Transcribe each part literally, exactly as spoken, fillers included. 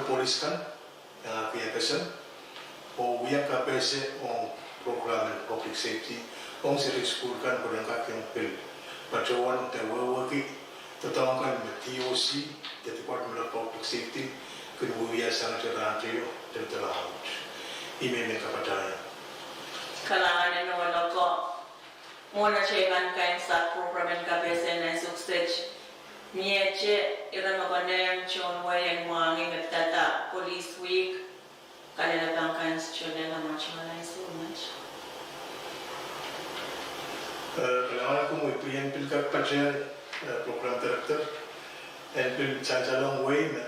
polis kan, iangahki FSM, oh wia kapehse ong program en public safety ong seri sukuhl kan pwe ren kak iang pil patohwan de wehwehki doadoahk kan me DOC de Department of Public Safety kin wiewia sangete rahn teio de doadoahk. Ihme me kapatahieng. Kalahngan en ohl ako. Mwohn atail pahn kaimwisekala program en kapehse nan sukuhl wet, miehte ire me konehng tohn wehin mwahngih me pidada Police Week, kalelapak kan solahr mwohn atail sukuhl wet. Eh, kalahngan kumwi, pwe I en pil kak patohwan, eh, program director en pil sansalong wehi me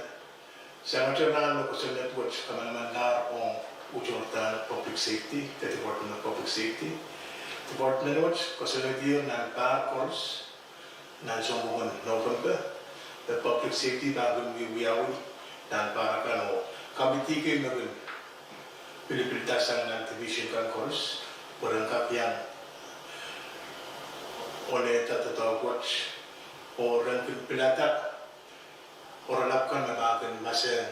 sangete rahn me kosonned wet kamanamanlahr ong uhdahn public safety, de Department of Public Safety. Department wet kosonned nan pahr koaros nan sounpwongen November, de public safety pahn kin wiewiawi nan pahr akan oh committee kei me kin pilipilda sang nan division kan koaros pwe ren kak iang ohlahda doadoahk wet oh ren kin pilada oaralap kan me pahn kin mahsen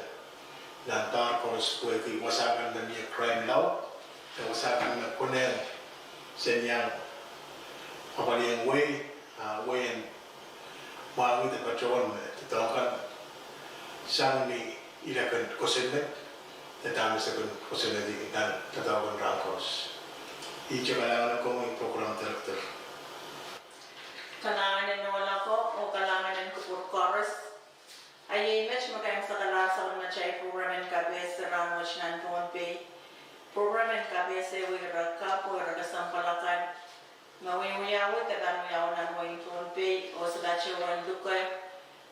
nan pahr koaros pwehki wasa kan me mie crime laud, de wasa kan me konehng sen iang apwalihong wehi, ah, wehin mwahngih de patohwan me doadoahk kan sang ni ire kin kosonned, de dahme se kin kosonned nan doadoahk kan rahn koaros. Ihte kalahngan en komwi program director. Kalahngan en ohl ako oh kalahngan en kupwur koaros. A iei met me kaimwisekala sapwellimatail program en kapehse rahn wet nan Pohnpei. Program en kapehse wia ire kapw oh ire kesempwal akan me wiawi de pahn wiawi nan wehin Pohnpei oh se patohwan luke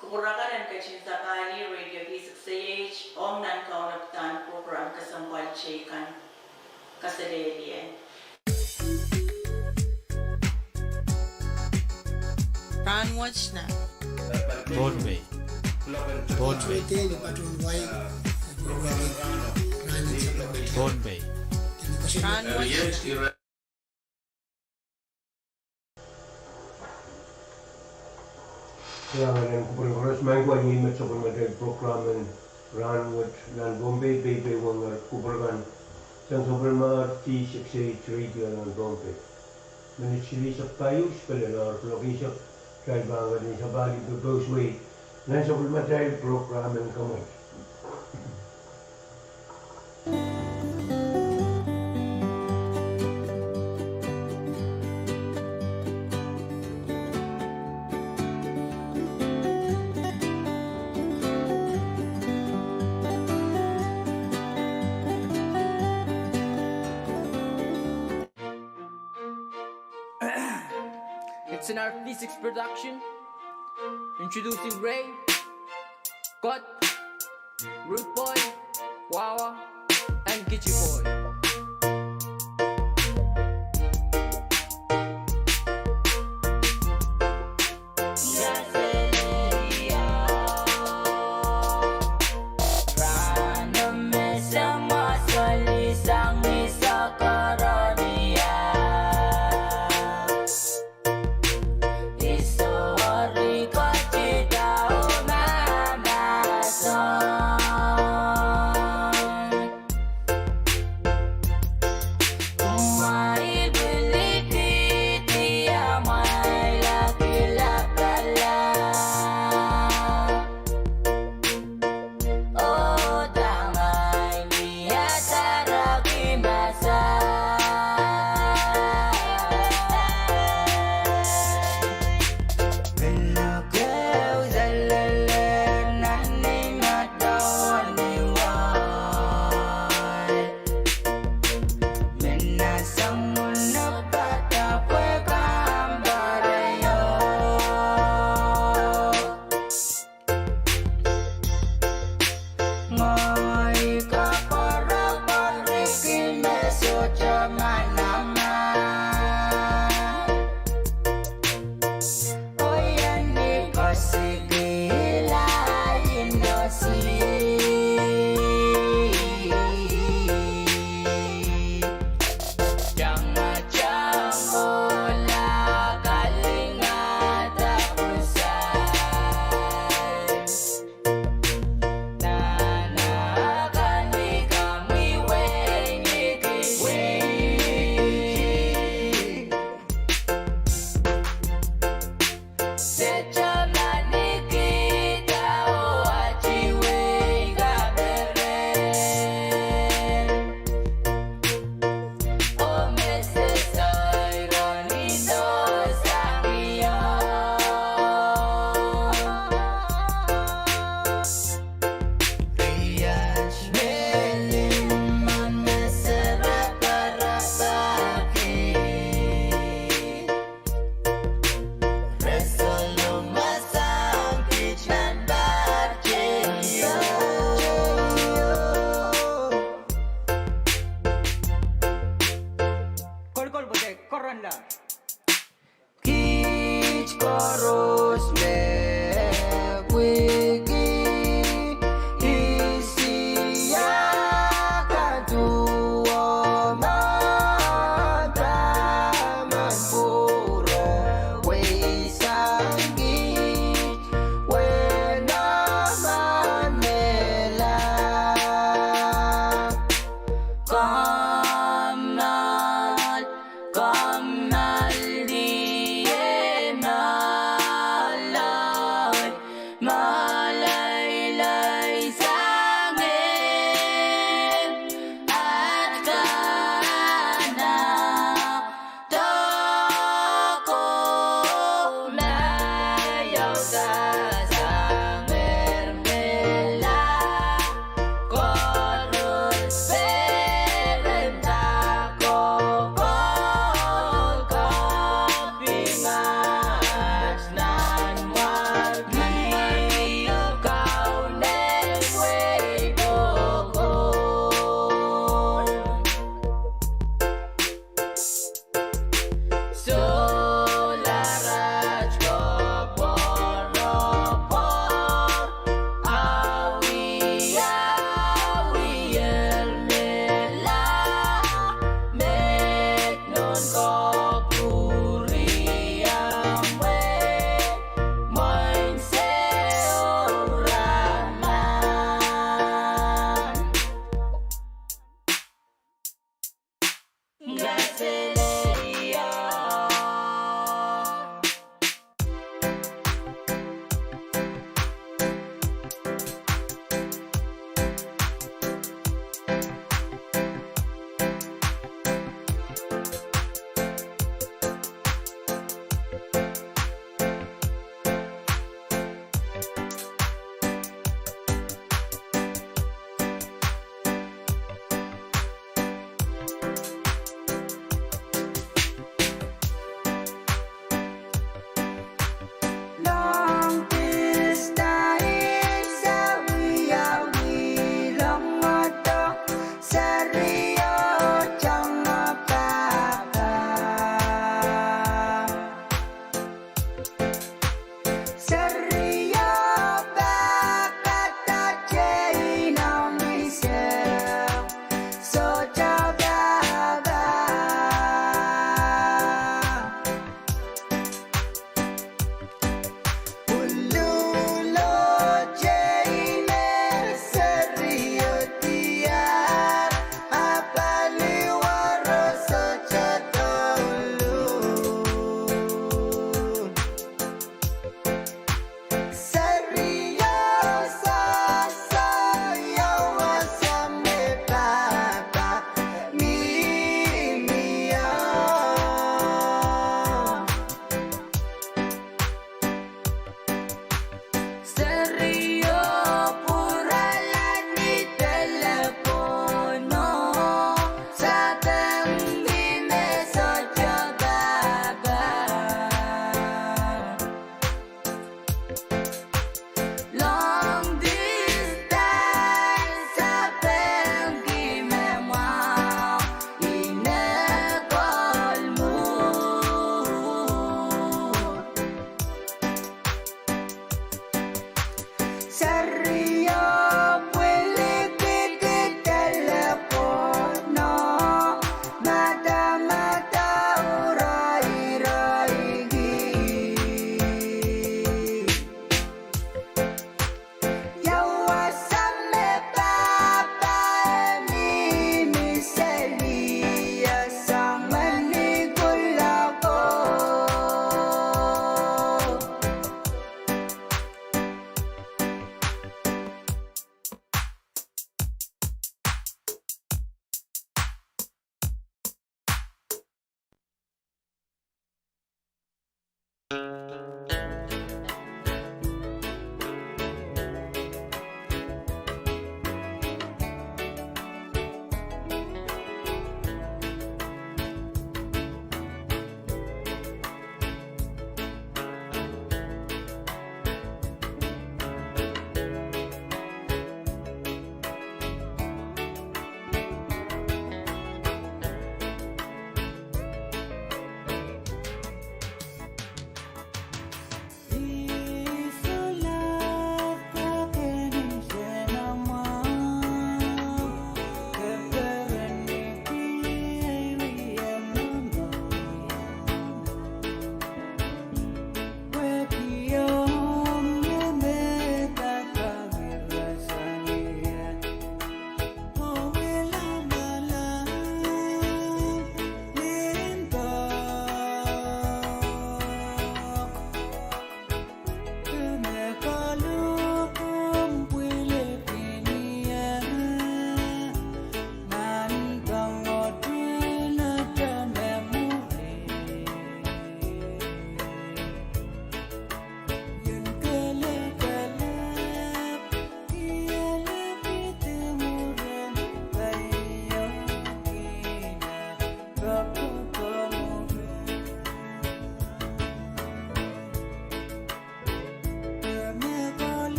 kupwur akan en ketin sapahlih Radio V six A H ong nan kaunopadahn program kesempwal teikan. Kaselehlie. Rahn wet nan Pohnpei. Pohnpei. Pohnpei. Rahn wet. Kalahngan en kupwur koaros, maing ko, a iei met sapwellimatail program en rahn wet nan Pohnpei, peipein wehwehki kupwur kan sang sapwellimatail V six A H Radio nan Pohnpei. Minit silihsek pahieu sipele loader kuloak eisek, kitail pahn ketin sapahlih popohs wehi nan sapwellimatail program en kamwet. It's an R P six production. Introducing Ray, Kot, Rude Boy, Wawa, and Kichi Boy.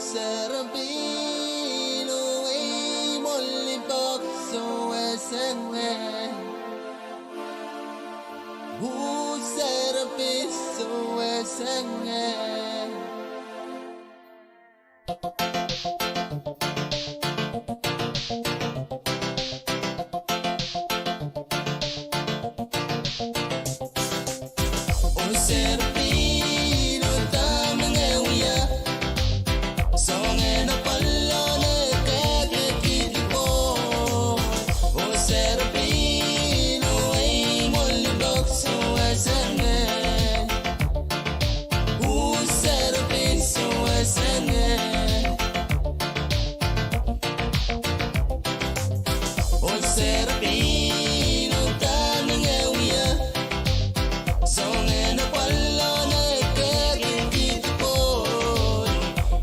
Serpin oh eimwo limpoak seweseng. Oh serpin seweseng. Oh serpin, oh dahme ngehi wia? Soangen apwallo me kehkehkihdi Pohl. Oh serpin, oh eimwo limpoak seweseng. Oh serpin seweseng. Oh serpin, oh dahme ngehi wia? Soangen apwallo me kehkehkihdi Pohl.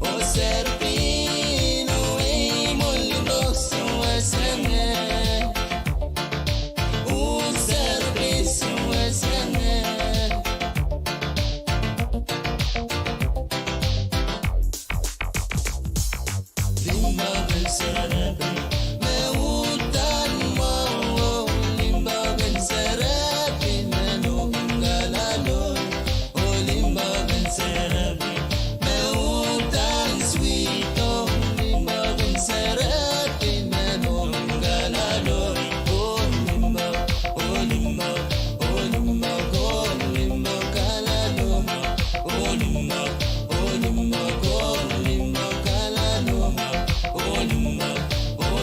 Oh serpin, oh eimwo limpoak seweseng. Oh serpin seweseng. Limpoak en serpin, me uhdahn mwahu. Oh limpoak en serpin, me nohk en kalaloi. Oh limpoak en serpin, me uhdahn sweet. Oh limpoak en serpin, me nohk en kalaloi. Oh limpoak, oh limpoak, oh limpoak, oh limpoak kalaloi. Oh limpoak, oh limpoak, oh limpoak kalaloi. Oh limpoak, oh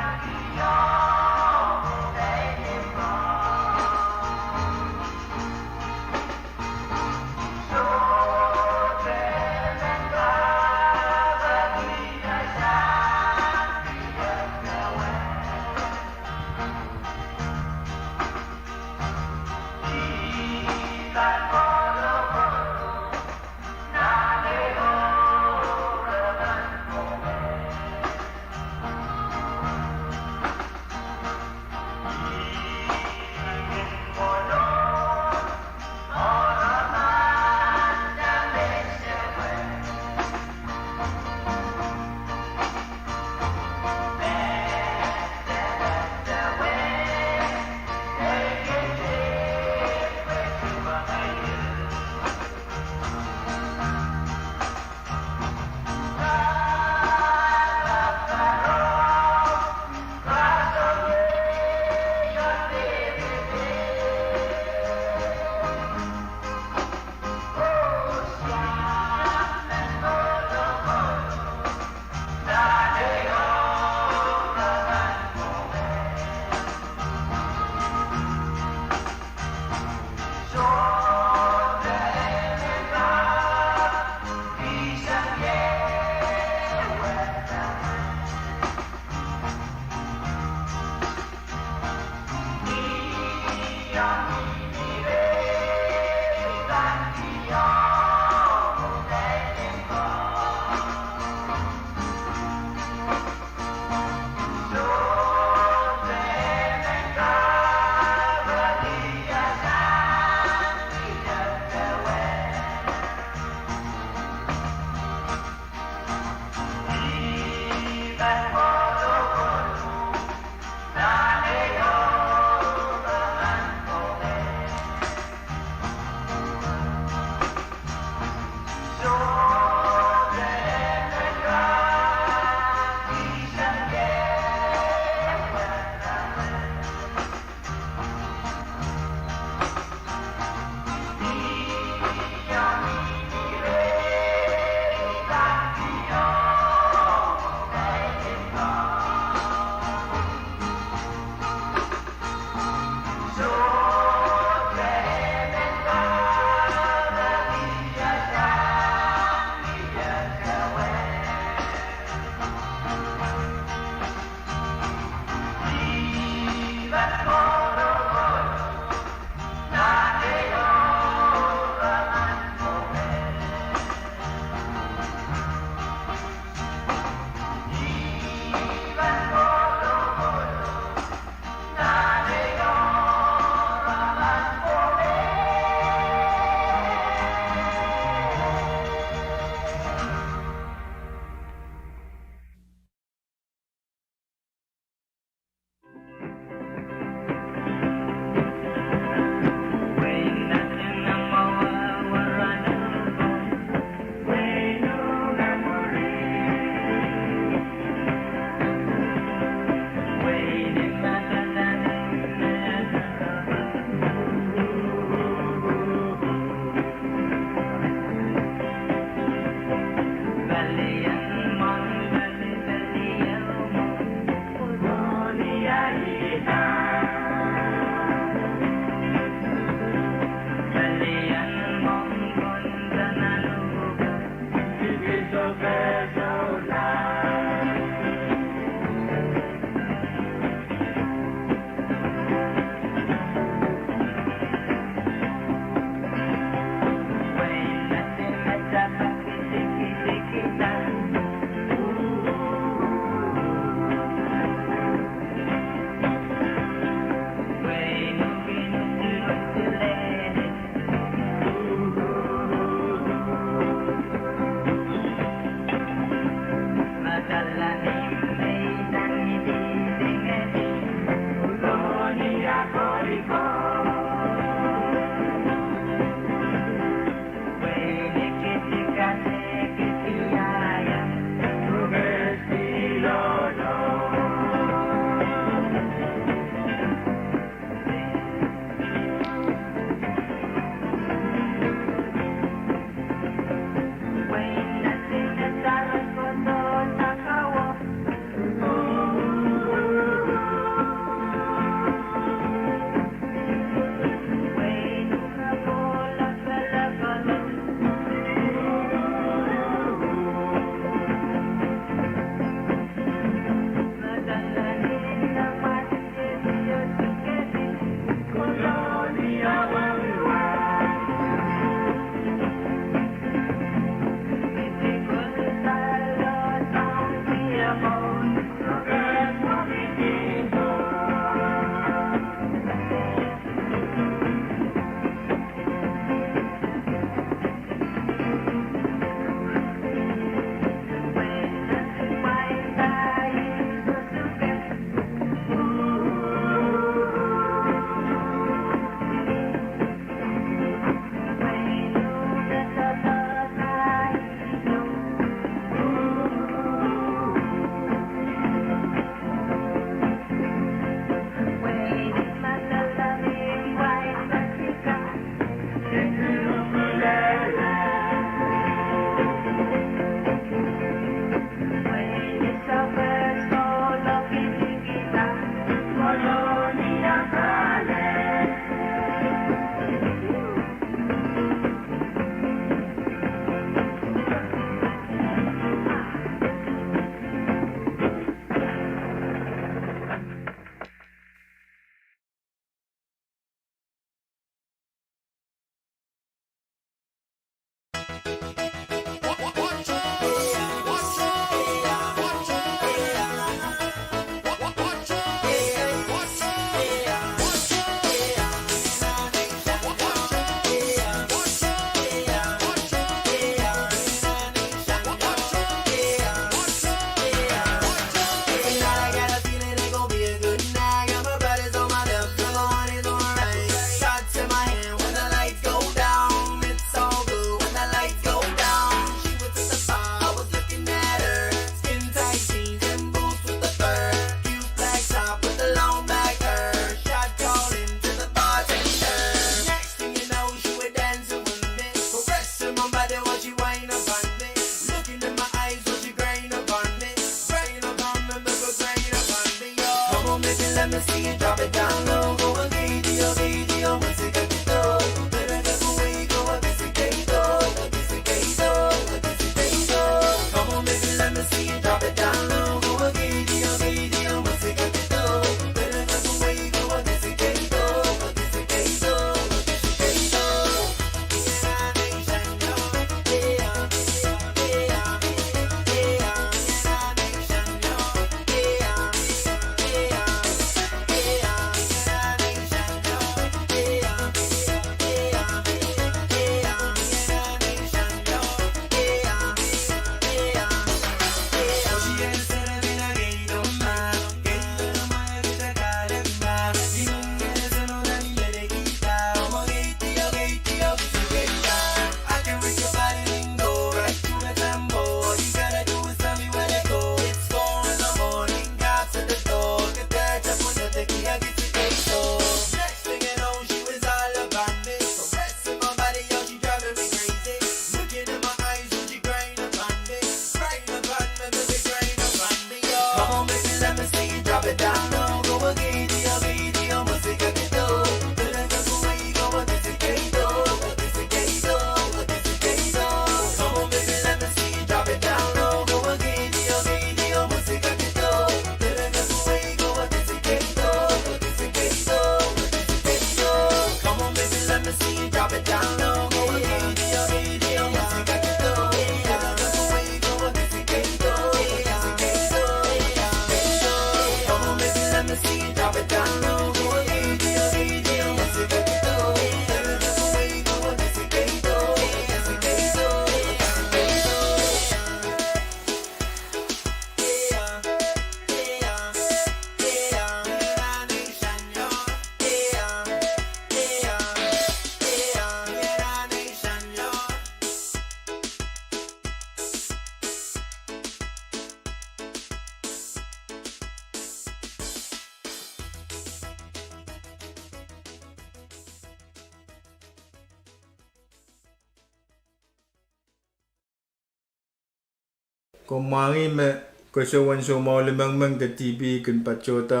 Komw mwahngih me koasoan soumwahu limengmeng de TB kin patohda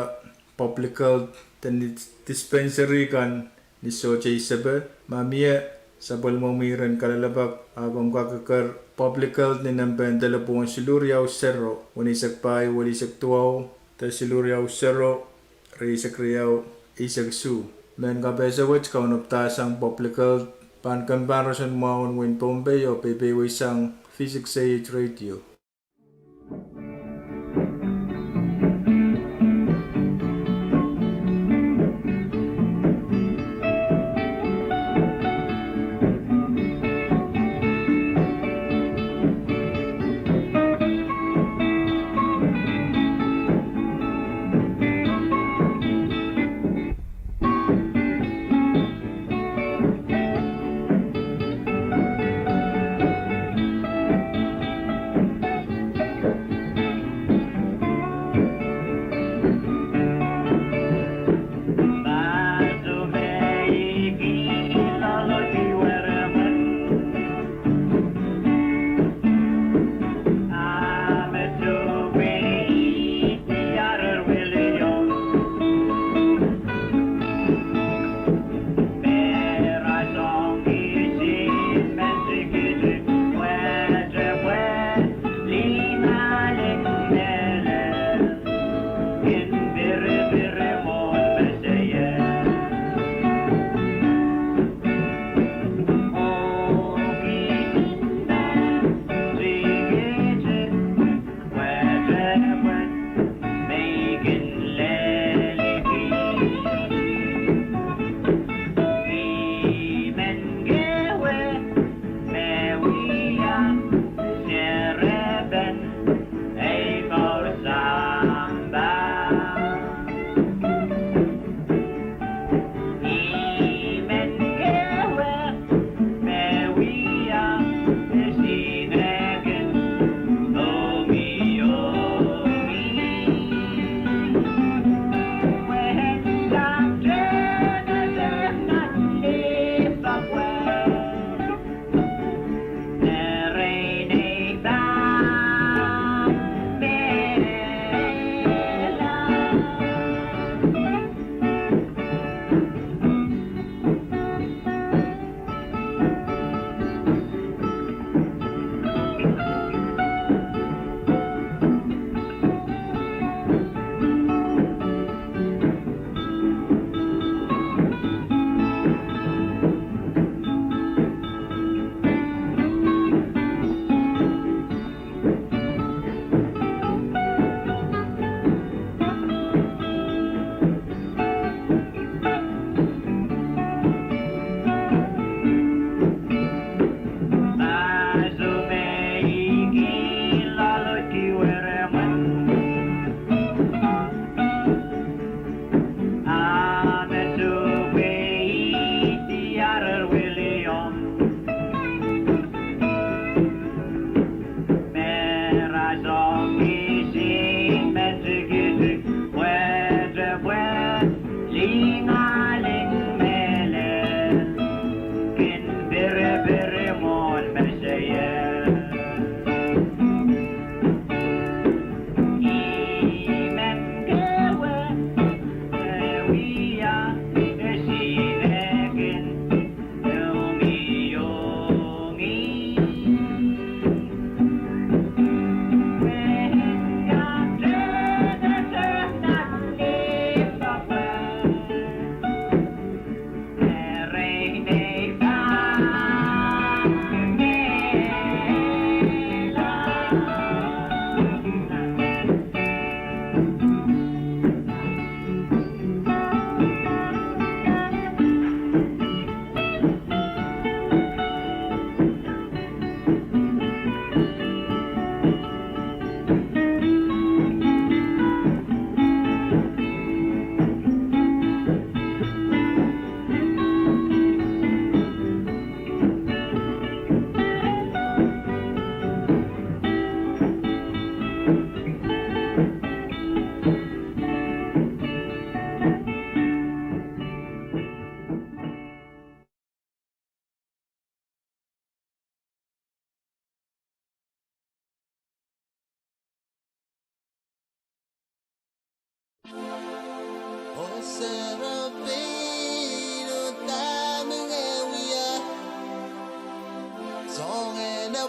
public health de ni dispensary kan ni sohte isepe. Ma mie sapwellimomwi rehn kalelapak, a komw kak eker public health ni nempehn delepwohn siluh riau sero weneisek pahieu weneisek duwau de siluh riau sero rieisek riau eisek isuh. Mehn kapehse wet kaunopdahsang public health pahn kempoake roson mwahu en wein Pohnpei oh peipeieisang V six A H radio.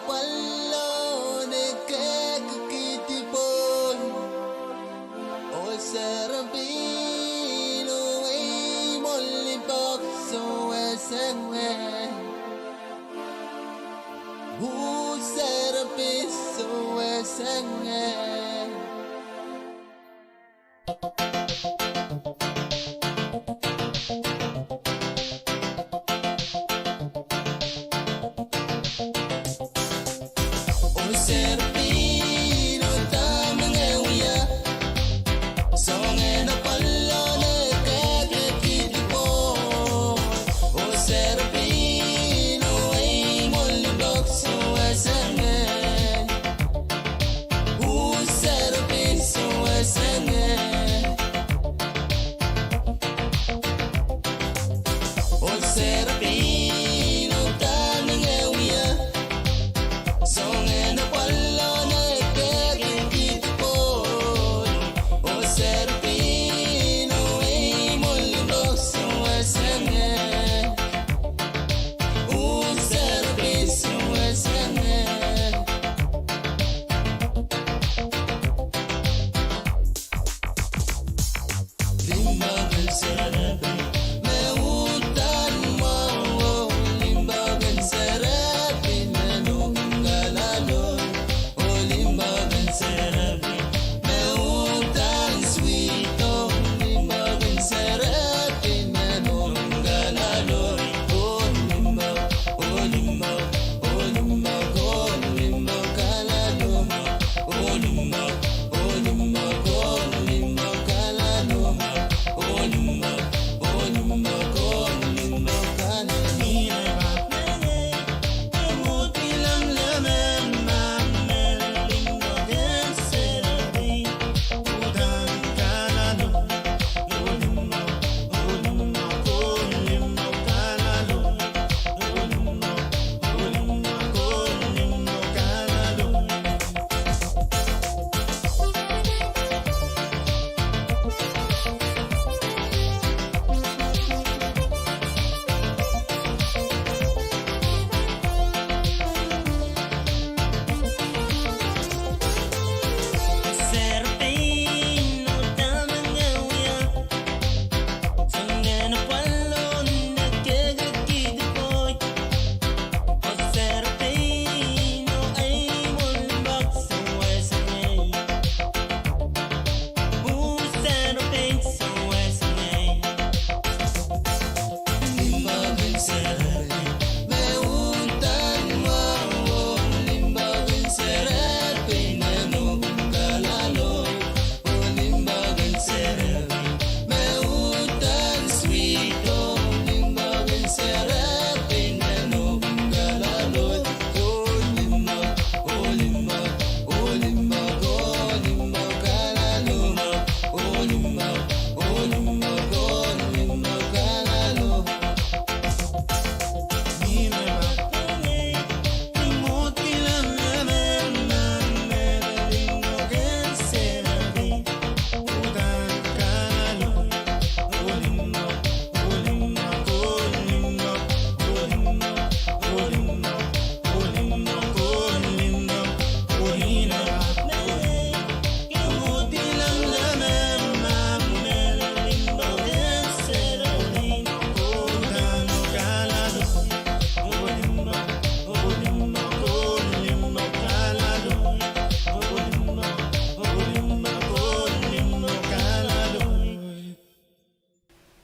Pwallone kehkehkihdi pwoud, oh serepin oh eimwo limpoak seweseng ngehi. Oh serepin seweseng ngehi. Oh serepin oh dahme ngehi wia, soangen pwallone kehkehkihdi pwoud. Oh serepin oh eimwo limpoak seweseng ngehi. Oh serepin seweseng ngehi. Oh serepin oh dahme ngehi wia, soangen pwallone kehkehkihdi pwoud. Oh serepin oh eimwo limpoak seweseng ngehi. Oh serepin seweseng ngehi. Limpoak en serepin me uhdahn mwahu, oh limpoak en serepin me nohk kaladok. Oh limpoak en serepin me uhdahn sweet, oh limpoak en serepin me nohk kaladok. Oh limpoak, oh limpoak, oh limpoak, oh limpoak kaladok. Oh limpoak, oh limpoak, oh limpoak kaladok. Oh limpoak, oh limpoak, oh limpoak kaladok.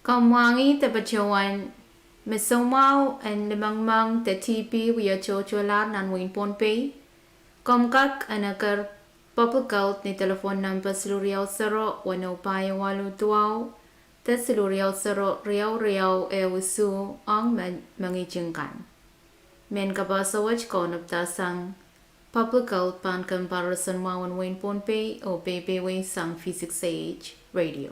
Komw mwahngih de patohwan me soumwahu en limengmeng de T B wie tohtohlahr nan wehin Pohnpei. Komw kak en eker Public Health ni delepwohn nempe siluh riau sero weneu pahieu waluh duwau de siluh riau sero riau riau ehu isuh ong mehn mengihting kan. Mehn kapaso wet kaunopdahsang Public Health pahn kempoakeroson mwahu en wehin Pohnpei oh peipeieisang V six A H Radio.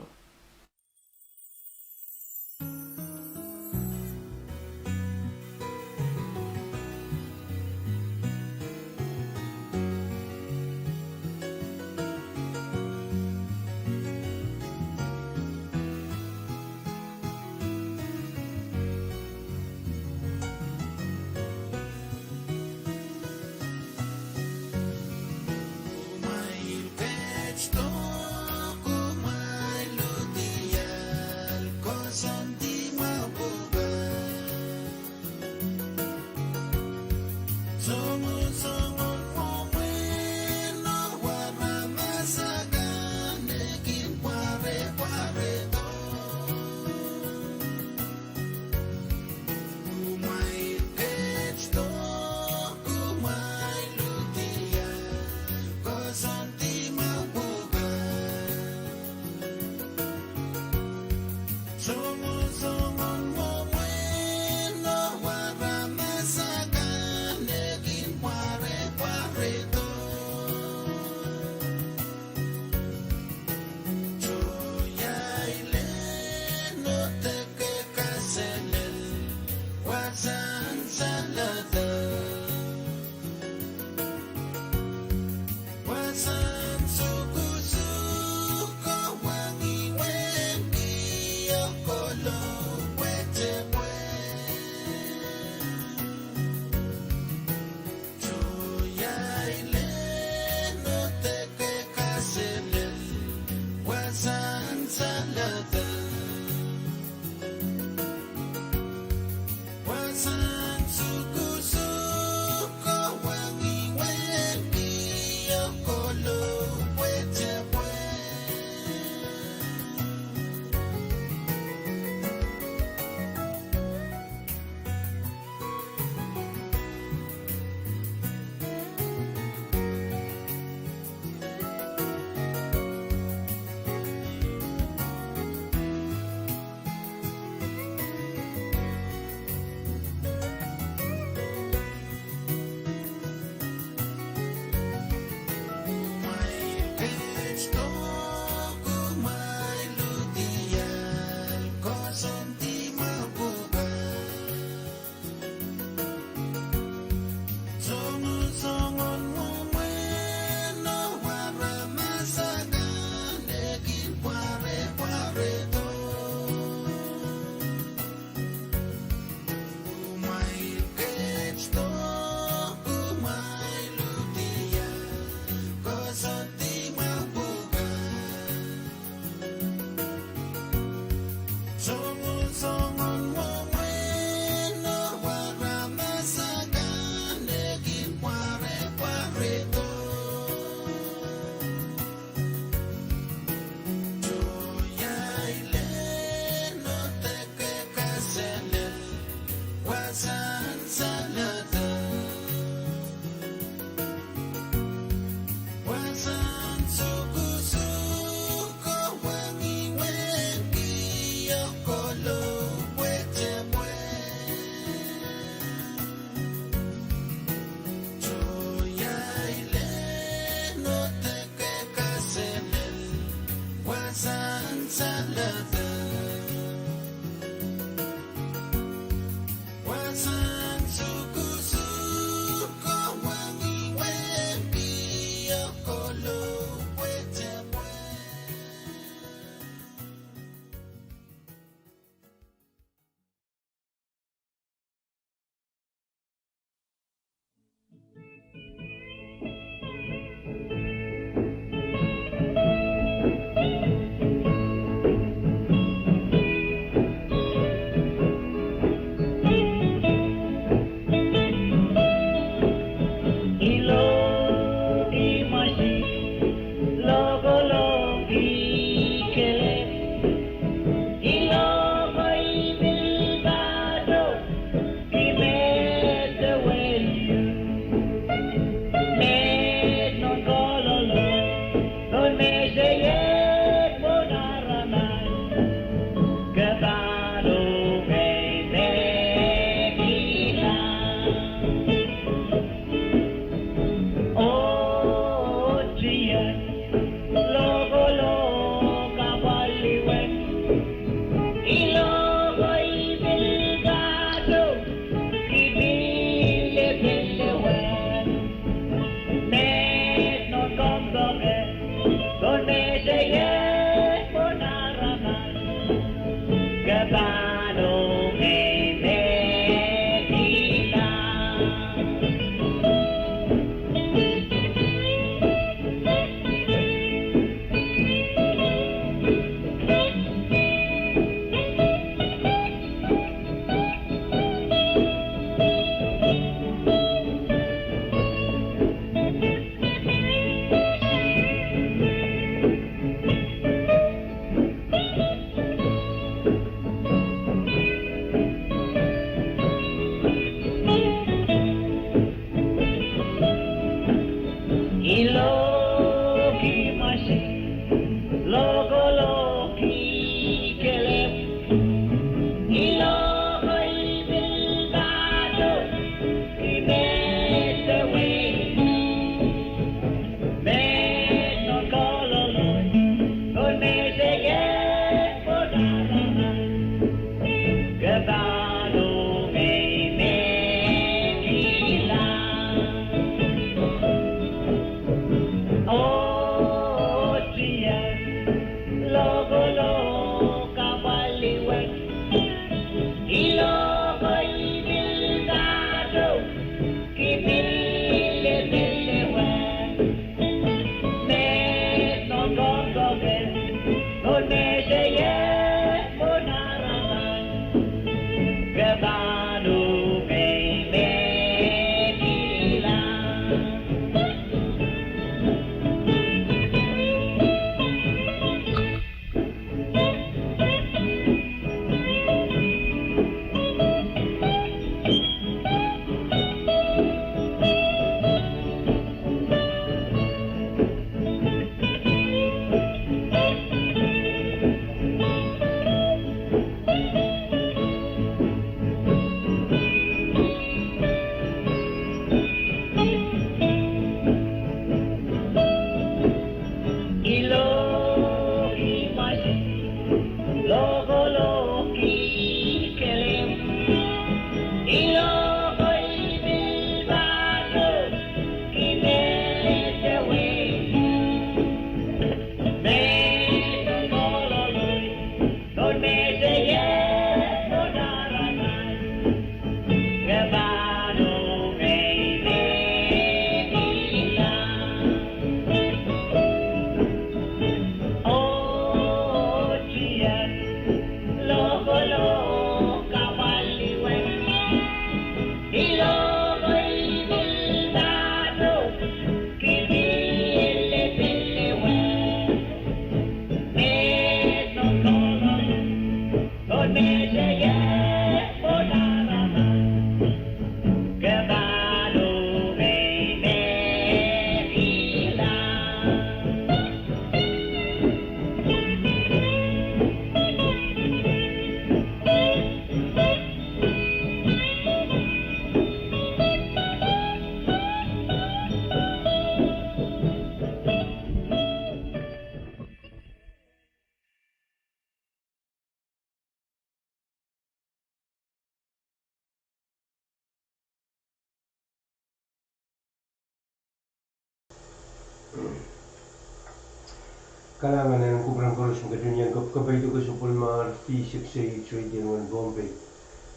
Kalahngan en kupwuren koaros me ketin iang kapwaiada kosopwelmar V six eight Radio One Bombay.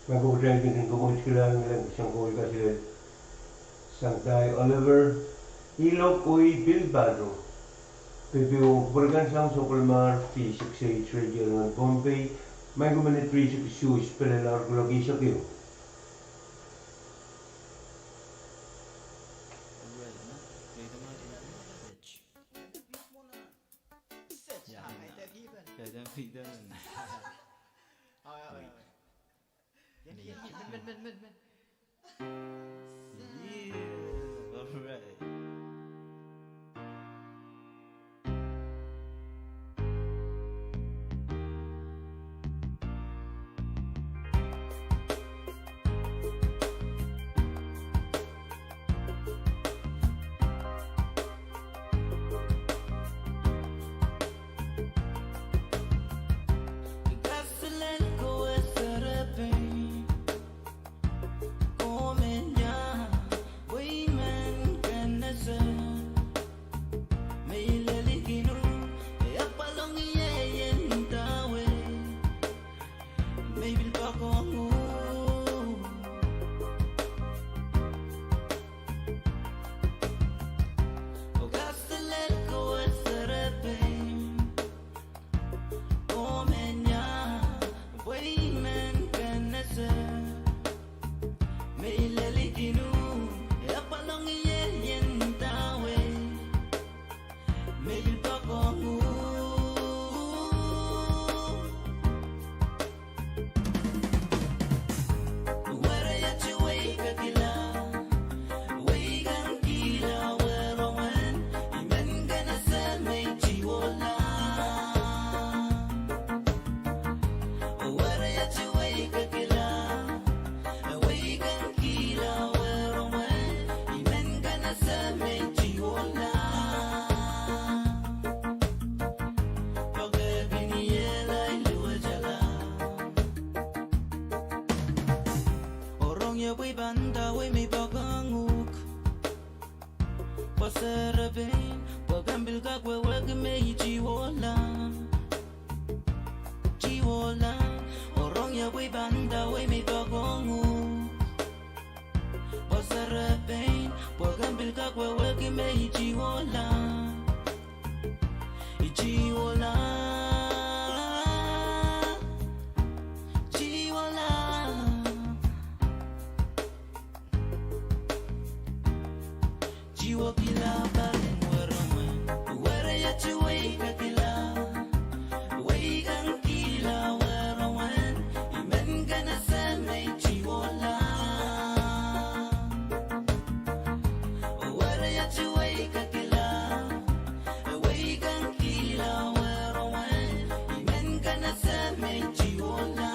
Ma kupwurki kin komourkihla ngilen sang kowe kaselel sang Dai Oliver, Ilok oh Bill Badro. Pepehm oh kupwurki sang sapwellimar V six eight Radio One Bombay, microminute three six two, spelelahr kuloak eisek ehu. Yeah, all right. Orong ieu pwe I pahn ndawei me I poakohng uhk. Pwe serepein, pwe ke pil kak wehwehki me I tiwohla. Tiwohla, orong ieu pwe I pahn ndawei me I poakohng uhk. Pwe serepein, pwe ke pil kak wehwehki me I tiwohla. I tiwohla. Tiwohla. Tiwohkihla pahn weremwen. Were iet wei kekila. Wei kan kila weremwen. I men kan ese me I tiwohla. Were iet wei kekila. Wei kan kila weremwen. I men kan ese me I tiwohla.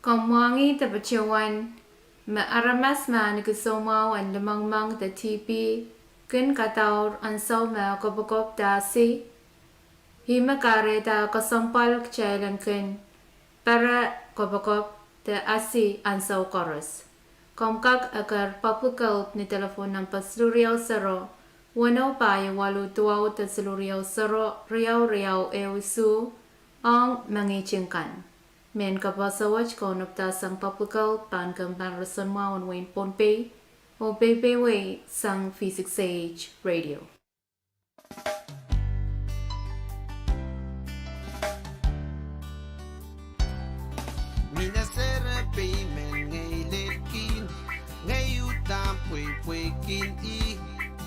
Komw mwahngih de patohwan me aramas me ahneki soumwahu en limengmeng de T B kin kadaur ansou me kopokop de asi. Ih me kahrehda kesempwal kitail en kin pere kopokop de asi ansou koaros. Komw kak eker Public Health ni telephone number siluh riau sero, weneu pahieu waluh duwau de siluh riau sero, riau riau ehu isuh, ong mengihting kan. Mehn kaposo wet kaunopada sang Public Health pahn kempen roson mwahu en wehin Pohnpei, oh peipeiewe sang V six A H Radio. Mie serepein men ngehi lelkin, ngehi uhdahn pweipweikin ih,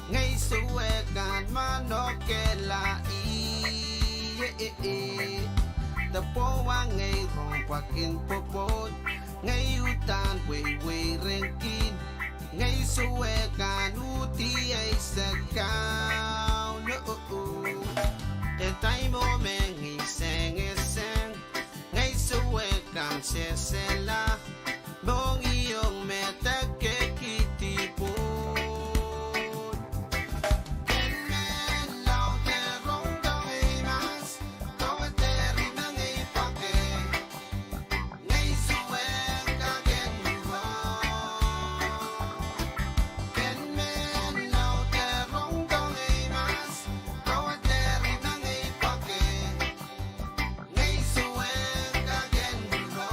ngehi sewese kan manokehla ih. De pwohwa ngehi rong pwakin pwopwoud, ngehi uhdahn weiweirengkin, ngehi sewese kan uhdi eisek kauno. De time o me ngehi sengiseng, ngehi sewese kan sehsehla, mohngiong me de kehkihdi pwoud. Ken men laud de rongdohng ei mahs, kawedehri me ngehi pwakehng, ngehi sewese kak en mwohn. Ken men laud de rongdohng ei mahs, kawedehri me ngehi pwakehng, ngehi sewese kak en mwohn.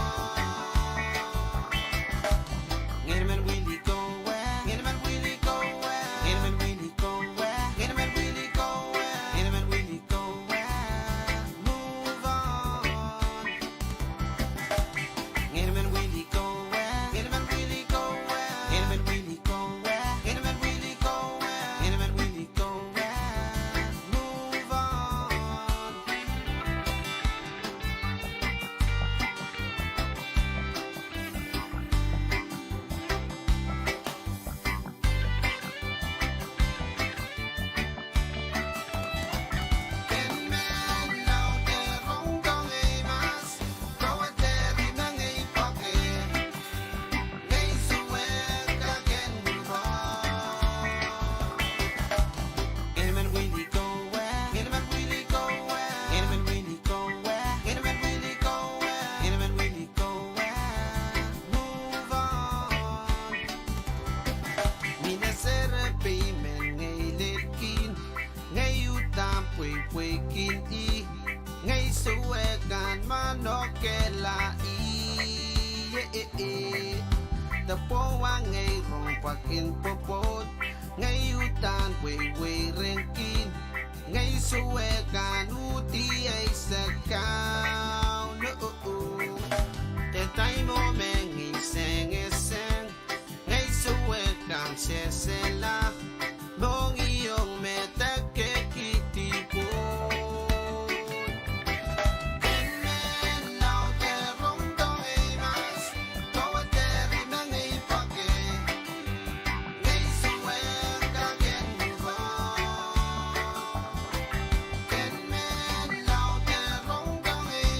Mie serepein men ngehi lelkin, ngehi uhdahn pweipweikin ih, ngehi sewese kan manokehla ih. De pwohwa ngehi rong pwakin pwopwoud, ngehi uhdahn weiweirengkin, ngehi sewese kan uhdi eisek kauno. De time o me ngehi sengiseng, ngehi sewese kan sehsehla, mohngiong me de kehkihdi pwoud. Ken men laud de rongdohng ei mahs, kawedehri me ngehi pwakehng, ngehi sewese kak en mwohn. Ken men laud de rongdohng ei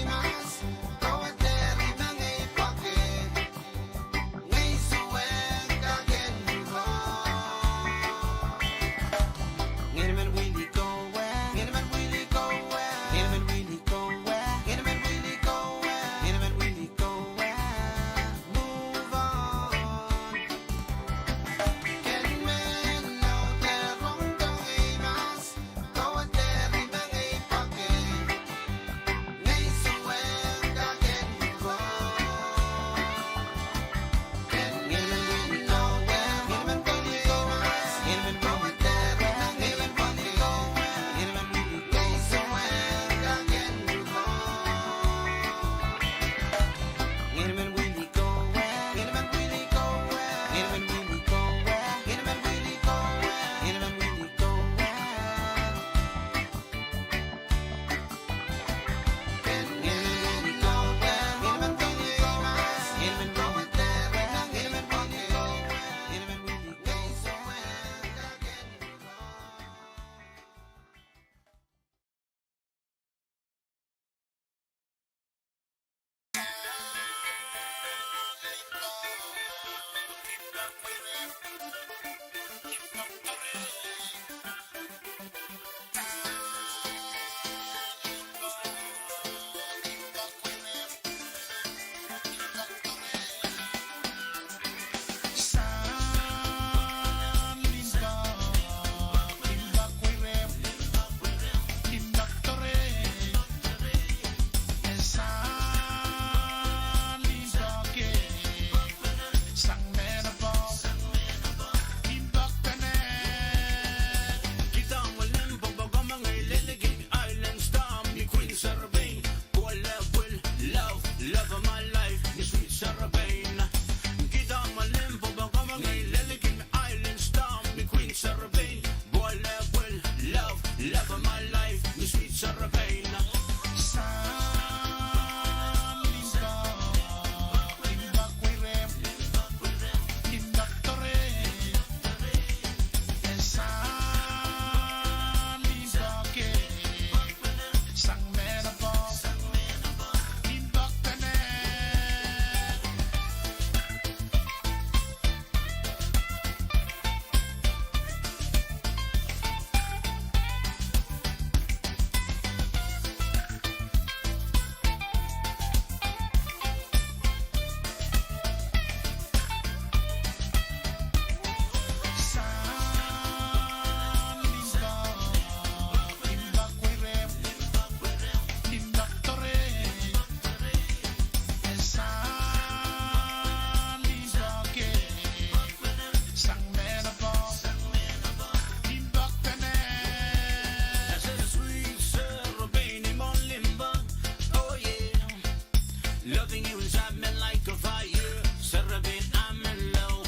Loving you inside me like a fire, Sarah Payne, I'm in love.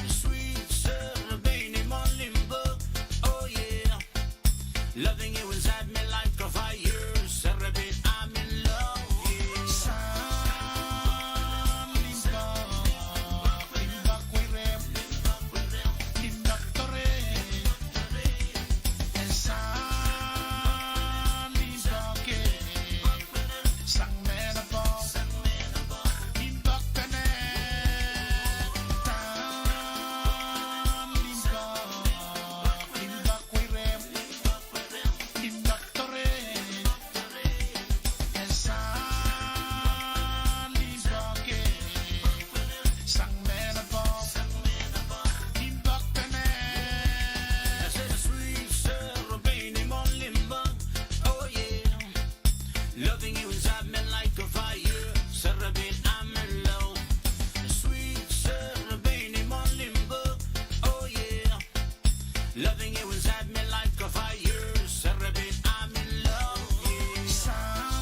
Sweet Sarah Payne, I'm all in love. Oh yeah. Loving you inside me like a fire, Sarah Payne, I'm in love. Yeah. Sang limpoak, limpoak wei rehmw, limpoak doare. E sang limpoak, sang mehn limpoak, limpoak dene. Sang limpoak, limpoak wei rehmw, limpoak doare. E sang limpoak, sang mehn limpoak, limpoak dene. Sweet Sarah Payne, I'm all in love. Oh yeah. Loving you inside me like a fire, Sarah Payne, I'm in love. Sweet Sarah Payne, I'm all in love. Oh yeah. Loving you inside me like a fire, Sarah Payne, I'm in love. Sang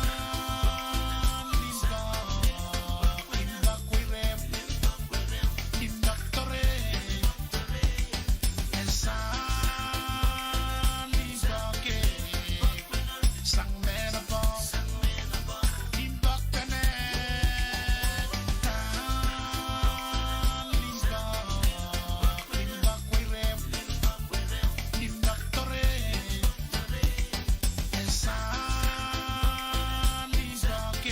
limpoak, limpoak wei rehmw, limpoak doare. E sang limpoak, sang mehn limpoak, limpoak dene. Sang limpoak, limpoak wei rehmw, limpoak doare. E sang limpoak,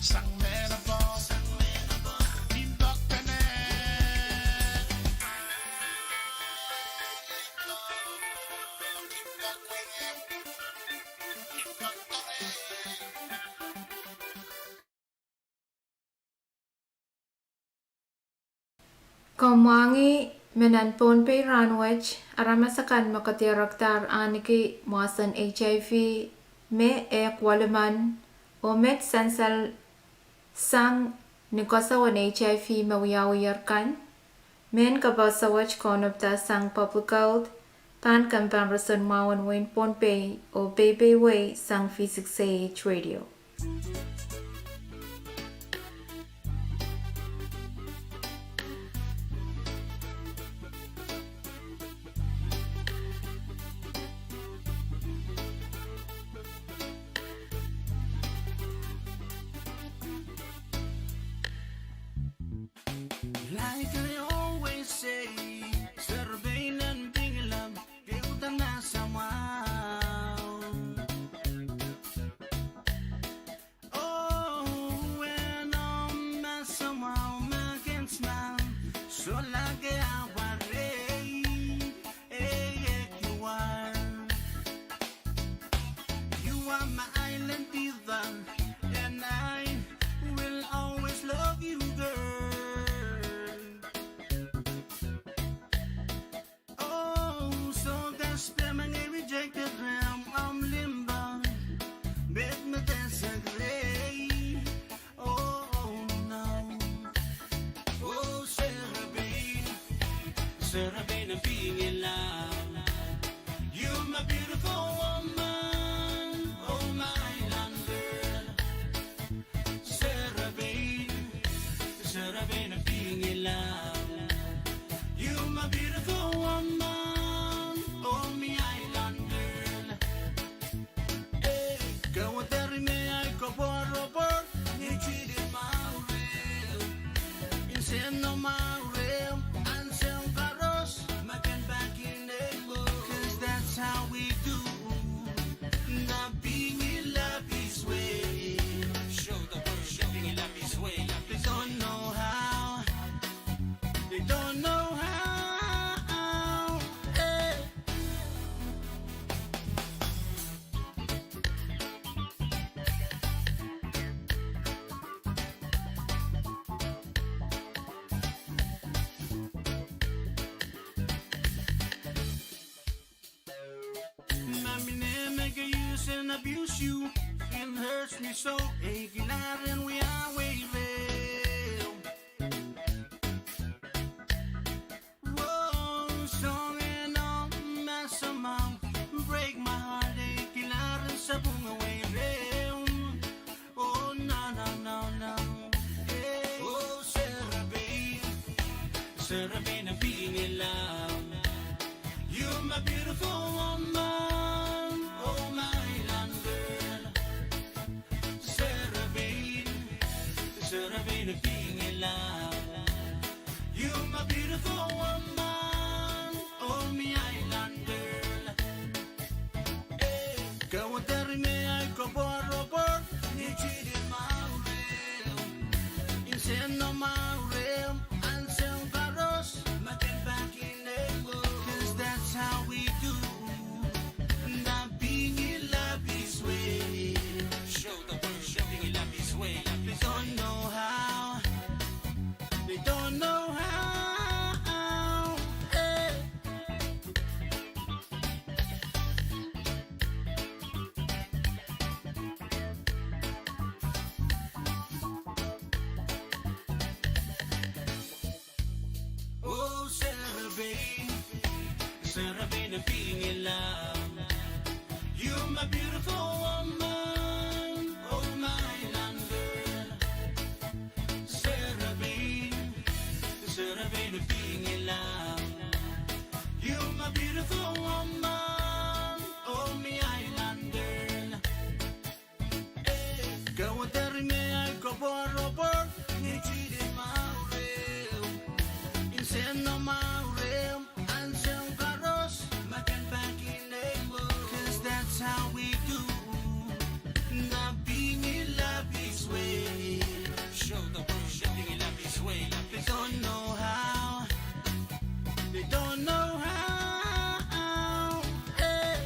sang mehn limpoak, limpoak dene. Komw mwahngih me nan Pohnpei rahnwet, aramas akan me kedirekdahr ahneki mwahsen HIV me ehk welimen, oh met sansal sang ni koasoi en HIV me wiawiher kan, mehn kapehse wet kaunopada sang Public Health, pahn kempein roson mwahu en wehin Pohnpei, oh peipei wei sang V six A H Radio. Like I always say, Sarah Payne en Pingelap, pil uhdahn mahsen mwahu. Oh, when I mahsen mwahu, ma kin smile, solahr ke awarei, eh, eh, you are. You are my island diva, and I will always love you, girl. Oh, soh, ke speh me ngehi rejected rehmw, omw limpoak, met me de sekrei. Oh, oh, no. Oh, Sarah Payne, Sarah Payne en Pingelap. You're my beautiful woman, oh, my island girl. Sarah Payne, Sarah Payne en Pingelap. You're my beautiful woman, oh, my island girl. Eh, ke wadahr me ahi koapworopwor, ni tili mwahu rehmw. Insen mwahu rehmw, ansou koaros, ma kin pahn kin ehmwo. 'Cause that's how we do the Pingelapese way. Show the world the Pingelapese way. They don't know how. They don't know how. Eh. Ma mehn me ke use and abuse you, it hurts me so, eh, kilang en wiawi rehmw. Whoa, soangen omw mahsen mwahu, break my heart, eh, kilang en sapwung awi rehmw. Oh, no, no, Sarapih ni Pihngila, you my beautiful woman, oh my island girl. Kaweid eri me ahi koapworopwor, ni tidi mwaure, insen oh mwaure, ansou koaros, ma ken pahn kin ehu. 'Cause that's how we do. Nda Pihngila Biswe. Show the world, Pihngila Biswe. They don't know how. They don't know how. Hey. Oh, Sarapih, Sarapih ni Pihngila, you my beautiful woman, oh my island girl. Sarapih, Sarapih ni Pihngila, you my beautiful woman, oh my island girl. Kaweid eri me ahi koapworopwor, ni tidi mwaure, insen oh mwaure, ansou koaros, ma ken pahn kin ehu. 'Cause that's how we do. Nda Pihngila Biswe. Show the world, Pihngila Biswe. They don't know how. They don't know how. Hey.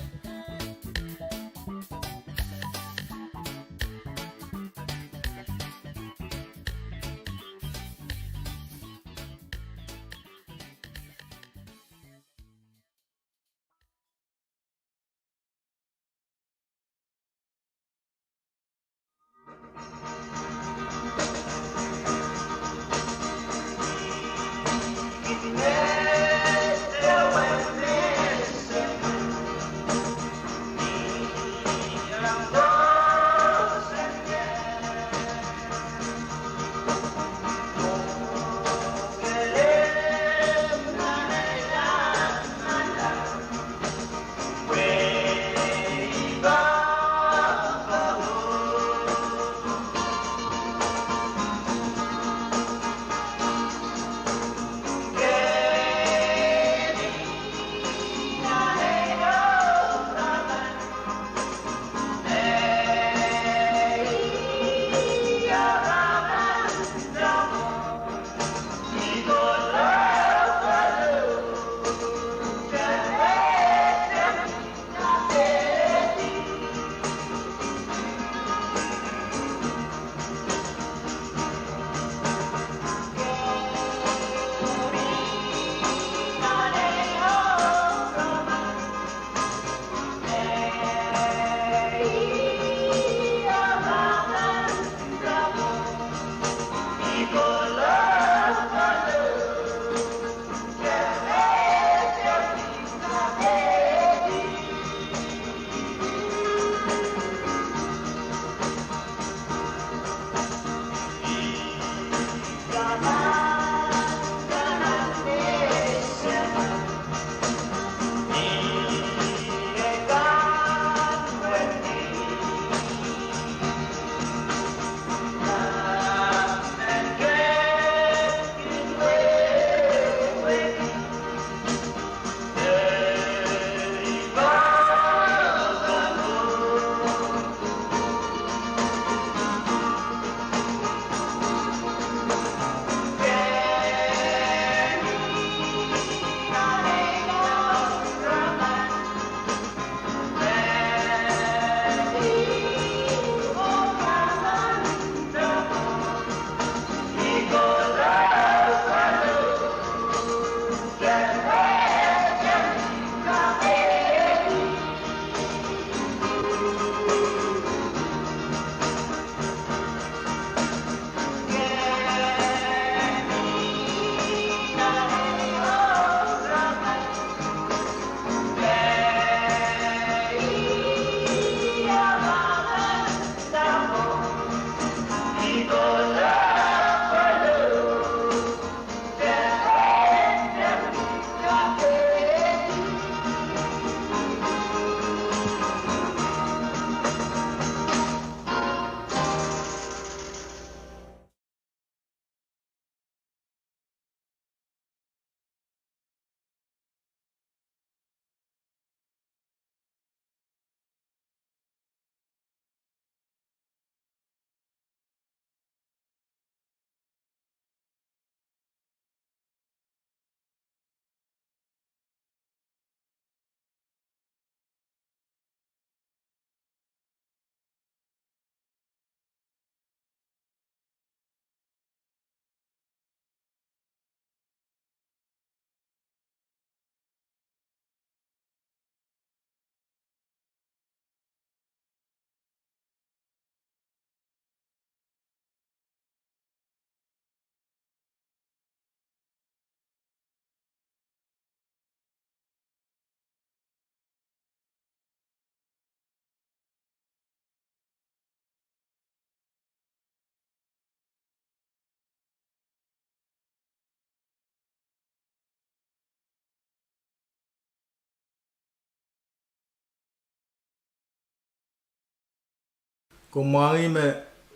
Kumwahngih me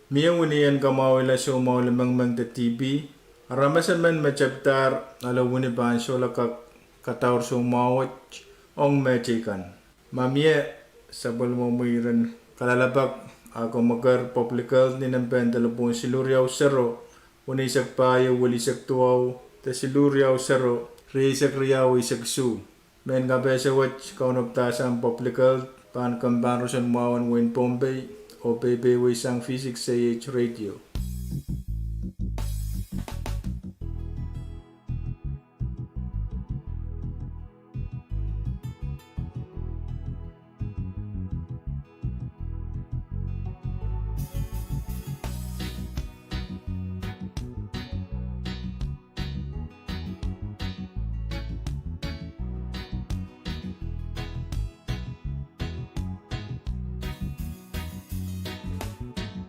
mie wini en kamwahwihala soumwahu limengmeng de TB. Aramas emen me tepdahr ale wini pahn solahr kak kadaur soumwahu wet ong mehteikan. Ma mie, sapwellimomwi iren kalelapak, a komw eker Public Health ni nempehn delepwohn siluh riau sero, weneisek pahieu, welisek duwau, de siluh riau sero, rieisek riau, eisek isuh. Mehn kapehse wet, kaunop dahsang Public Health, pahn kempoakepahn roson mwahu en wehin Pohnpei, oh peipeisang V six A H Radio.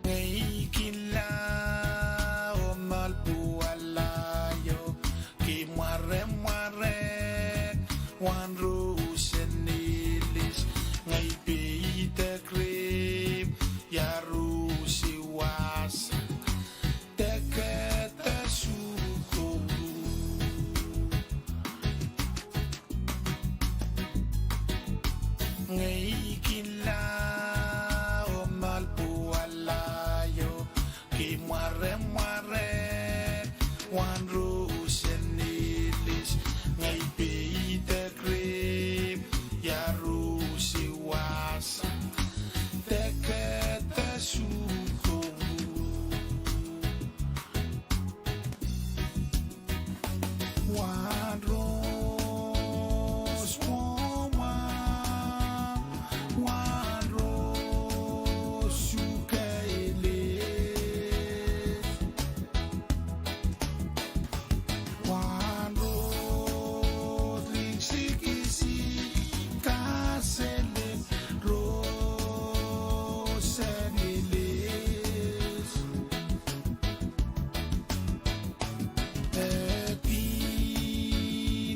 Ngehi kin la oh moal pwuwala io, kei mwaremwarek, wahnrosen ilis, ngehi peidek rihmw, ia rohsi wasa, deke de sukuhlu. Ngehi kin la oh moal pwuwala io, kei mwaremwarek, wahnrosen ilis, ngehi peidek rihmw, ia rohsi wasa, deke de sukuhlu. Wahnrohs mwohmw, wahnrohs sukehlel, wahnrohs likisikisi, kaselel, rosen ilis. Ehdi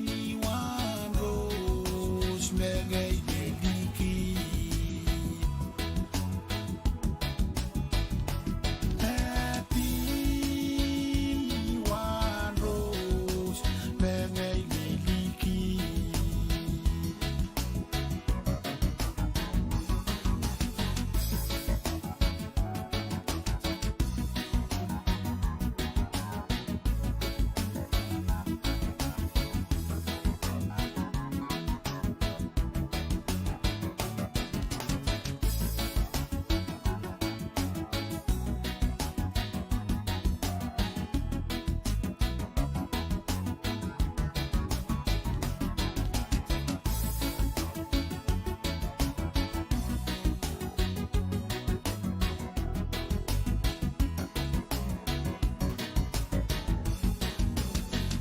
ni wahnrohs me ngehi liki. Ehdi ni wahnrohs me ngehi liki.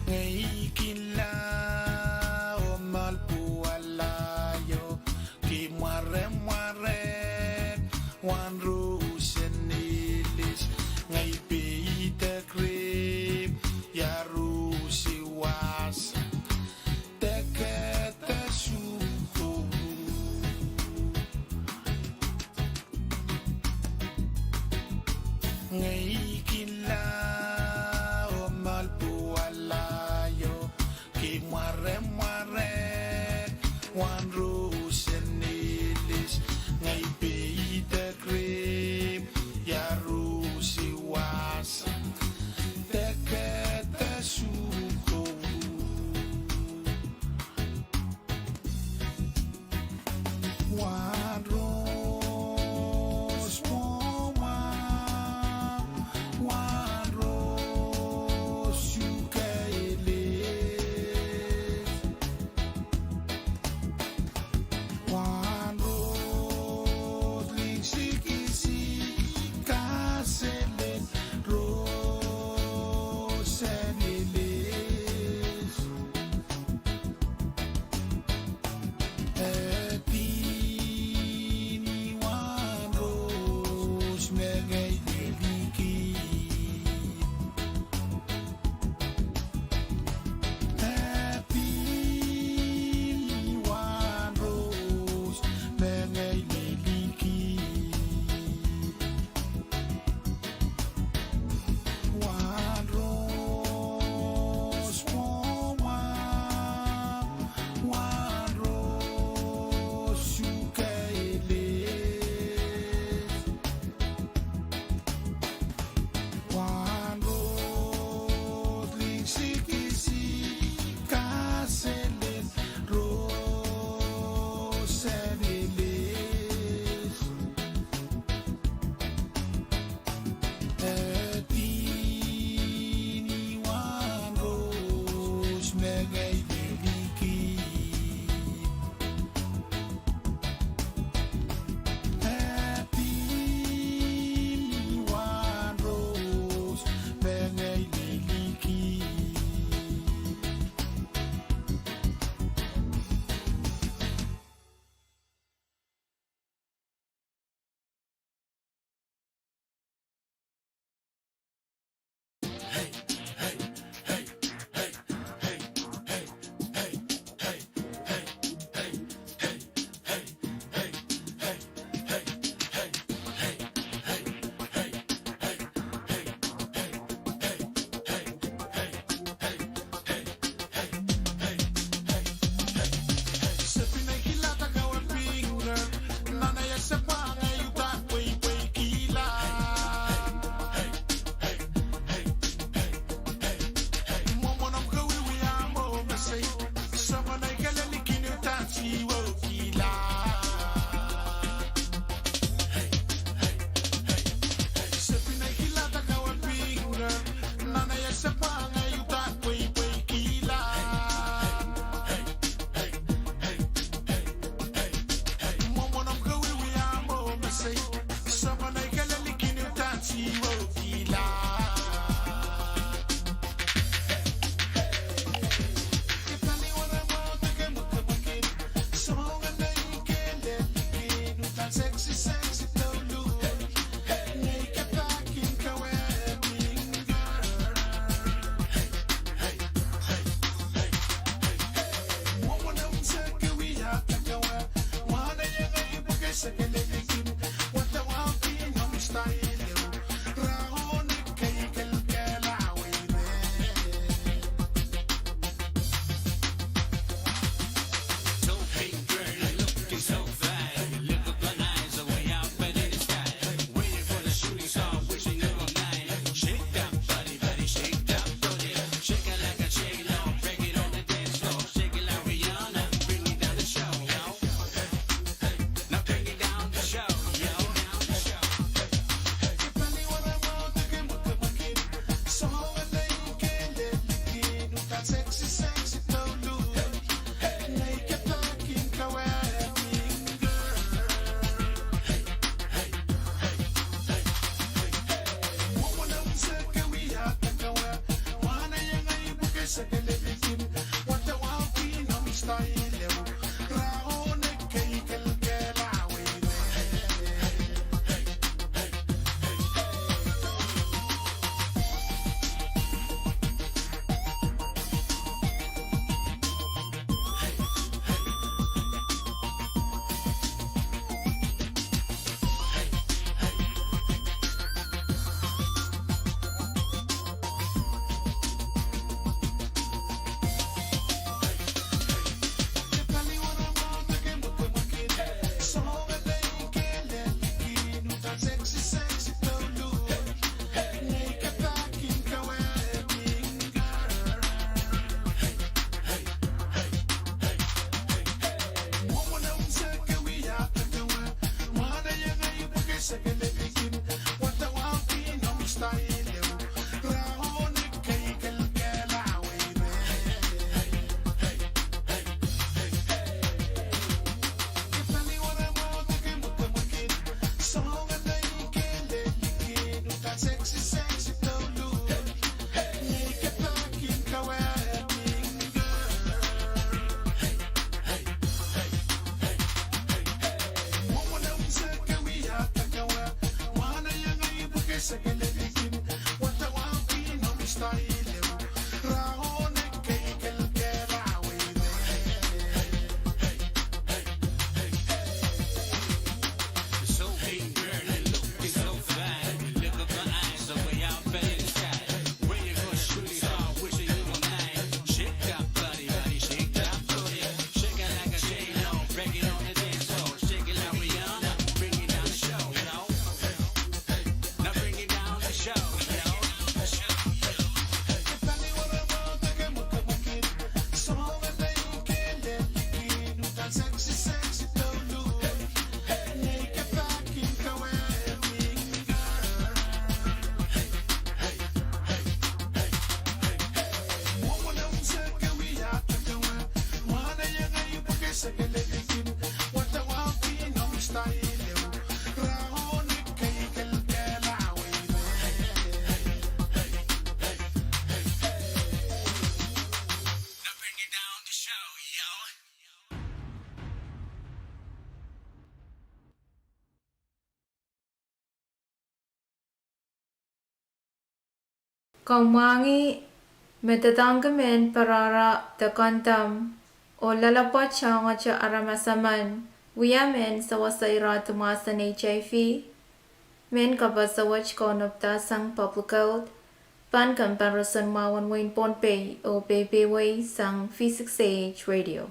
Ngehi kin la oh moal pwuwala io, kei mwaremwarek, wahnrosen ilis, ngehi peidek rihmw, ia rohsi wasa, deke de sukuhlu. Ngehi kin la oh moal pwuwala io, kei mwaremwarek, wahnrosen ilis, ngehi peidek rihmw, ia rohsi wasa, deke de sukuhlu. Wahnrohs mwohmw, Komwahngih me doadoahngki mehn parahra de kondom oh loalopwoat soangoahte aramas emen wia mehn sewese irehdi mwahsen HIV. Mehn kapehse wet kaunopdahsang Public Health, pahn kompoaroson mwahu en wehin Pohnpei oh peipeiewi sang V six A H Radio.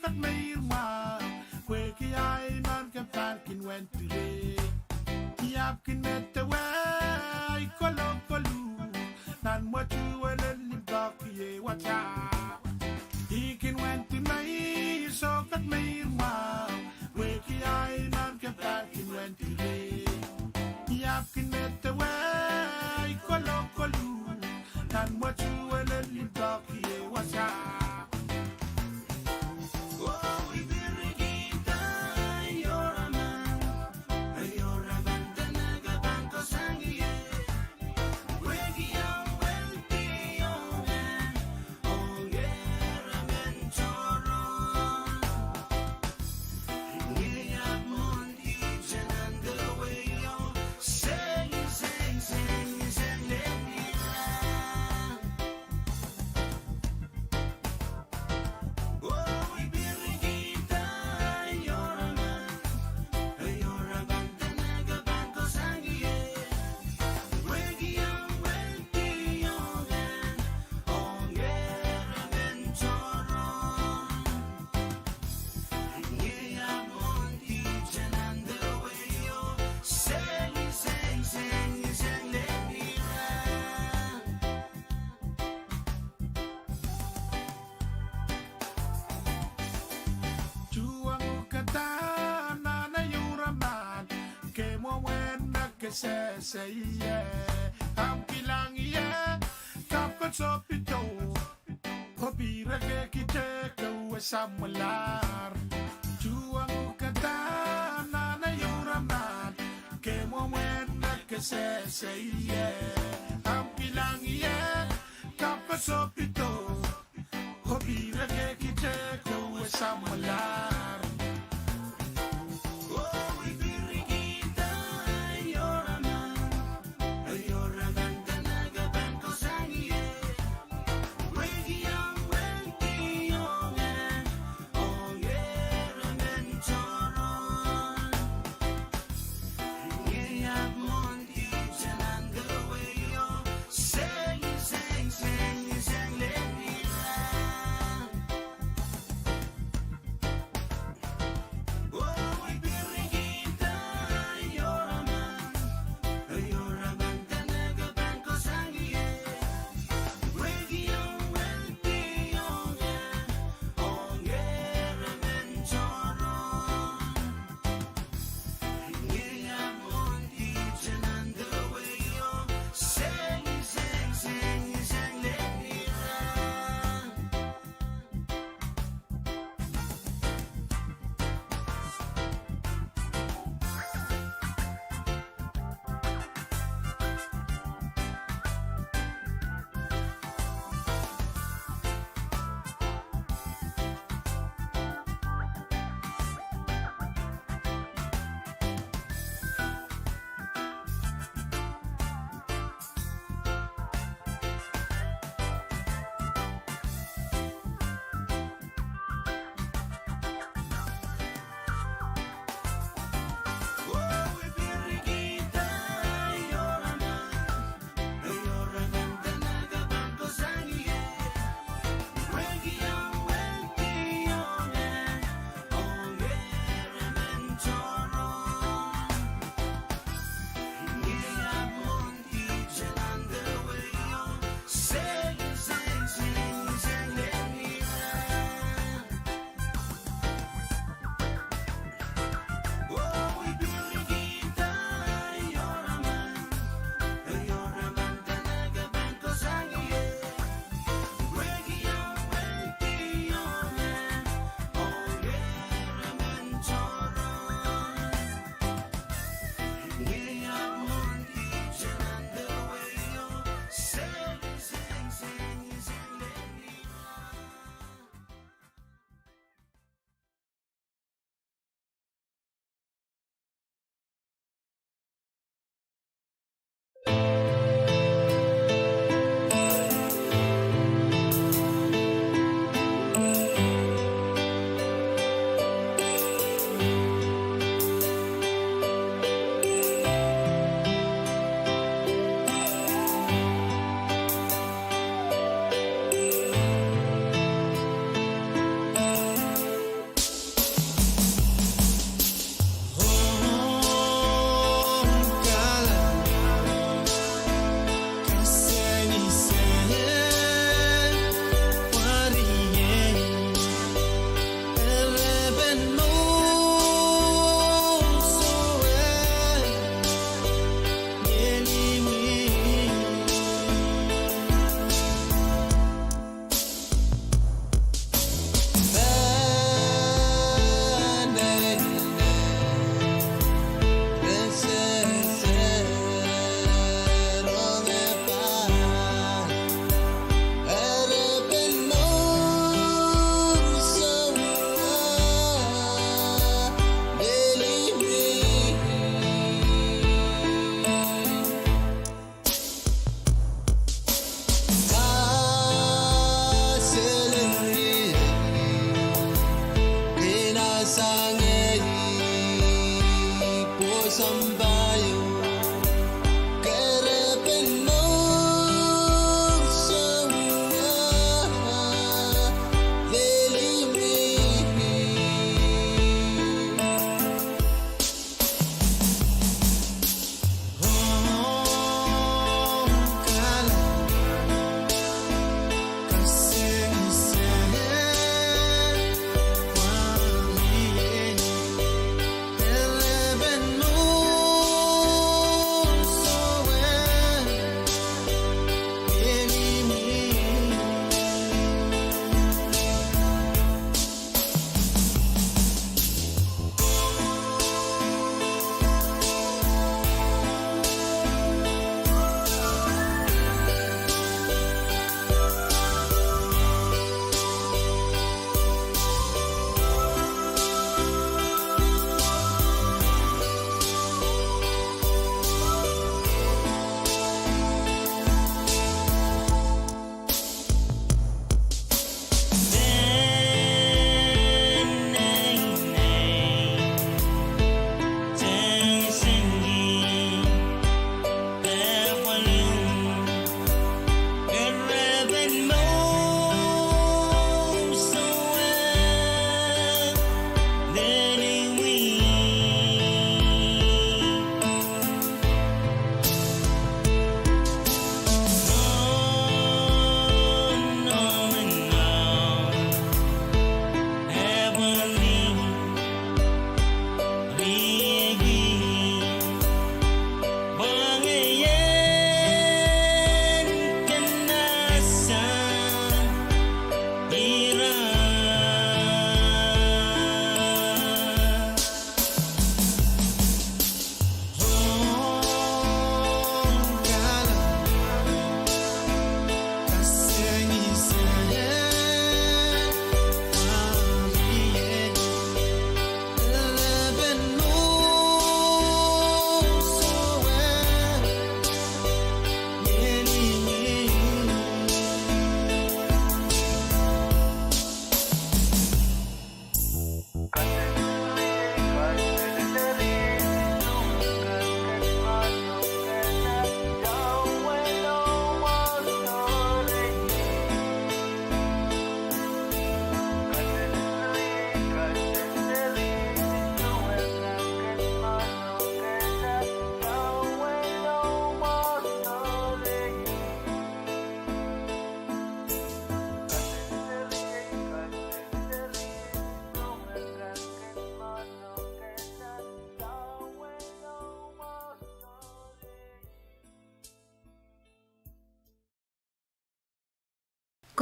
Sohte meir mwahu, pwehki ahi mehn kepahn kin wendi reh. I ahpw kin medewe ahi kolokol uh nan mwetuwelen limpoak iei wasa. I kin wendi meir, sohte meir mwahu, pwehki ahi mehn kepahn kin wendi reh. I ahpw kin medewe ahi kolokol uh nan mwetuwelen limpoak iei wasa. Tuheng uhk dah nan ehu raman, ke mwomwen me ke sehse ie, ahmw kilang ie, kapw ke sohpeido, oh pihrek kihte ke wia samwalahr. Tuheng uhk dah nan ehu raman, ke mwomwen me ke sehse ie, ahmw kilang ie, kapw ke sohpeido, oh pihrek kihte ke wia samwalahr.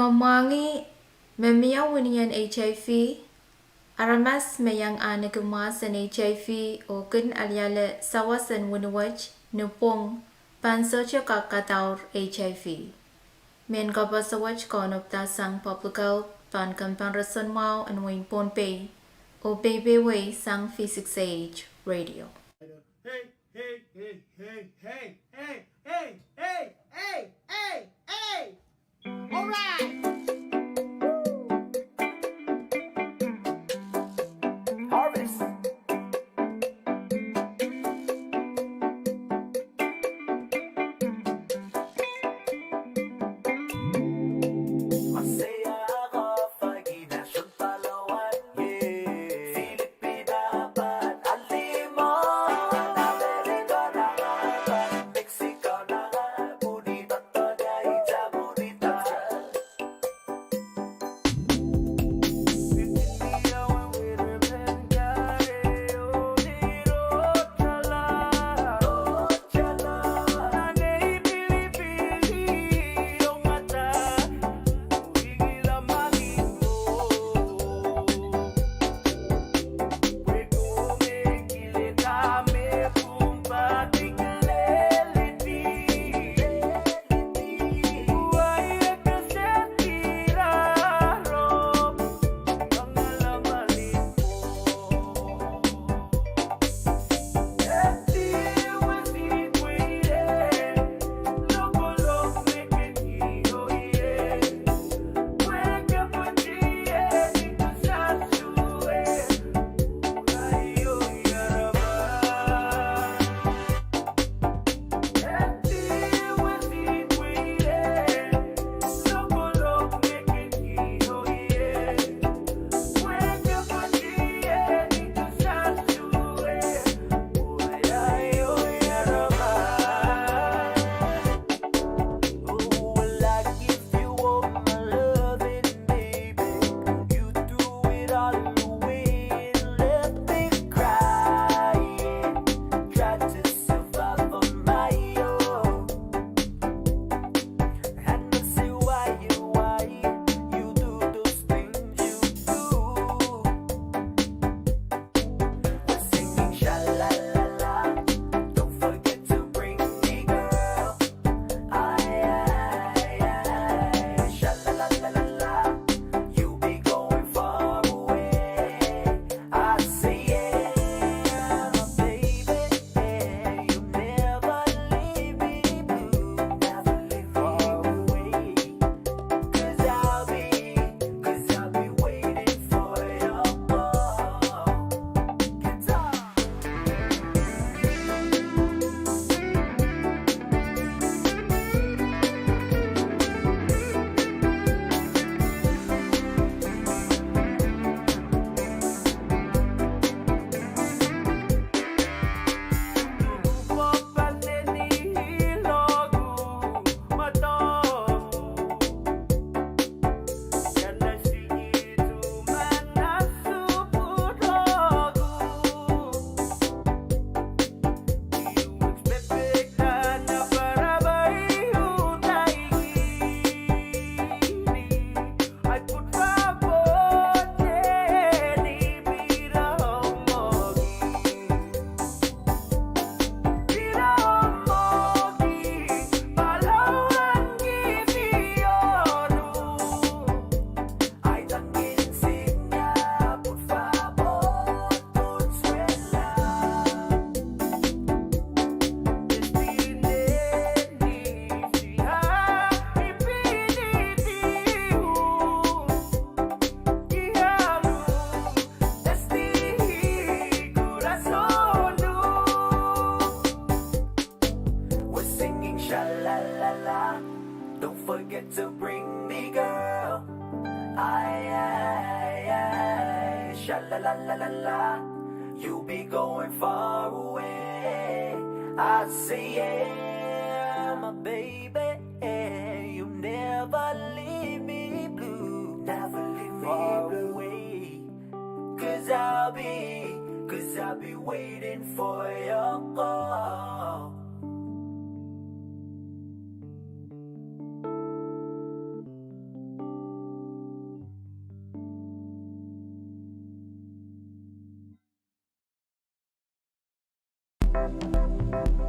Komw mwahngih me mie wini en HIV? Aramas me iang ahneki mwahs en HIV oh kin aliale sawas en wini wet ni pwung pahn sohte kak kadaur HIV. Mehn koaposo wet kaunopda sang Public Health pahn kempoakepahn roson mwahu en wehin Pohnpei oh peipeiewi sang V six A H Radio. Hey, hey, hey, hey, hey, hey, hey, hey, hey, hey, hey, hey. All right. Harvest. La, la, la, la, you'll be going far away. I say, yeah, my baby, you never leave me blue, never leave me blue. Far away. 'Cause I'll be, 'cause I'll be waiting for your call.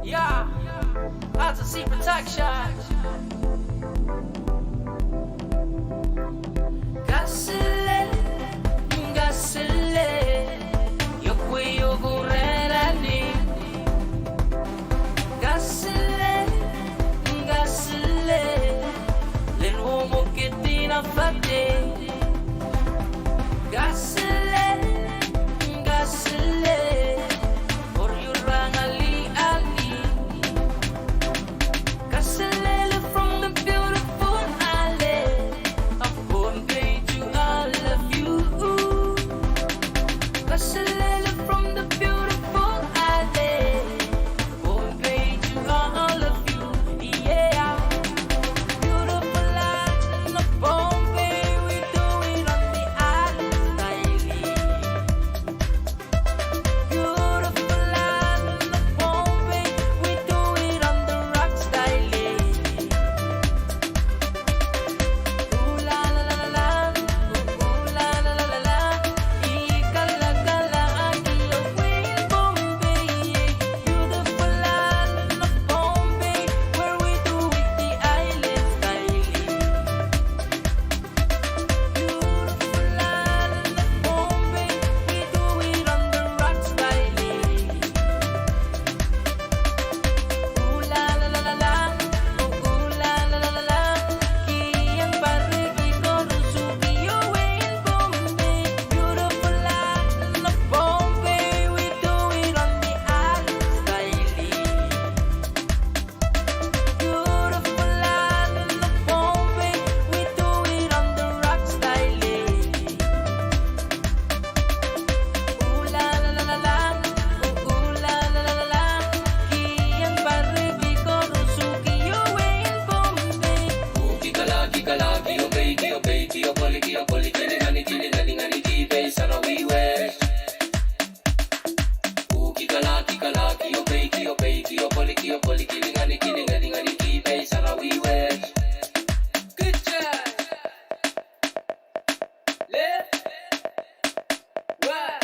Yeah, Arthur C Production. Kaselel, kaselel, yoke wei yoke rerani. Kaselel, kaselel, len wong wong ketin afate. Kaselel, kaselel, or you rang ali ali. Kaselel from the beautiful island of Pohnpei to all of you. Kaselel from the beautiful island. Pohnpei to all of you, yeah. Beautiful island of Pohnpei, we do it on the island style. Beautiful island of Pohnpei, we do it on the rock style. Ooh la la la la la, ooh la la la la la, ee kala kala aki oh wein Pohnpei. Beautiful island of Pohnpei, where we do it the island style. Beautiful island of Pohnpei, we do it on the rock style. Ooh la la la la la, ooh la la la la la, kihong pahrek koaros oh kihong wein Pohnpei. Beautiful island of Pohnpei, we do it on the island style. Beautiful island of Pohnpei, we do it on the rock style. Ooh la la la la la, ooh la la la la la, kihong pahrek koaros oh kihong wein Pohnpei. Ooh kikala kikala, kihong pei, kihong pei, kihong pweli, kihong pweli, kilinganihki, kilinganihki, pei sarawi wet. Ooh kikala kikala, kihong pei, kihong pei, kihong pweli, kihong pweli, kilinganihki, kilinganihki, pei sarawi wet. Good job. Left, right,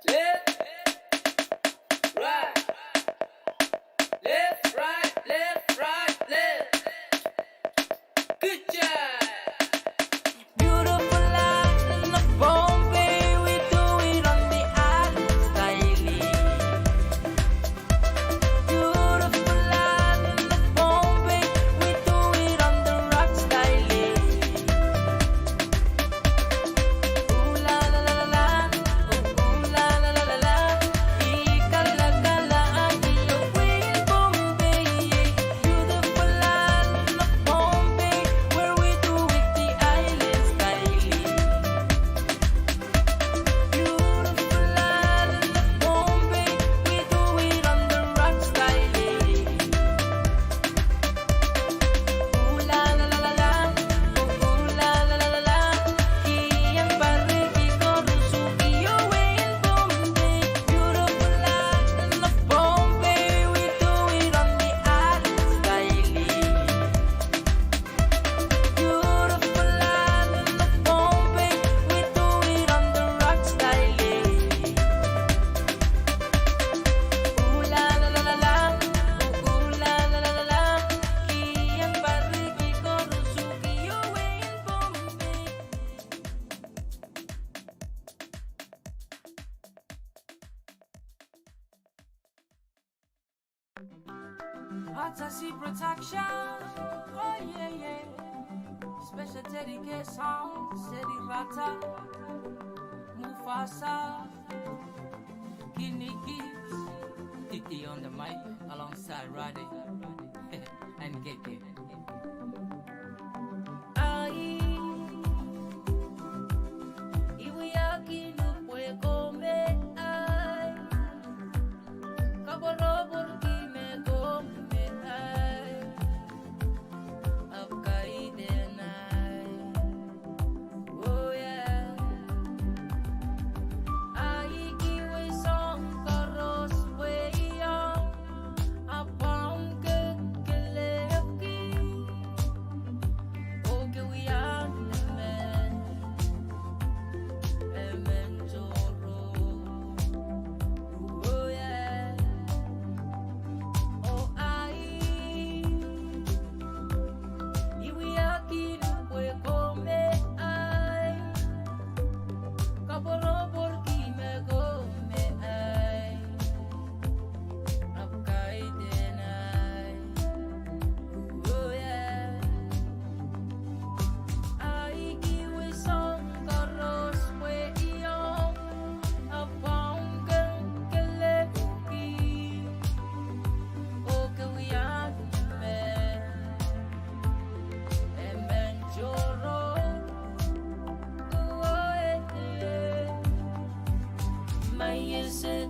left, right, left, right, left, right, left. Good job. Beautiful island of Pohnpei, we do it on the island style. Beautiful island of Pohnpei, we do it on the rock style. Ooh la la la la la, ooh la la la la la, ee kala kala aki oh wein Pohnpei. Beautiful island of Pohnpei, where we do it the island style. Beautiful island of Pohnpei, we do it on the rock style. Ooh la la la la la, ooh la la la la la, kihong pahrek koaros oh kihong wein Pohnpei. Beautiful island of Pohnpei, we do it on the island style. Beautiful island of Pohnpei, we do it on the rock style. Ooh la la la la la, ooh la la la la la, kihong pahrek koaros oh kihong wein Pohnpei. Arthur C Production. Oh yeah, yeah. Special dedication, Seri Rata, Mufasa, Guinea Gibbs, Titi on the mic alongside Roddy and K K. Ahi, iwiaki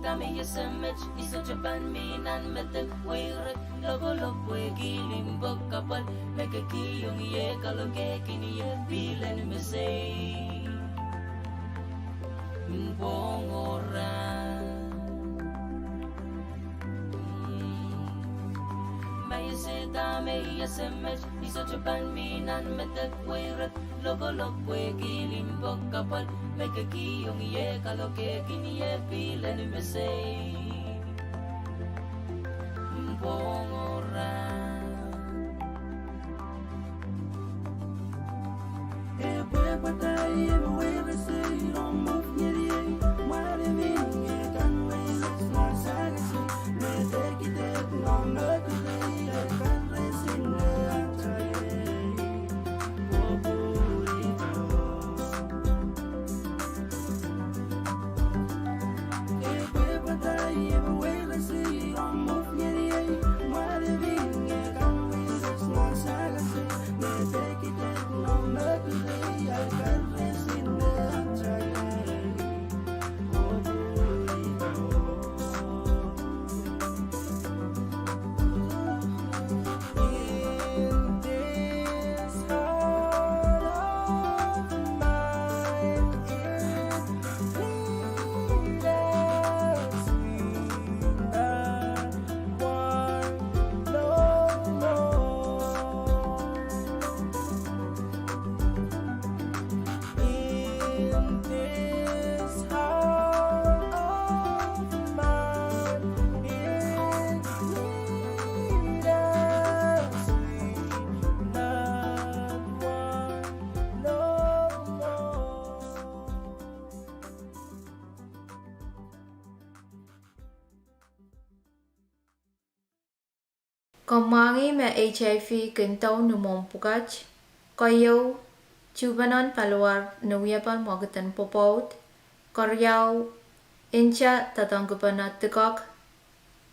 Dahme I ese met, I sohte pahn mi nan medek weirek lokolok pwehki limpoak kapwal me kekihong ie kalokehkin ie pihl en mesei. Pwongora. Ma I ese dahme I ese met, I sohte pahn mi nan medek weirek lokolok pwehki limpoak kapwal me kekihong ie kalokehkin ie pihl en mesei. Pwongora. Komwahngih me HIV kin dou ni mwohn pwukat, keieu, tuhpeno paliwar ni wiepen mwekid en pwopwoud, keriau, nta doadoahngkipene dikek,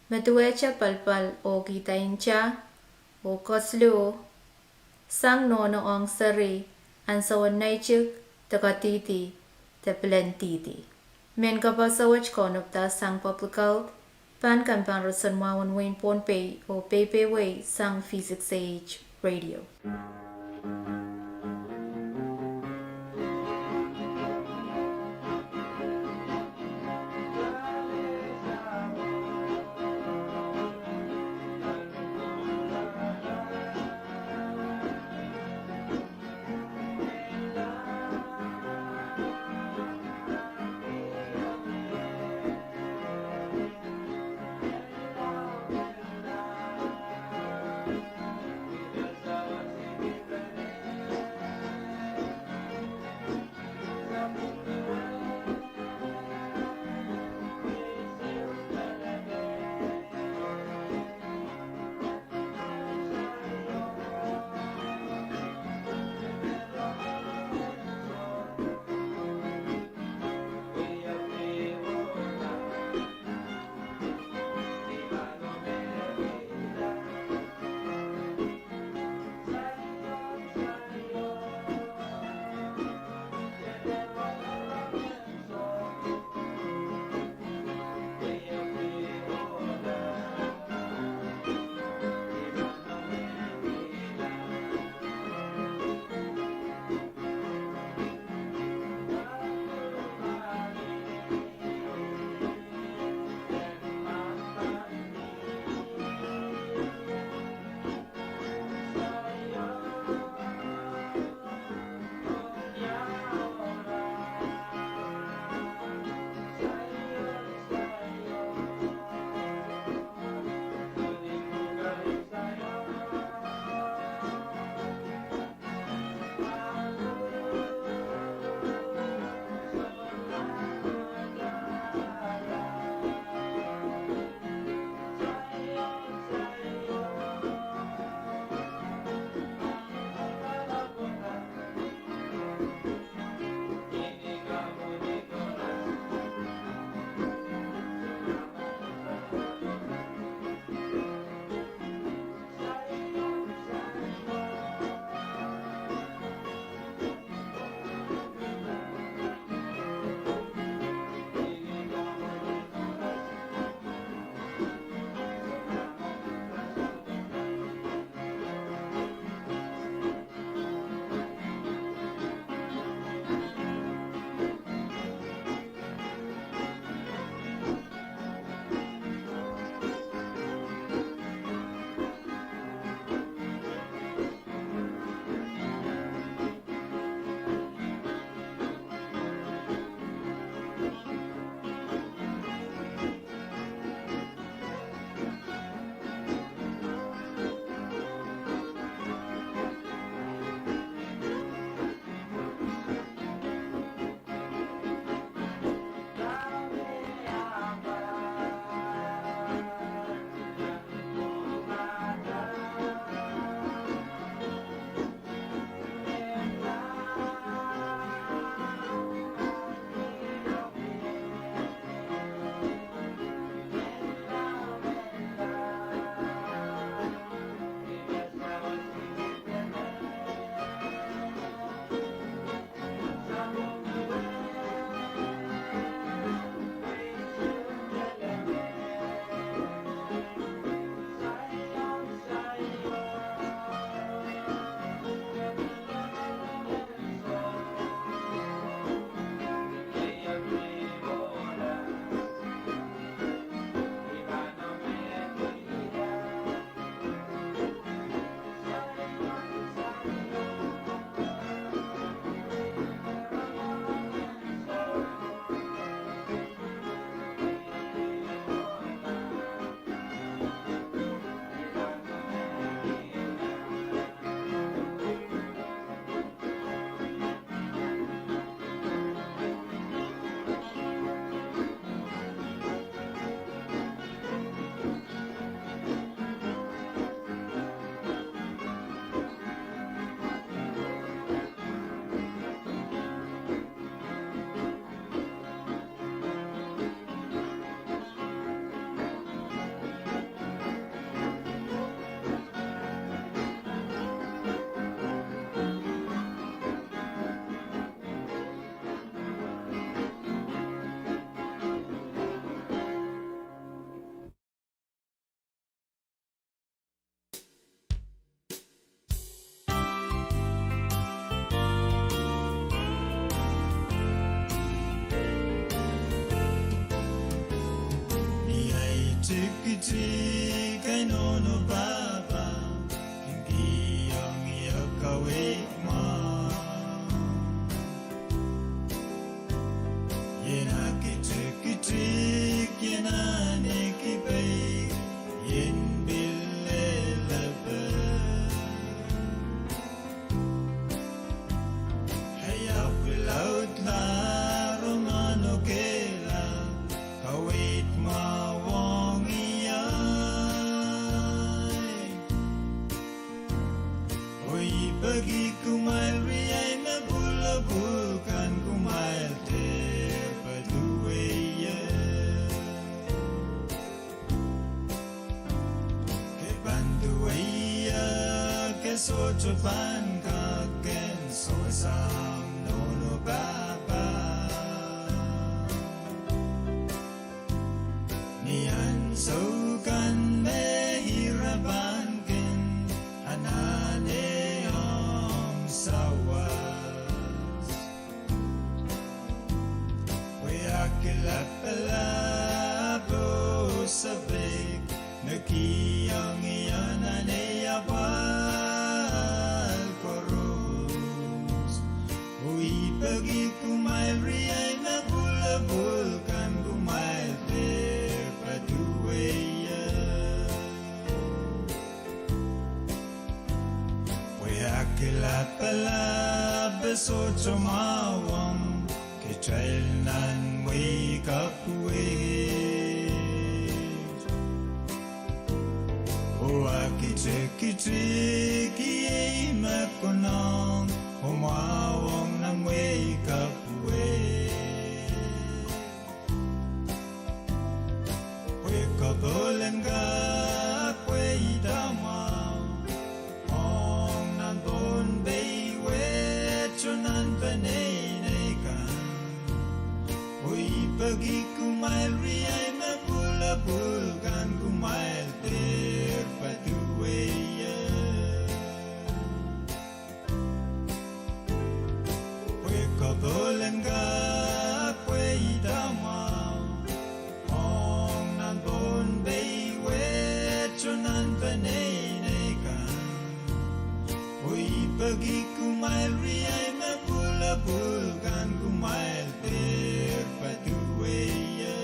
me duwehte pelpel oh kihda nta, oh kesiluh, sang nohno ong seri, ansoun neitik, de kadihdi, de pilen dihdi. Mehn kapaso wet kaunopda sang Public Health, pahn kempein roson mwahu en wehin Pohnpei oh peipeiewe sang V six A H Radio. Tikitik, I nohno pahpa, kin kihong ie kaweid mwahu. Ien aki tikitik, ien ahneki peik, ien pil lelepe. Ei apw laudla, rohng nohno kehla, kaweid mwahu ong ie. Oh I peki kumwail riei me pwulopwul kan, kumwail dehr poaduwe ie. Ke pahn duwe ie, ke sohte pahn kak kin sewesehng nohno pahpa. Ni ansou kan me ira pahn kin anahne ong sawas, pwe akilapalap oh sapeik me kihong ie anahne apwal koaros. Oh I peki kumwail riei me pwulopwul kan, kumwail dehr poaduwe ie. Pwe akilapalap e sohte mwahu ong kitail nan wehi kapw wet. Oh aki tikitik, iei me konehng oh mwahu ong nan wehi kapw wet. Pwe koapwolen kak pweida mwahu ong nan Pohnpei wet oh nan peneinei kan. Oh I peki kumwail riei me pwulopwul kan, kumwail dehr poaduwe ie. Pwe koapwolen kak pweida mwahu ong nan Pohnpei wet oh nan peneinei kan. Oh I peki kumwail riei me pwulopwul kan, kumwail dehr poaduwe ie.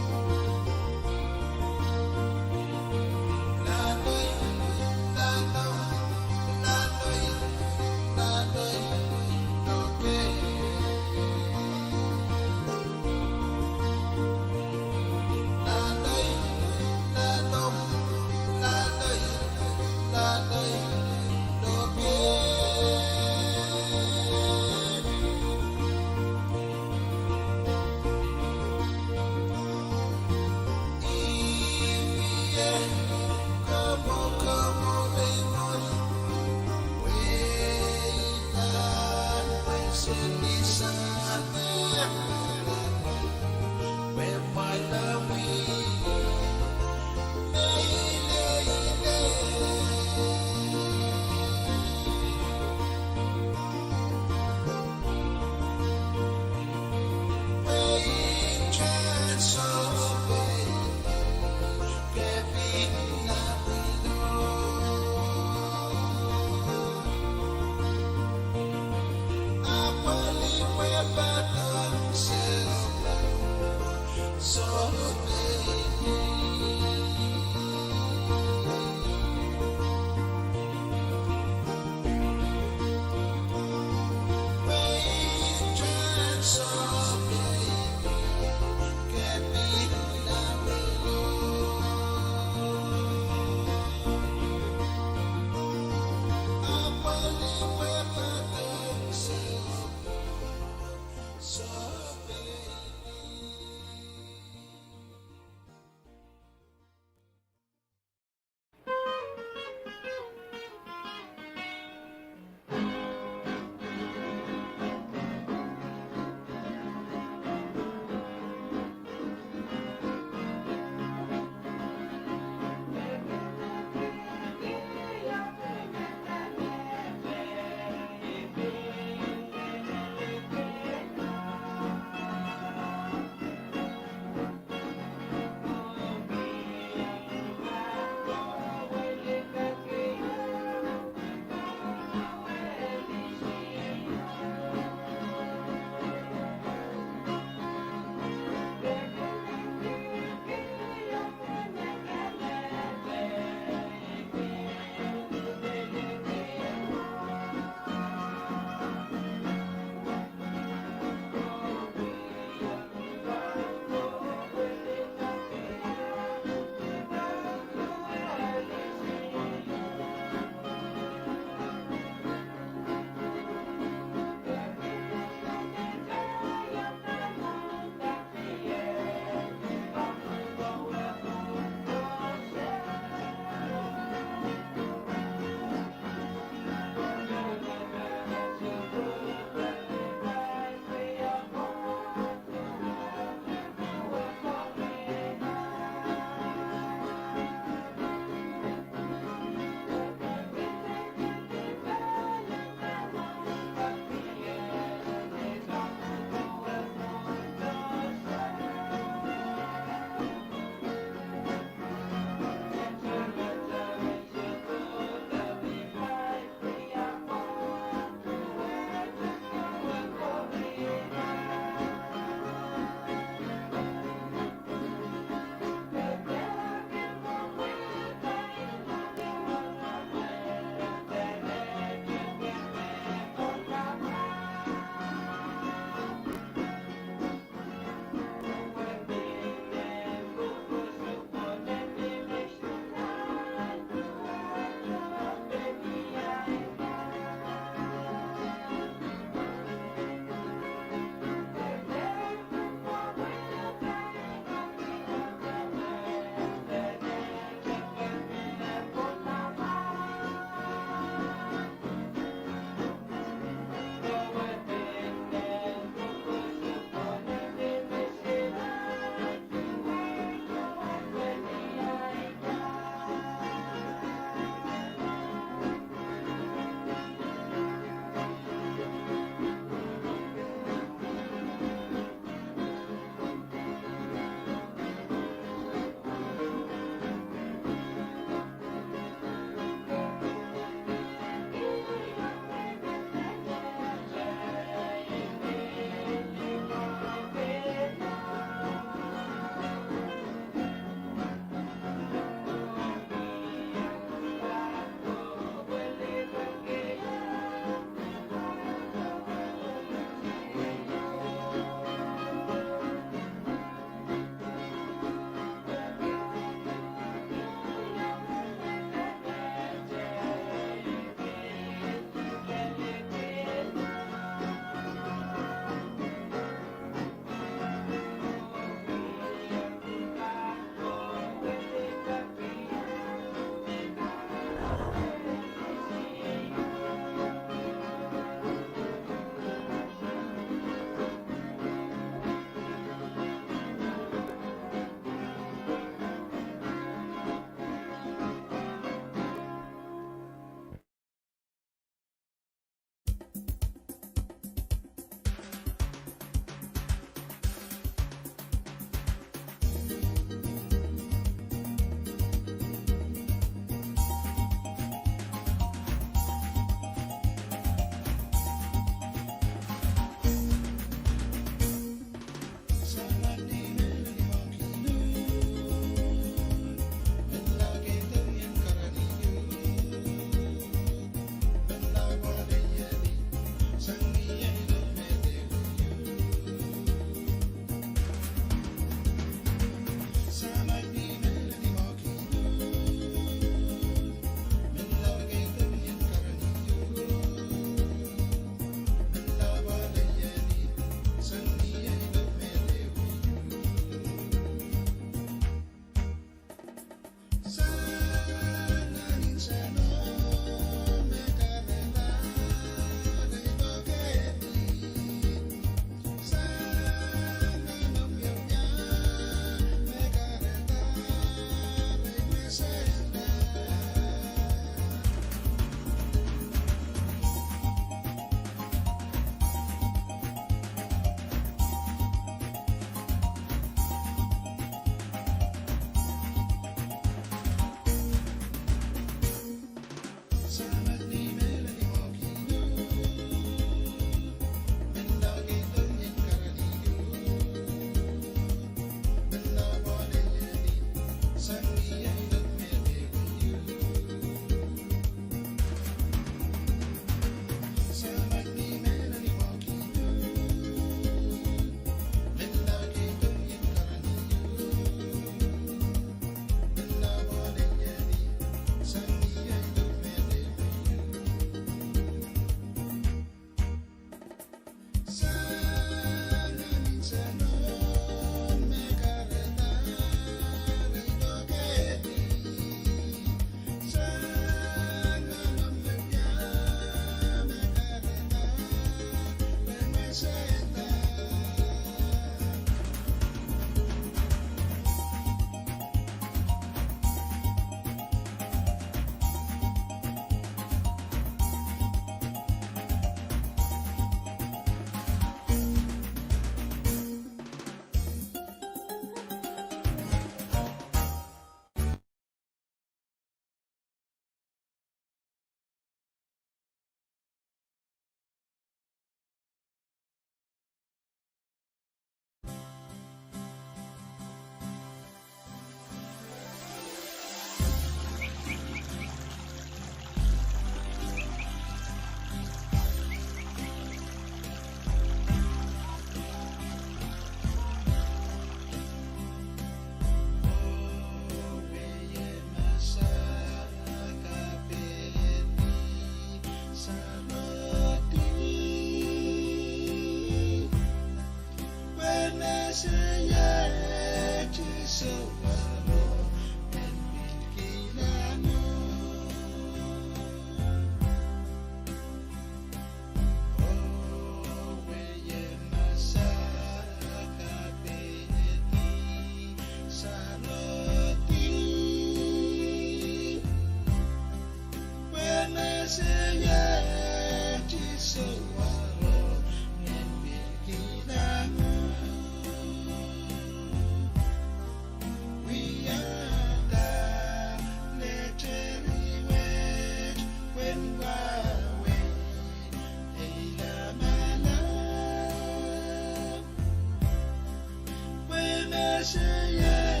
Seier,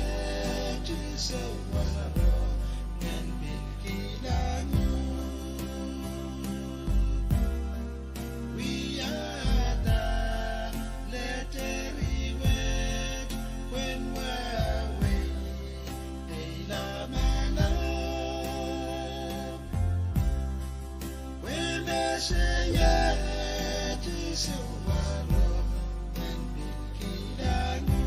Sises warohng en pil kilang uhk. Wiahda letter wet pwehn wahwei ei lamalam. Pwe me Seier Sises warohng en pil kilang uhk.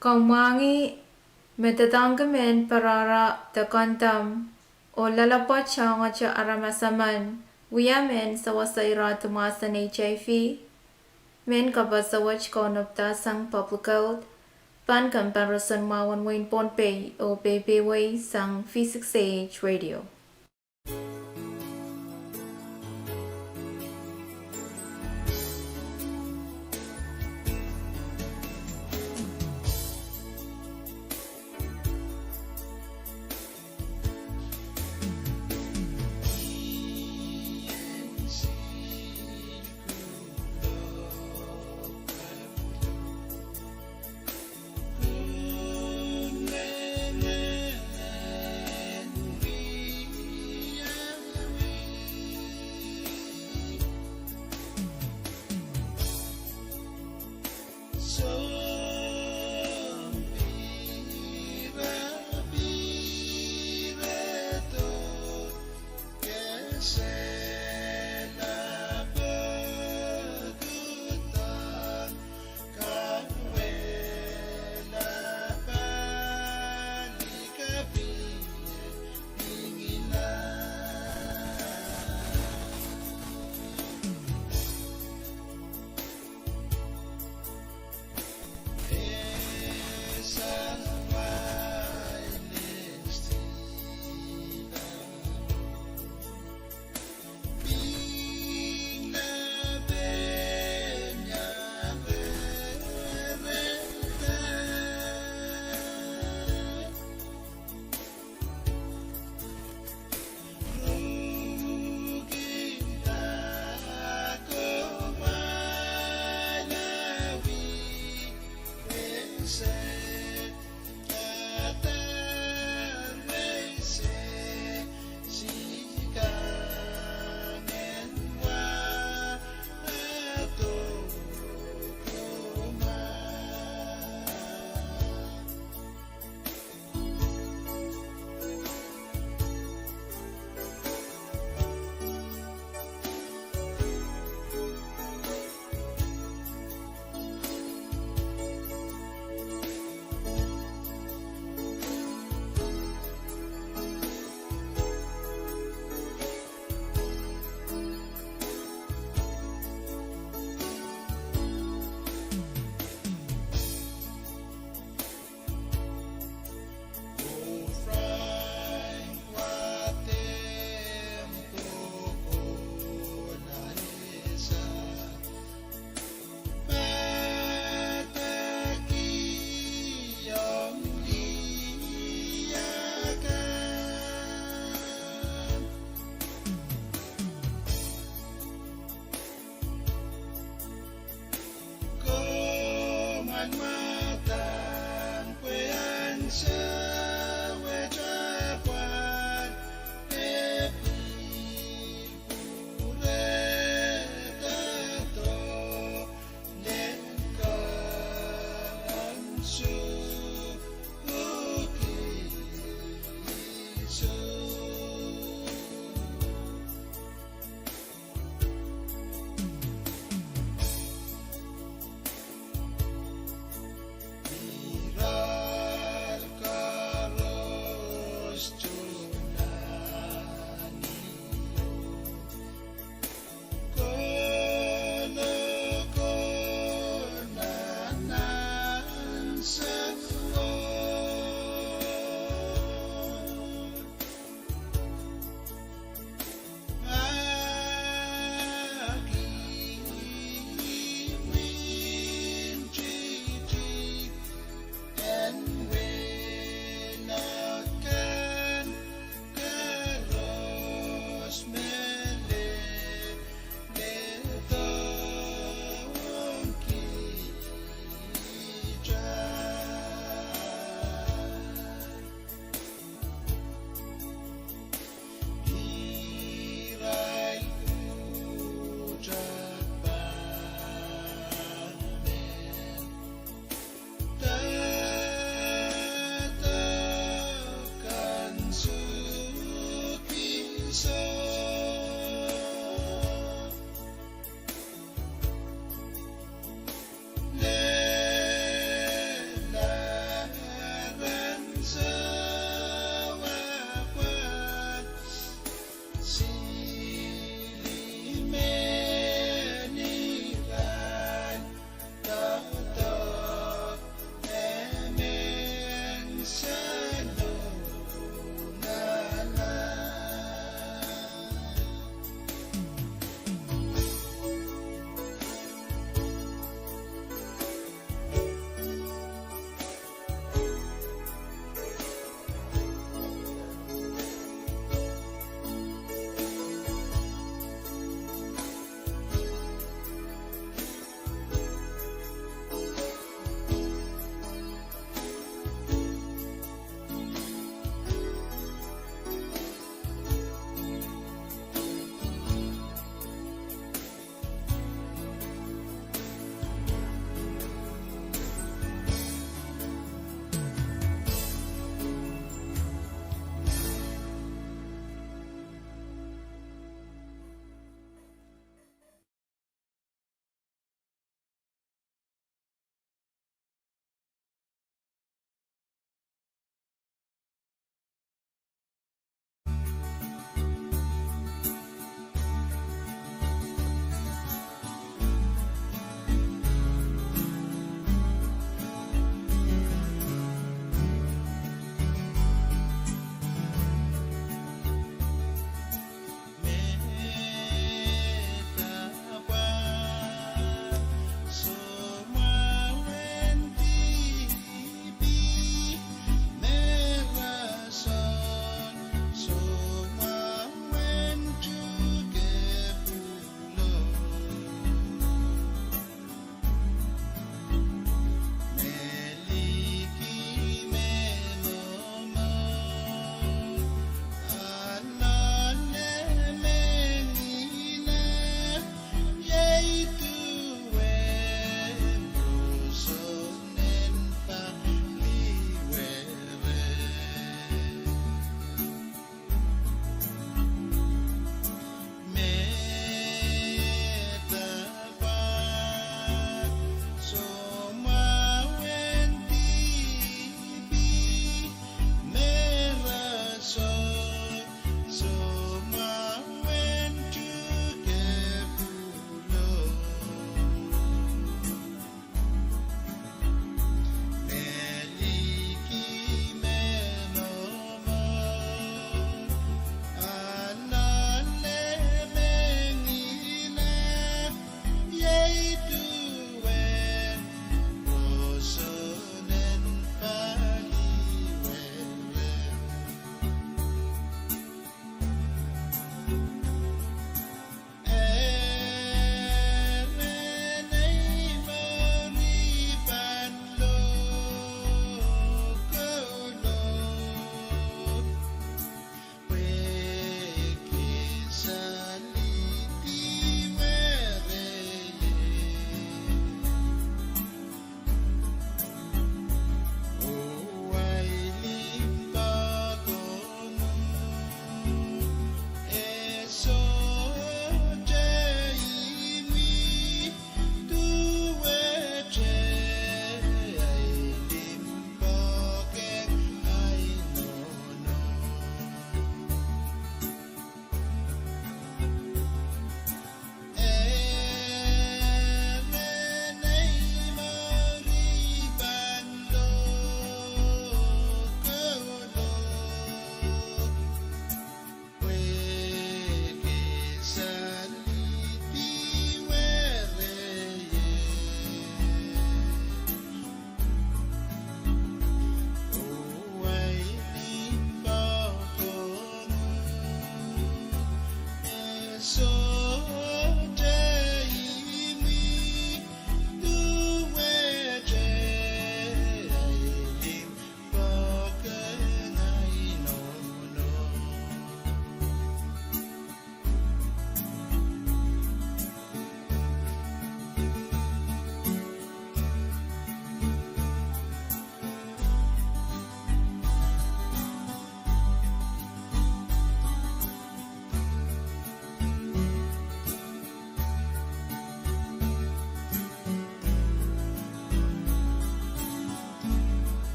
Kamwahngih, me doadoahngki mehn parahra de kondom oh loalopwoat soangoahte aramas emen wia mehn sewese irehdi mwahsen HIV, mehn kapehse wet kaunopda sang Public Health, pahn kompoakeparoson mwahu en wehin Pohnpei oh peipeiewi sang V six A H Radio.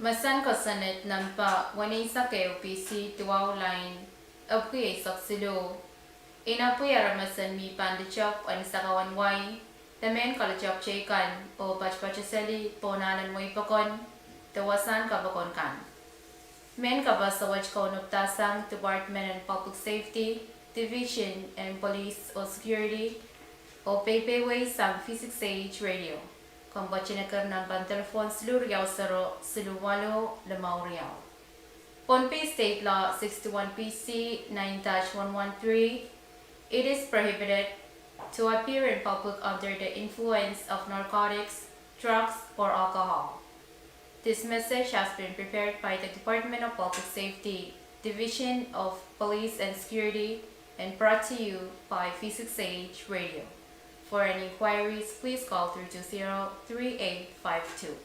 Mesen kosonned nempe weneisek ehu B C duwau lain epwiki eisek siluh. Inepwiki aramas en mi pahn lutepw en sakau en wai, de mehn kalutepw teikan oh poatopoatoseli pohn ahlen wehi pokon de wasahn kapokon kan. Mehn kapasa wet kaunopadahsang Department en Public Safety, Division en Police oh Security, oh peipeiwei sang V six A H Radio. Komw patohwan eker nempen telephone siluh riau sero siluh waluh limau riau. Pohnpei State Law sixty-one P C nine dash one one three, it is prohibited to appear in public under the influence of narcotics, drugs, or alcohol. This message has been prepared by the Department of Public Safety, Division of Police and Security, and brought to you by V six A H Radio. For any inquiries, please call three two zero three eight five two.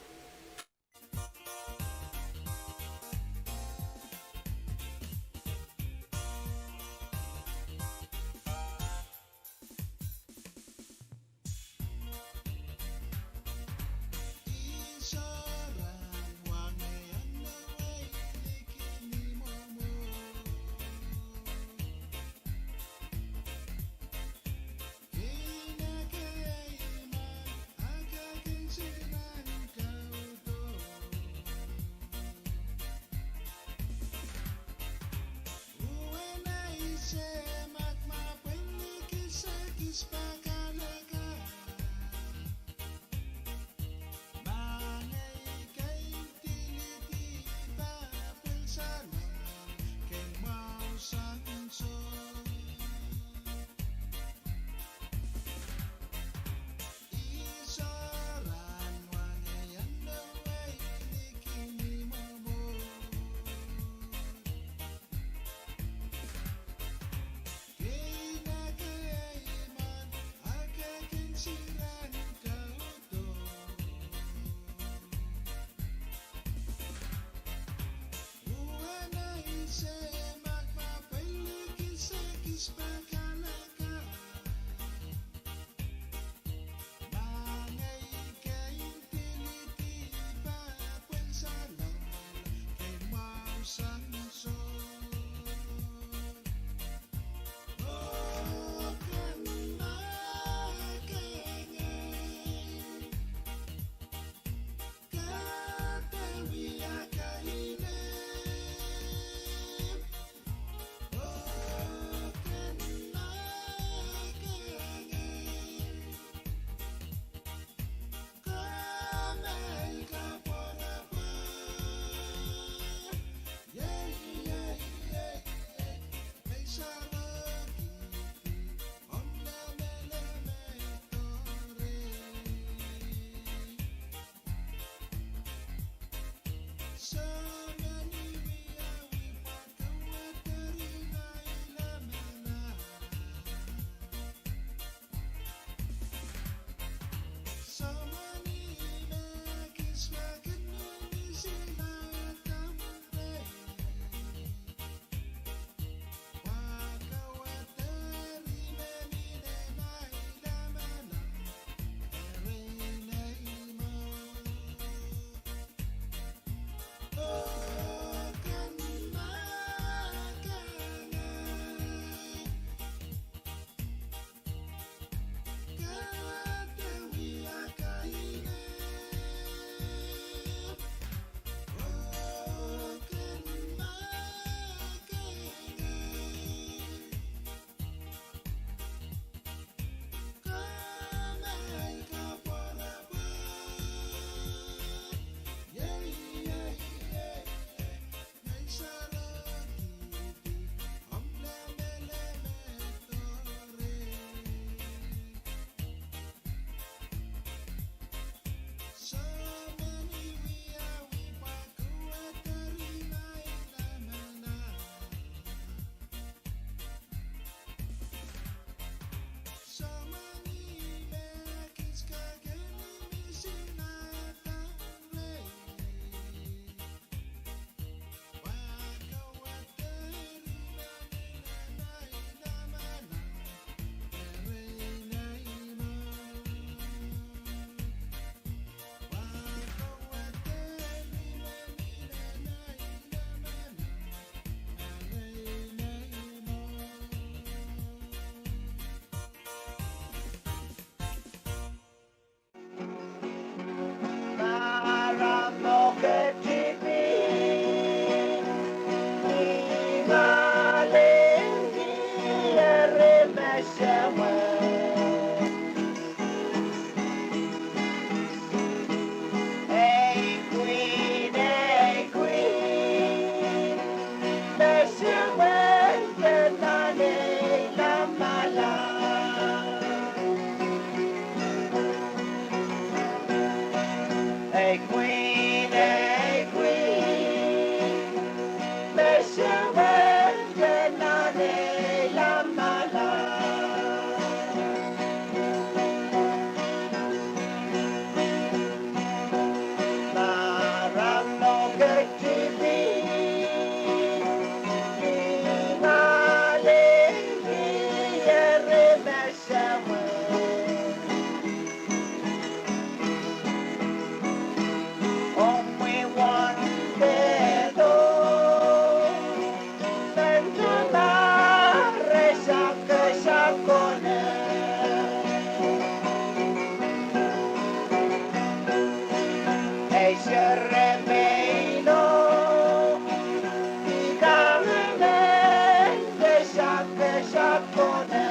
Ei Queen, ei Queen, me sewese nan ei lamalam. Maram oh ketin pil, pil male, pil eri me sewese. Omwi wan kehdo, pil tamare sake sakone. Ei sere meino, ih kak me, me sake sakone.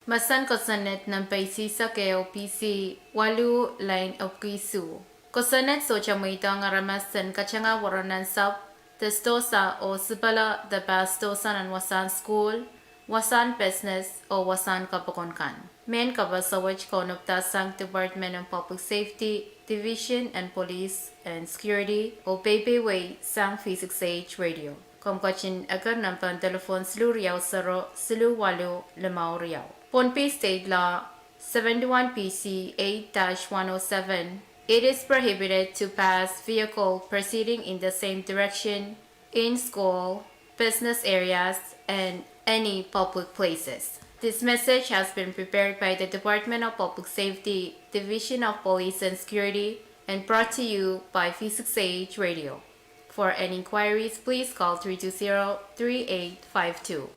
Mahsen kosonned nempe isihsek ehu, P C waluh, lain epwiki isuh. Kosonned sohte mweidohng aramas en katengehn woro nansapw de sidohsa oh sipala de pahn sidohsa nan wasahn sukuhl, wasahn pesnes oh wasahn kapokon kan. Mehn kapaso wet kaunopdahsang Department of Public Safety, Division en Police and Security, oh peipeieisang V six H Radio. Komw ketin eker nempe en delepwohn siluh riau sero, siluh waluh, limau riau. Pohnpei State Law seventy-one P C eight dash one oh seven, it is prohibited to pass vehicle proceeding in the same direction in school, business areas, and any public places. This message has been prepared by the Department of Public Safety, Division of Police and Security, and brought to you by V six H Radio. For any inquiries, please call three two zero, three eight five two.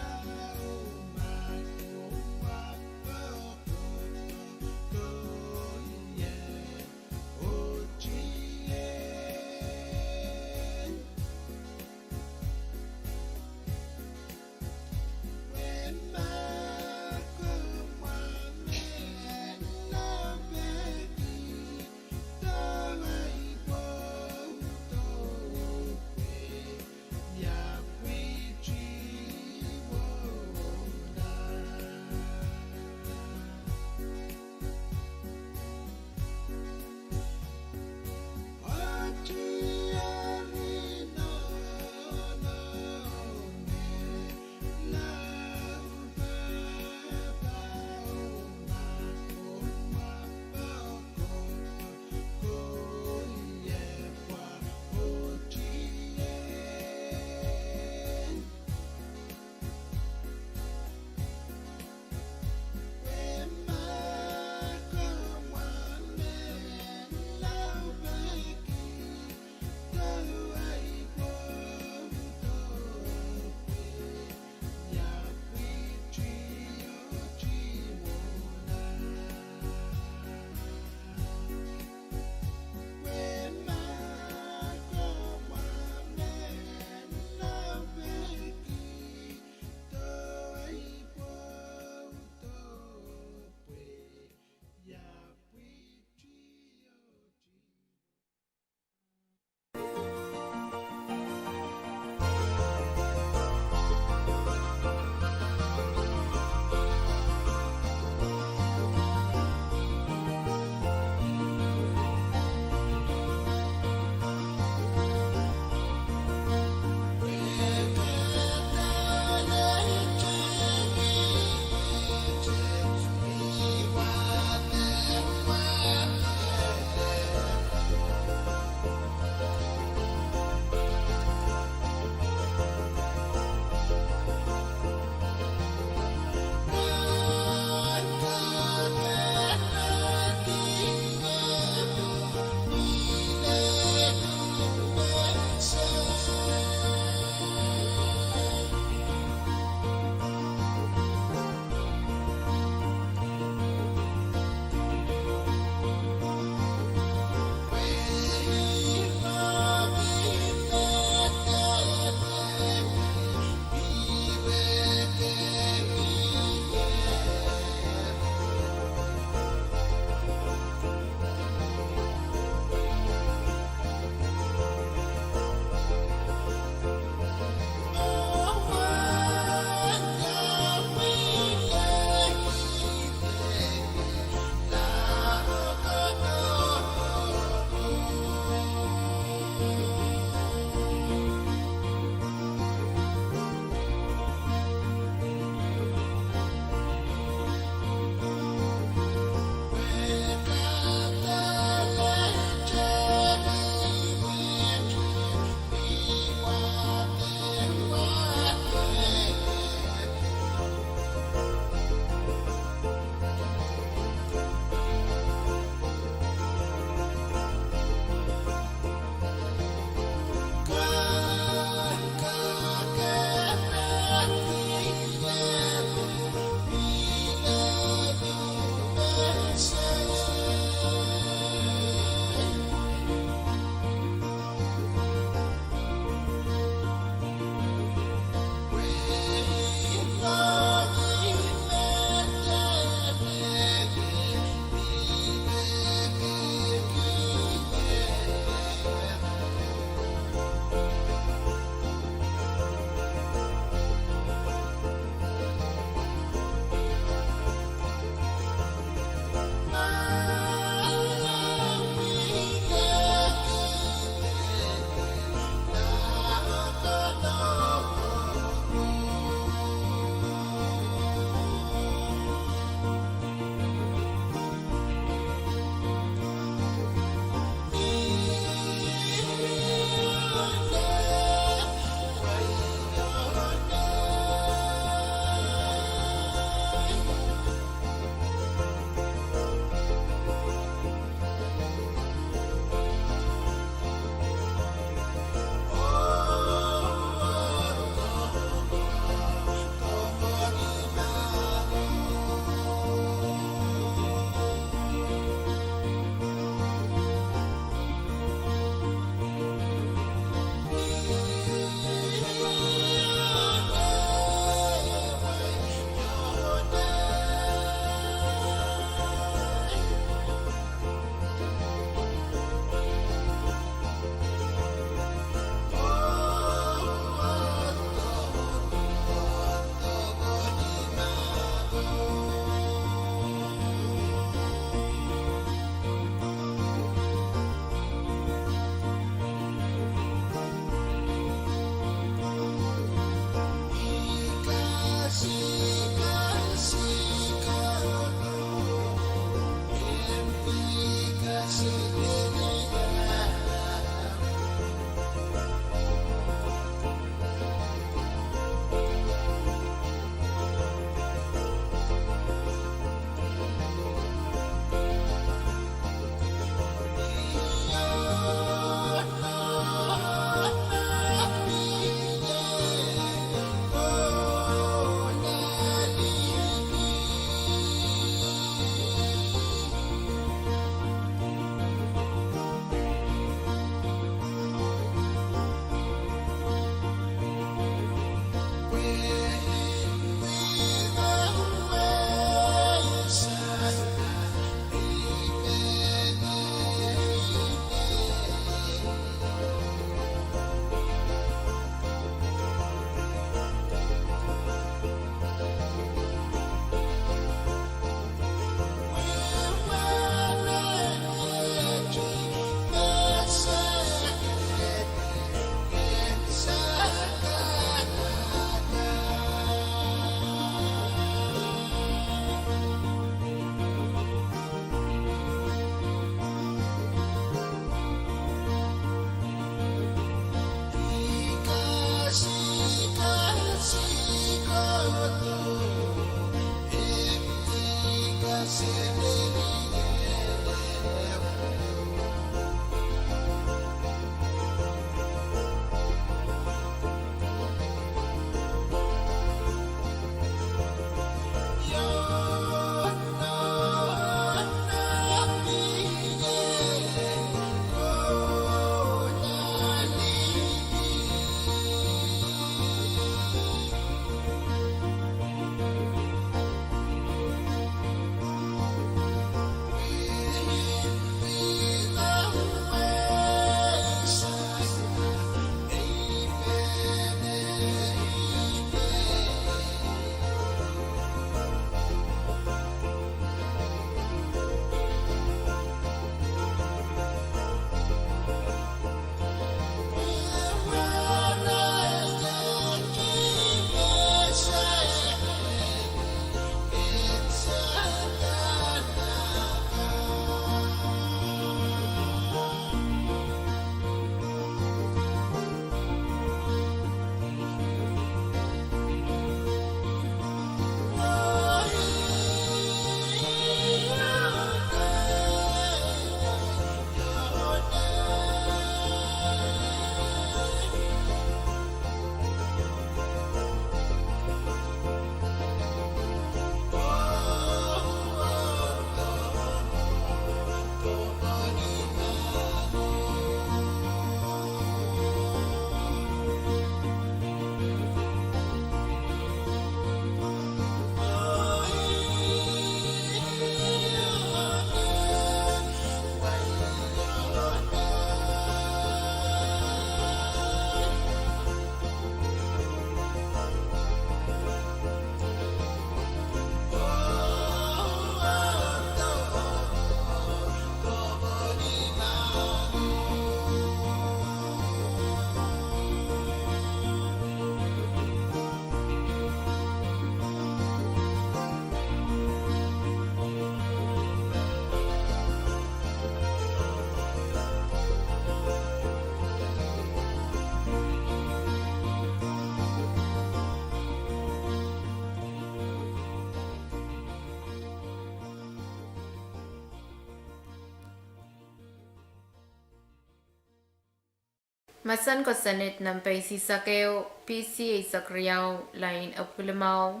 Mahsen kosonned nempe isihsek ehu, P C eisek riau, lain epwiki limau.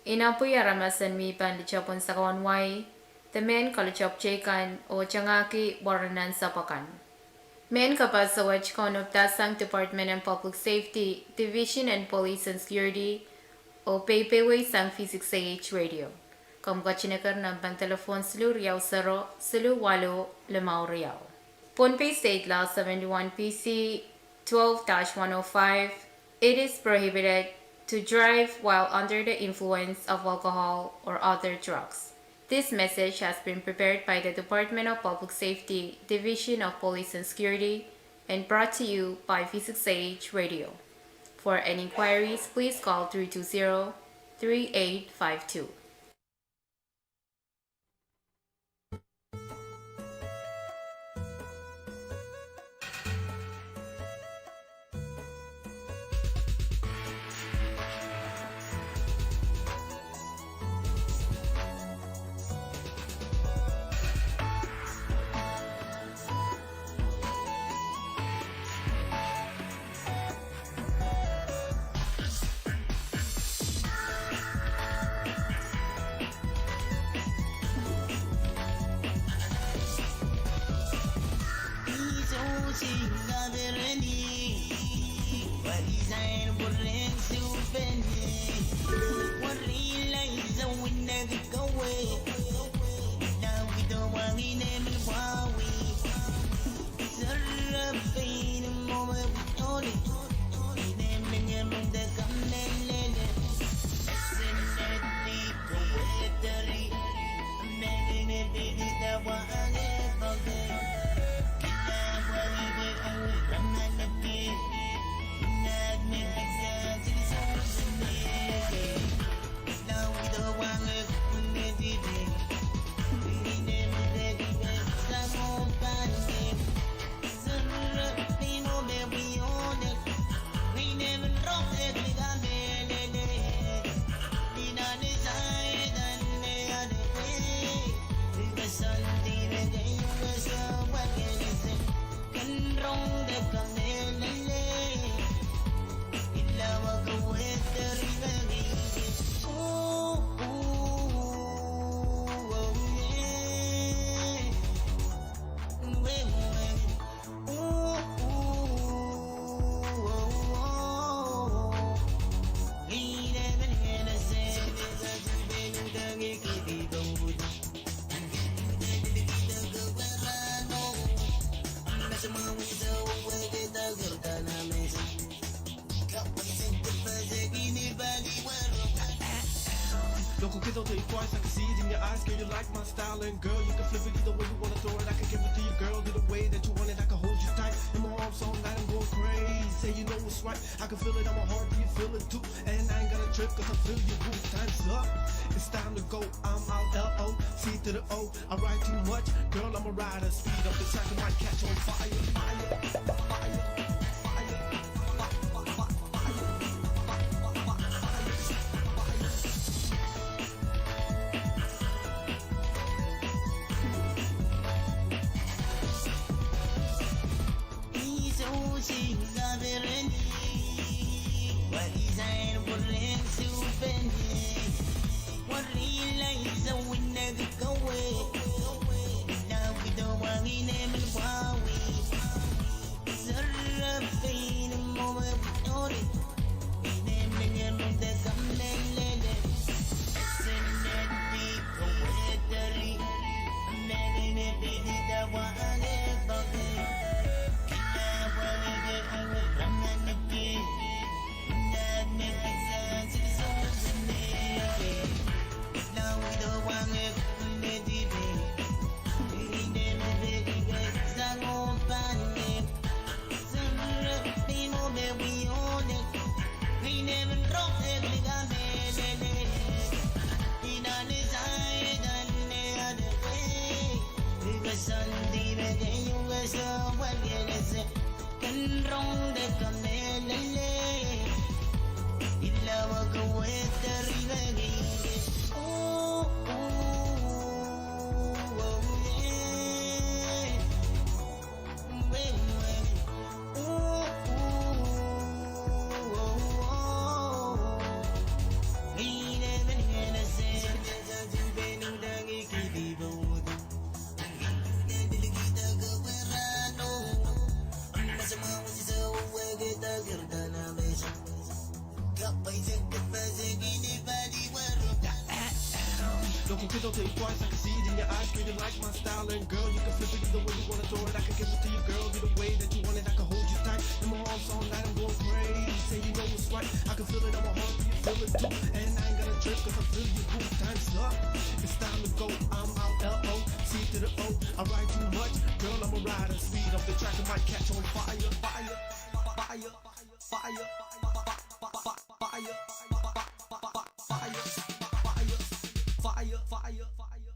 Inapwi aramas en mi pahn lutepwon sakau en wai, de mehn kalutok teikan oh tengahki weren nan sapwakan. Mehn kapaso wet kaunopdahsang Department en Public Safety, Division en Police and Security, oh peipeweisang V six A H Radio. Komw ketin eker nempehn telephone siluh riau sero, siluh waluh, limau riau. Pohnpei State Law seventy-one P C twelve dash one oh five, it is prohibited to drive while under the influence of alcohol or other drugs. This message has been prepared by the Department of Public Safety, Division of Police and Security, and brought to you by V six A H Radio. For any inquiries, please call three two zero, three eight five two. Look at all the twice, I can see it in your eyes. Girl, you like my style, and girl, you can flip it either way you wanna throw it. I can give it to you, girl, do the way that you want it. I can hold you tight in my arms all night and go crazy. Say you know what's right, I can feel it on my heart, do you feel it too? And I ain't gonna trip, 'cause I feel you, boo. Time's up, it's time to go. I'm out, L O, C to the O. I ride too much, girl, I'm a rider. Speed up the track, I might catch on fire. Fire, fire, fire, fire, fire, fire, fire, fire. Look, look at all the twice, I can see it in your eyes. Girl, you like my style, and girl, you can flip it either way you wanna throw it. I can give it to you, girl, do the way that you want it. I can hold you tight in my arms all night and go crazy. Say you know what's right, I can feel it on my heart, do you feel it too? And I ain't gonna trip, 'cause I feel you, boo. Time's up, it's time to go. I'm out, L O, C to the O. I ride too much, girl, I'm a rider. Speed up the track, I might catch on fire, fire, fire, fire, fire, fire, fire, fire, fire.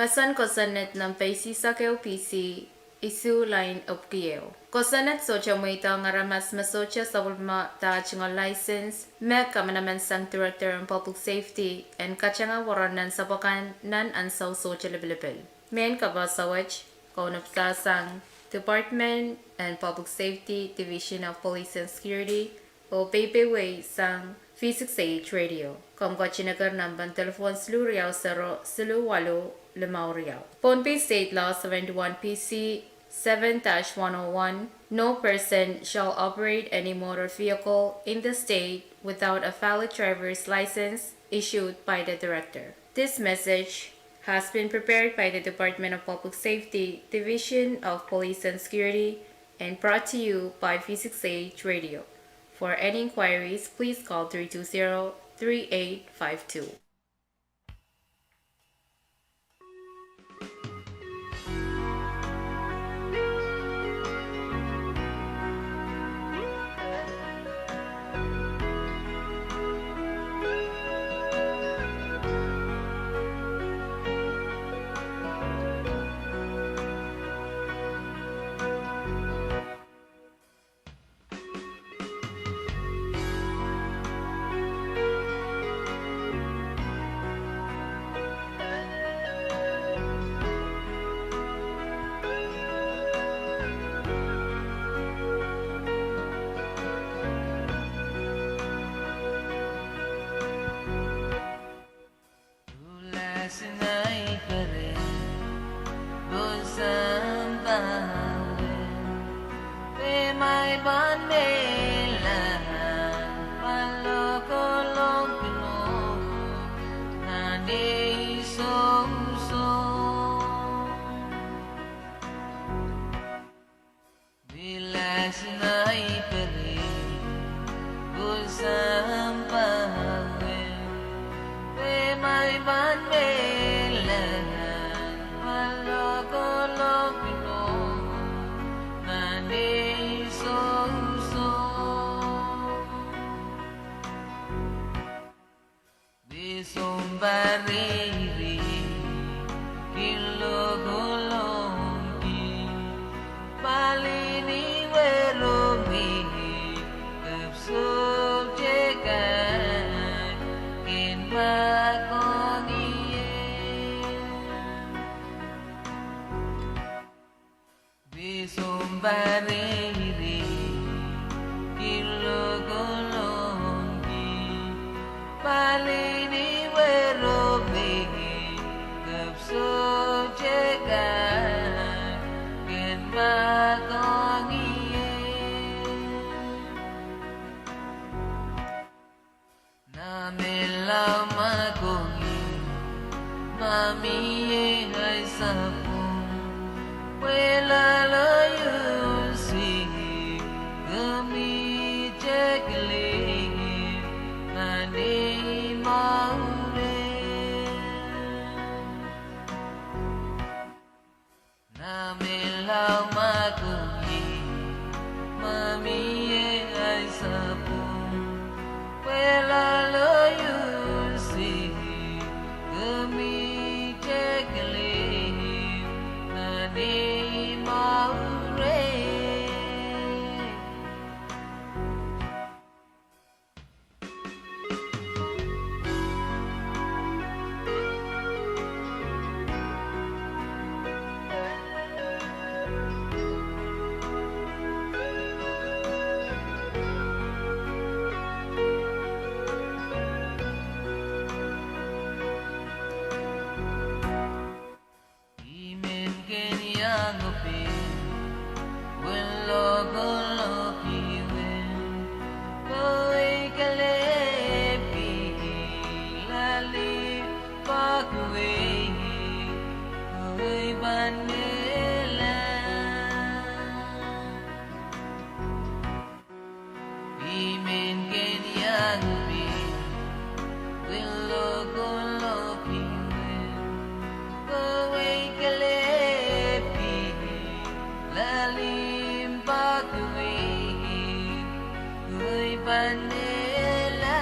Mahsen Kosonned Number Isihsek Ehu P C, Isuh Lain Epwiki Ehu. Kosonned sohte mweidohng aramas me sohte sapwellimadaht tungoal license me kamanaman sang Director en Public Safety en katengehda warohng nan sapwukan nan ansou sohte lipilipil. Mehn kapehse wet kaunop sang Department en Public Safety, Division of Police and Security, oh peipeieisang V six A H Radio. Komw ketin eker nempehn telephone siluh riau sero siluh waluh limau riau. Pohnpei State Law seventy-one P C seven dash one oh one, no person shall operate any motor vehicle in the state without a valid driver's license issued by the director. This message has been prepared by the Department of Public Safety, Division of Police and Security, and brought to you by V six A H Radio. For any inquiries, please call three two zero, three eight five two. Di sounpar riri, kin lokolongki, palini weromwi, kepsou teikan, kin mahkohng ie. Di sounpar riri, kin lokolongki, palini weromwi, kepsou teikan, kin mahkohng ie. Namenlau mahkohng ie, ma mie ahi sapwung, pwe loaloi unsik, komwi tekilih, nan ei mour. Namenlau mahkohng ie, ma mie ahi sapwung, pwe loaloi unsik, komwi tekilih, nan ei mour. I men kin iang pil, pwe lokolongki wen, pwe kelehpw ki, lali pak wei, pwe pahn mehla. I men kin iang pil, pwe lokolongki wen, pwe kelehpw ki, lali pak wei, pwe pahn mehla.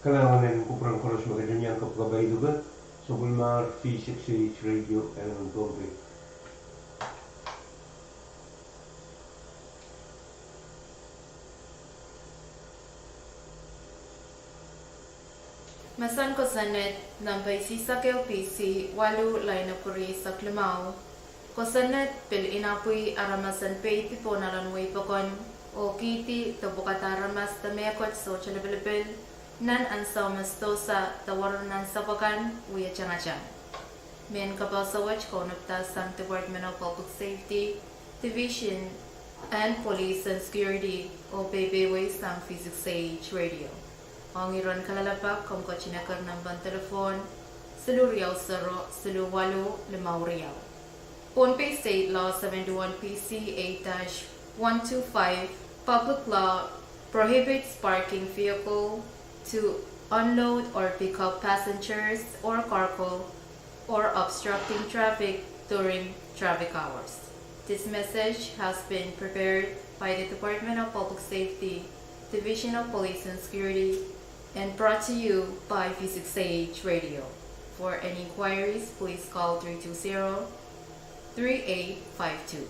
Kalahngan en kupwuren koaros me ketin iang kapakap idupe, sapwellimomwi V six H Radio en Pohnpei. Mesen kosonned, nampa isihsek ehu P C waluh, lain epwiki eisek limau. Kosonned pil inapwih aramas en peidi pohn alan wehi pokon oh kihdi de pwukada aramas de mehkot sohte lipilipil nan ansou me sidohsa de warohng nan sapwukan wie tangatang. Mehn kapehse wet kaunopada sang Department of Public Safety, Division en Police and Security, oh peipeidawei sang V six H Radio. Ong iren kalelapak, komw ketin eker nempehn telephone siluh riau sero, siluh waluh, limau riau. Pohnpei State Law seventy-one P C eight dash one two five, Public Law, prohibits parking vehicle to unload or pick up passengers or cargo or obstructing traffic during traffic hours. This message has been prepared by the Department of Public Safety, Division of Police and Security, and brought to you by V six H Radio. For any inquiries, please call three two zero, three eight five two.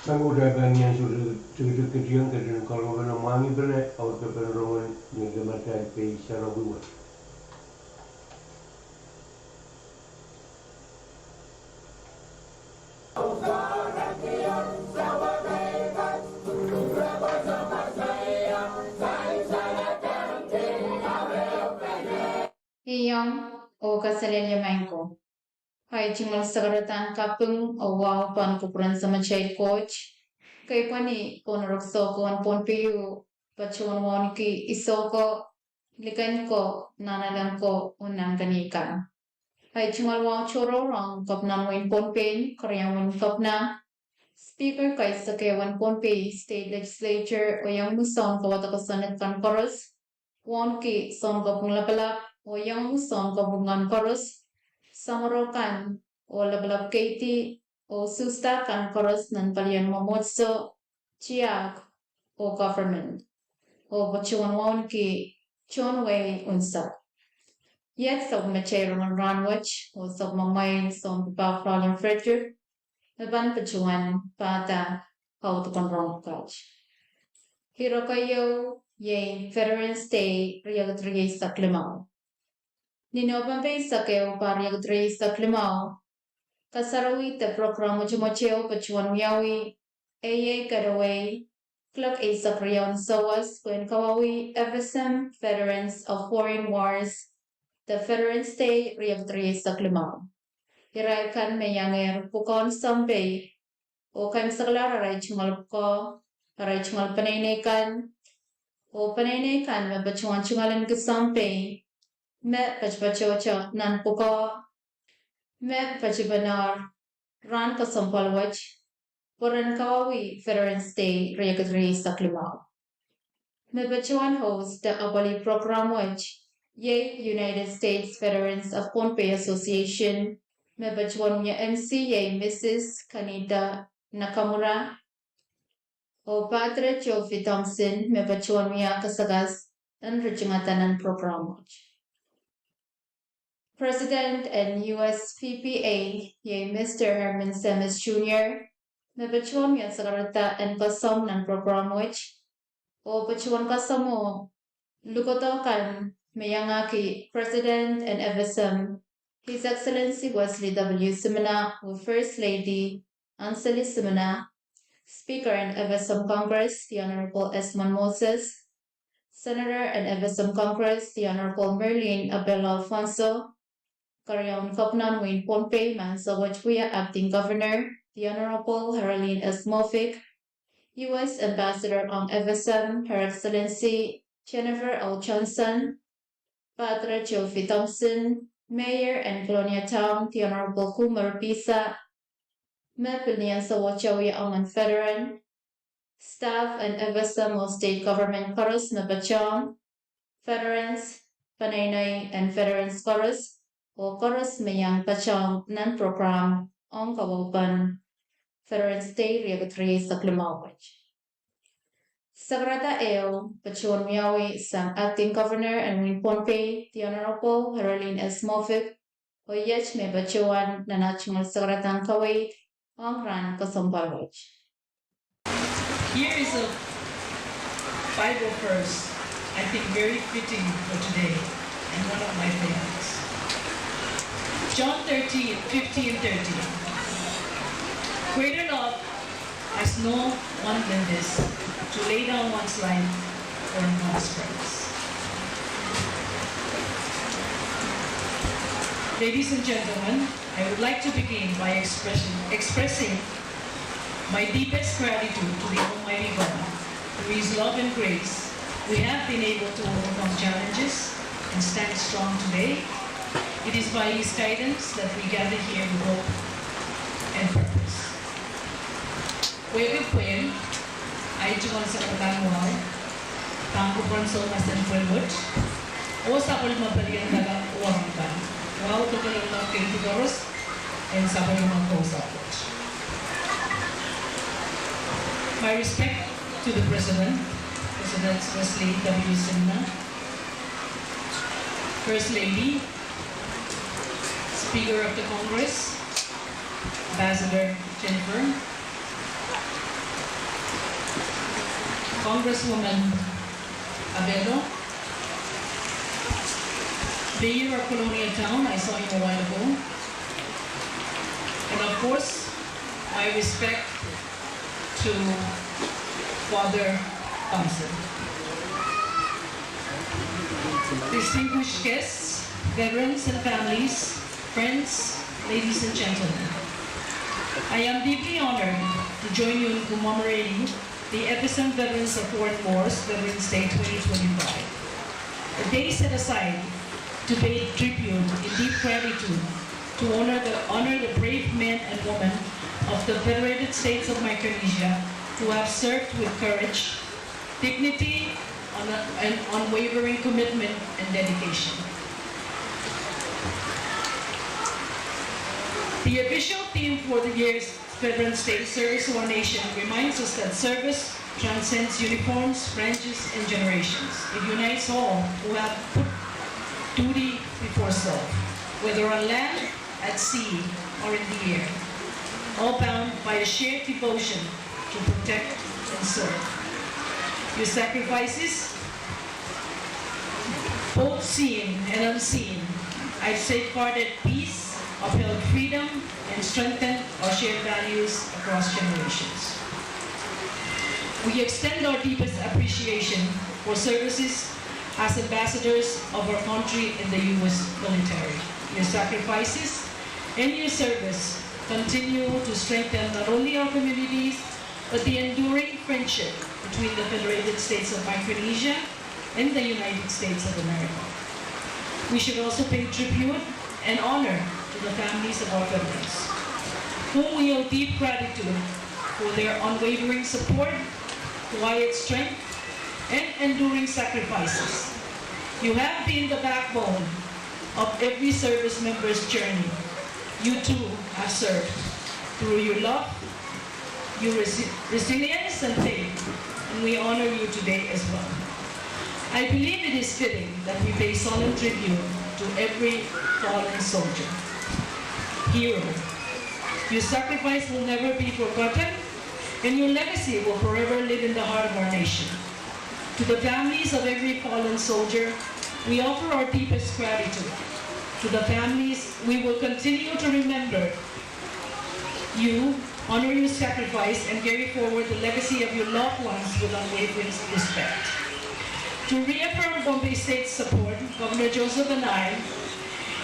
Sang uhdahn pahn iang sohte tikitik ketiong, ketin kalokalan mwahngih pene, audehn pene rongen ni lamatal pei sarawi wet. Iang oh kaselehlie maing ko. Ahi tungoal sakaradahn kaping oh wahu pahn kupwuren Samatail Koht, kei pwehn ni Kohnurok Soko en Pohnpei, patohwan wauneki isoh ko, liken ko, nahnalek ko, oh nahnkeni kan. Ahi tungoal wahu tohrohr ong Kepinahn wehin Pohnpei, Keriau en Kepina, Speaker kaisek ehu en Pohnpei State Legislature, oh iang mwusohn kawada kosonned kan koaros, wauneki Sounkopwung Lapalap, oh iang mwusohn kopwung kan koaros, samworo kan, oh lapalap keidi, oh usuhsda kan koaros nan palien mwomwohdiso, tiahk, oh government. Oh patohwan wauneki tohn wehi unsek. Iet sapwellimatail rongen rahnwet, oh sapwellimamwail Sounpapah Raleigh Frederick, me pahn patohwan pahda kaudok en rohng pwukat. Ire keieu iei Veterans Day riekid rieisek limau. Ni Nohpempe eisek ehu, pahr riekid rieisek limau, kasarawi de prokram mwotomwot ehu patohwan wiawi, eiei kadawei, kilok eisek riau en sawas, pwehn kawauwih F S M Veterans of Foreign Wars, de Veterans Day riekid rieisek limau. Irail kan me iangehr pwukoahn sounpei, oh kaimwisekala arail tungoal pwukoa, arail tungoal peneinei kan, oh peneinei kan me patohwan tungoal ahneki sounpei, me patopatohto nan pwukoa, me patopatohr rahn kesempwal wet, pwe ren kawauwih Veterans Day riekid rieisek limau. Me patohwan host de apwalih prokram wet, iei United States Veterans of Pohnpei Association, me patohwan wia M C iei Mrs Kanita Nakamura, oh Padre Geoffrey Thompson, me patohwan wia kasakas en ritingada nan prokram wet. President en U S V P A, iei Mr Herman Szemes Junior, me patohwan wia sakarada en kasomw nan prokram wet, oh patohwan kasamwo lukodo kan me iangahki President en F S M, His Excellency Wesley W Simina, oh First Lady Ansalie Simina, Speaker en F S M Congress, the Honorable Esmond Moses, Senator en F S M Congress, the Honorable Merlin Apelo Alfonso, Keriau en Kepinahn wehin Pohnpei, me ansou wet wia Acting Governor, the Honorable Heralyn S Moffick, U S Ambassador ong F S M, Her Excellency Jennifer O Johnson, Padre Geoffrey Thompson, Mayor en Kolonia Town, the Honorable Kumer Pisa, me pil ni ansou wet wia emen veteran, staff en F S M oh state government koaros me patohwan, veterans, peneinei en veterans koaros, oh koaros me iang patohwan nan prokram ong kawauwih Veterans Day riekid rieisek limau wet. Sakarada ehu patohwan wiawi sang Acting Governor en wehin Pohnpei, the Honorable Heralyn S Moffick, oh iet me patohwan nan ah tungoal sakaradahn kaweid ong rahn kesempwal wet. Here is a Bible verse I think very fitting for today and one of my favorites. John thirteen, fifteen, thirteen. Greater love has no one than this, to lay down one's life for one's friends. Ladies and gentlemen, I would like to begin by expression, expressing my deepest gratitude to the Almighty God. Through His love and grace, we have been able to overcome challenges and stand strong today. It is by His guidance that we gather here with hope and purpose. Wehwehki pwehn ahi tungoal sakaradahn wahu pahn kupwuren soumas en pwel wet, oh sapwellime pelien dala oh arong kan, wahu dokelong kendi koaros en sapwellime kousoan Koht. My respect to the President, President Wesley W Simina, First Lady, Speaker of the Congress, Ambassador Jennifer, Congresswoman Abelo, Mayor of Kolonia Town, I saw him a while ago, and of course, my respect to Father Thompson. Distinguished guests, veterans and families, friends, ladies and gentlemen, I am deeply honored to join you in commemorating the F S M Veterans of Foreign Wars Veterans Day twenty twenty-five, a day set aside to pay tribute in deep gratitude to honor the, honor the brave men and women of the Federated States of Micronesia who have served with courage, dignity, and unwavering commitment and dedication. The official theme for the year's Veterans Day, Service to Our Nation, reminds us that service transcends uniforms, branches, and generations. It unites all who have put duty before self, whether on land, at sea, or in the air, all bound by a shared devotion to protect and serve. Your sacrifices, both seen and unseen, have safeguarded peace, upheld freedom, and strengthened our shared values across generations. We extend our deepest appreciation for services as ambassadors of our country in the U S military. Your sacrifices and your service continue to strengthen not only our communities, but the enduring friendship between the Federated States of Micronesia and the United States of America. We should also pay tribute and honor to the families of our veterans, whom we owe deep gratitude for their unwavering support, quiet strength, and enduring sacrifices. You have been the backbone of every service member's journey. You too have served. Through your love, your resi-, resilience and faith, and we honor you today as well. I believe it is fitting that we pay solemn tribute to every fallen soldier, hero. Your sacrifice will never be forgotten, and your legacy will forever live in the heart of our nation. To the families of every fallen soldier, we offer our deepest gratitude. To the families, we will continue to remember you, honor your sacrifice, and carry forward the legacy of your loved ones with unwavering respect. To reaffirm Pohnpei State's support, Governor Joseph and I,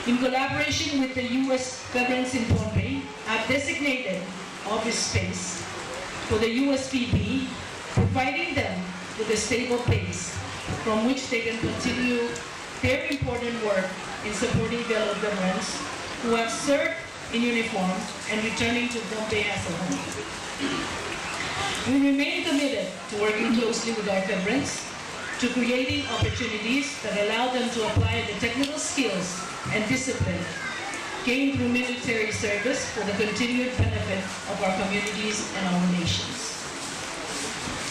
in collaboration with the U S Veterans in Pohnpei, have designated office space for the U S V P, providing them with a stable base from which they can continue their important work in supporting fellow veterans who have served in uniform and returning to Pohnpei as a home. We remain committed to working closely with our veterans to creating opportunities that allow them to apply the technical skills and discipline gained through military service for the continued benefit of our communities and our nations.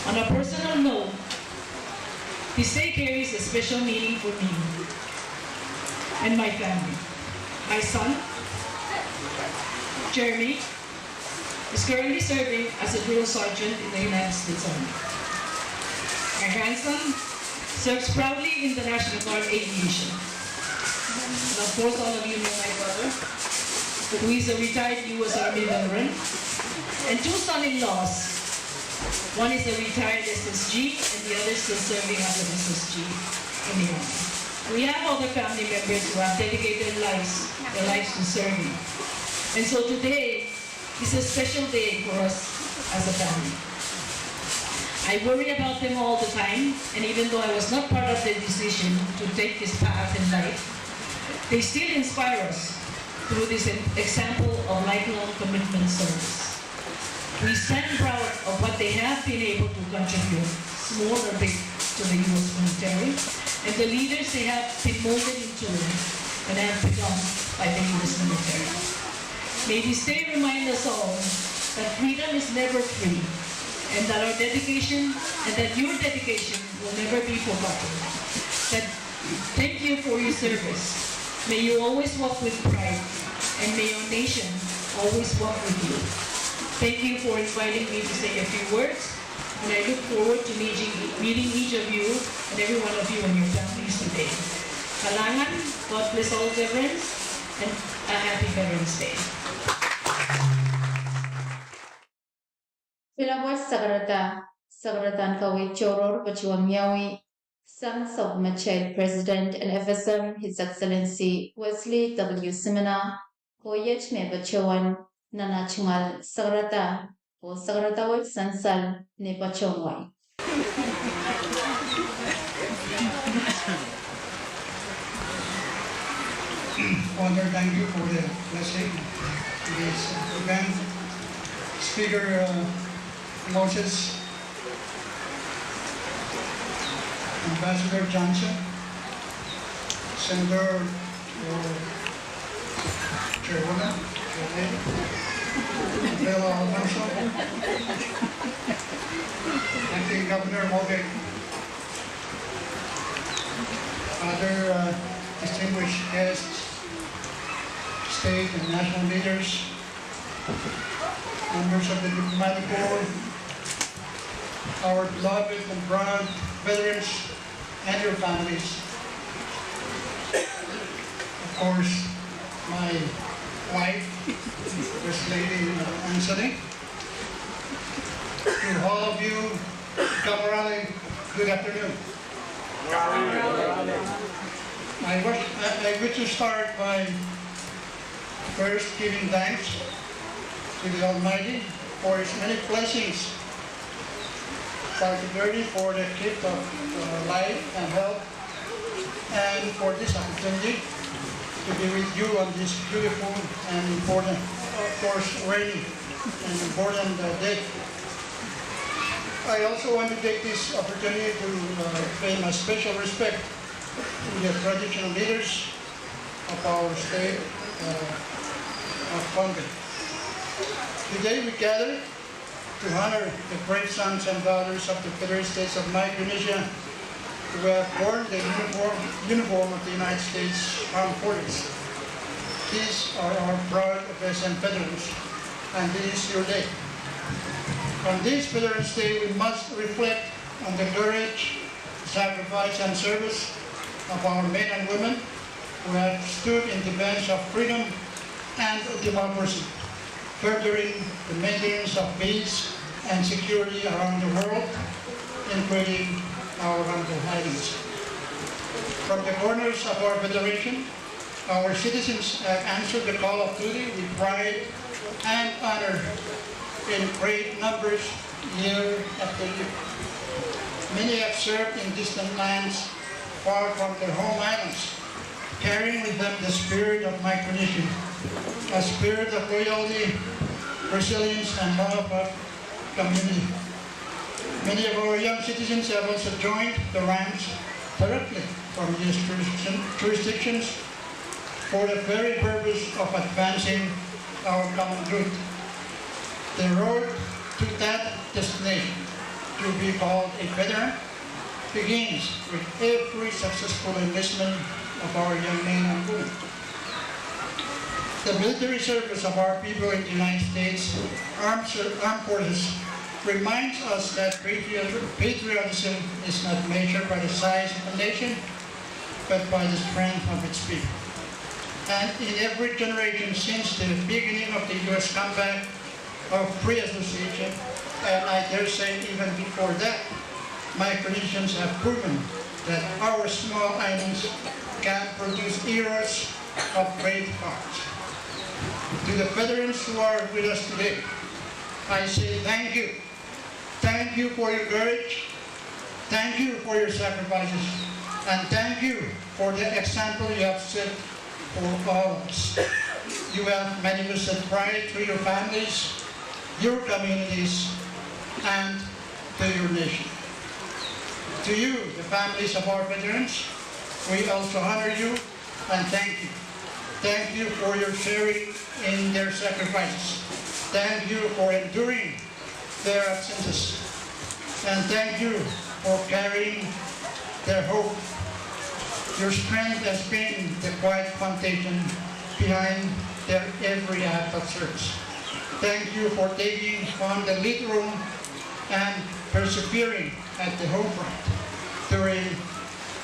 On a personal note, this day carries a special meaning for me and my family. My son, Jeremy, is currently serving as a drill sergeant in the United States Army. My grandson serves proudly in the National Guard Aviation. And of course, all of you know my brother, who is a retired U S Army veteran, and two son-in-laws. One is a retired S S G, and the other is still serving as an S S G in the Army. We have other family members who have dedicated lives, their lives to serving. And so today, it's a special day for us as a family. I worry about them all the time, and even though I was not part of their decision to take this path in life, they still inspire us through this em-, example of lifelong commitment service. We stand proud of what they have been able to contribute, small or big, to the U S military, and the leaders they have been molded into and have become by the U S military. May this day remind us all that freedom is never free, and that our dedication, and that your dedication will never be forgotten. That, thank you for your service. May you always walk with pride, and may our nation always walk with you. Thank you for inviting me to say a few words. And I look forward to meeting, meeting each of you and every one of you and your families today. Kalahngan, God bless all veterans, and a happy Veterans Day. Pil wet sakarada, sakarada en kaweid tohrohr patohwan wiawi sang sapwellimatail President en F S M, His Excellency Wesley W. Simina, oh iet me patohwan nantihong sakarada, oh sakarada wet sansal ni patohwan. Father, thank you for the blessing. This event, Speaker, uh, Moses, Ambassador Johnson, Senator, uh, Chairwoman, Chairlady, Bella Alfonso, Acting Governor Moffitt, other, uh, distinguished guests, state and national leaders, members of the diplomatic corps, our beloved and proud veterans and your families. Of course, my wife, First Lady, uh, Anthony. To all of you, Kamarali, good afternoon. I wish, I, I wish to start by first giving thanks to the Almighty for His many blessings, particularly for the gift of, uh, life and health, and for this opportunity to be with you on this beautiful and important, of course, rainy and important, uh, day. I also want to take this opportunity to, uh, pay my special respect to the traditional leaders of our state, uh, of Pohnpei. Today we gather to honor the brave sons and daughters of the Federated States of Micronesia who have worn the uniform, uniform of the United States Armed Forces. These are our proud F S M veterans, and this is your day. On this Veterans Day, we must reflect on the courage, sacrifice, and service of our men and women who have stood in defense of freedom and democracy, furthering the maintenance of peace and security around the world, including our humble islands. From the corners of our federation, our citizens have answered the call of duty with pride and honor in great numbers year after year. Many have served in distant lands far from their home islands, carrying with them the spirit of Micronesian, a spirit of loyalty, resilience, and love of community. Many of our young citizens have also joined the ranks directly from these jurisdiction-, jurisdictions for the very purpose of advancing our common good. The road to that destination, to be called a veteran, begins with every successful enlistment of our young men and women. The military service of our people in the United States Armed Ser-, Armed Forces reminds us that patriot-, patriotism is not measured by the size of a nation, but by the strength of its people. And in every generation since the beginning of the U S Compact of Free Association, and I dare say even before that, Micronesians have proven that our small islands can produce heroes of great hearts. To the veterans who are with us today, I say thank you. Thank you for your courage. Thank you for your sacrifices. And thank you for the example you have set for all of us. You have manifested pride to your families, your communities, and to your nation. To you, the families of our veterans, we also honor you and thank you. Thank you for your sharing in their sacrifices. Thank you for enduring their absences. And thank you for carrying their hope. Your strength has been the quiet foundation behind their every act of service. Thank you for taking on the lead role and persevering at the home front during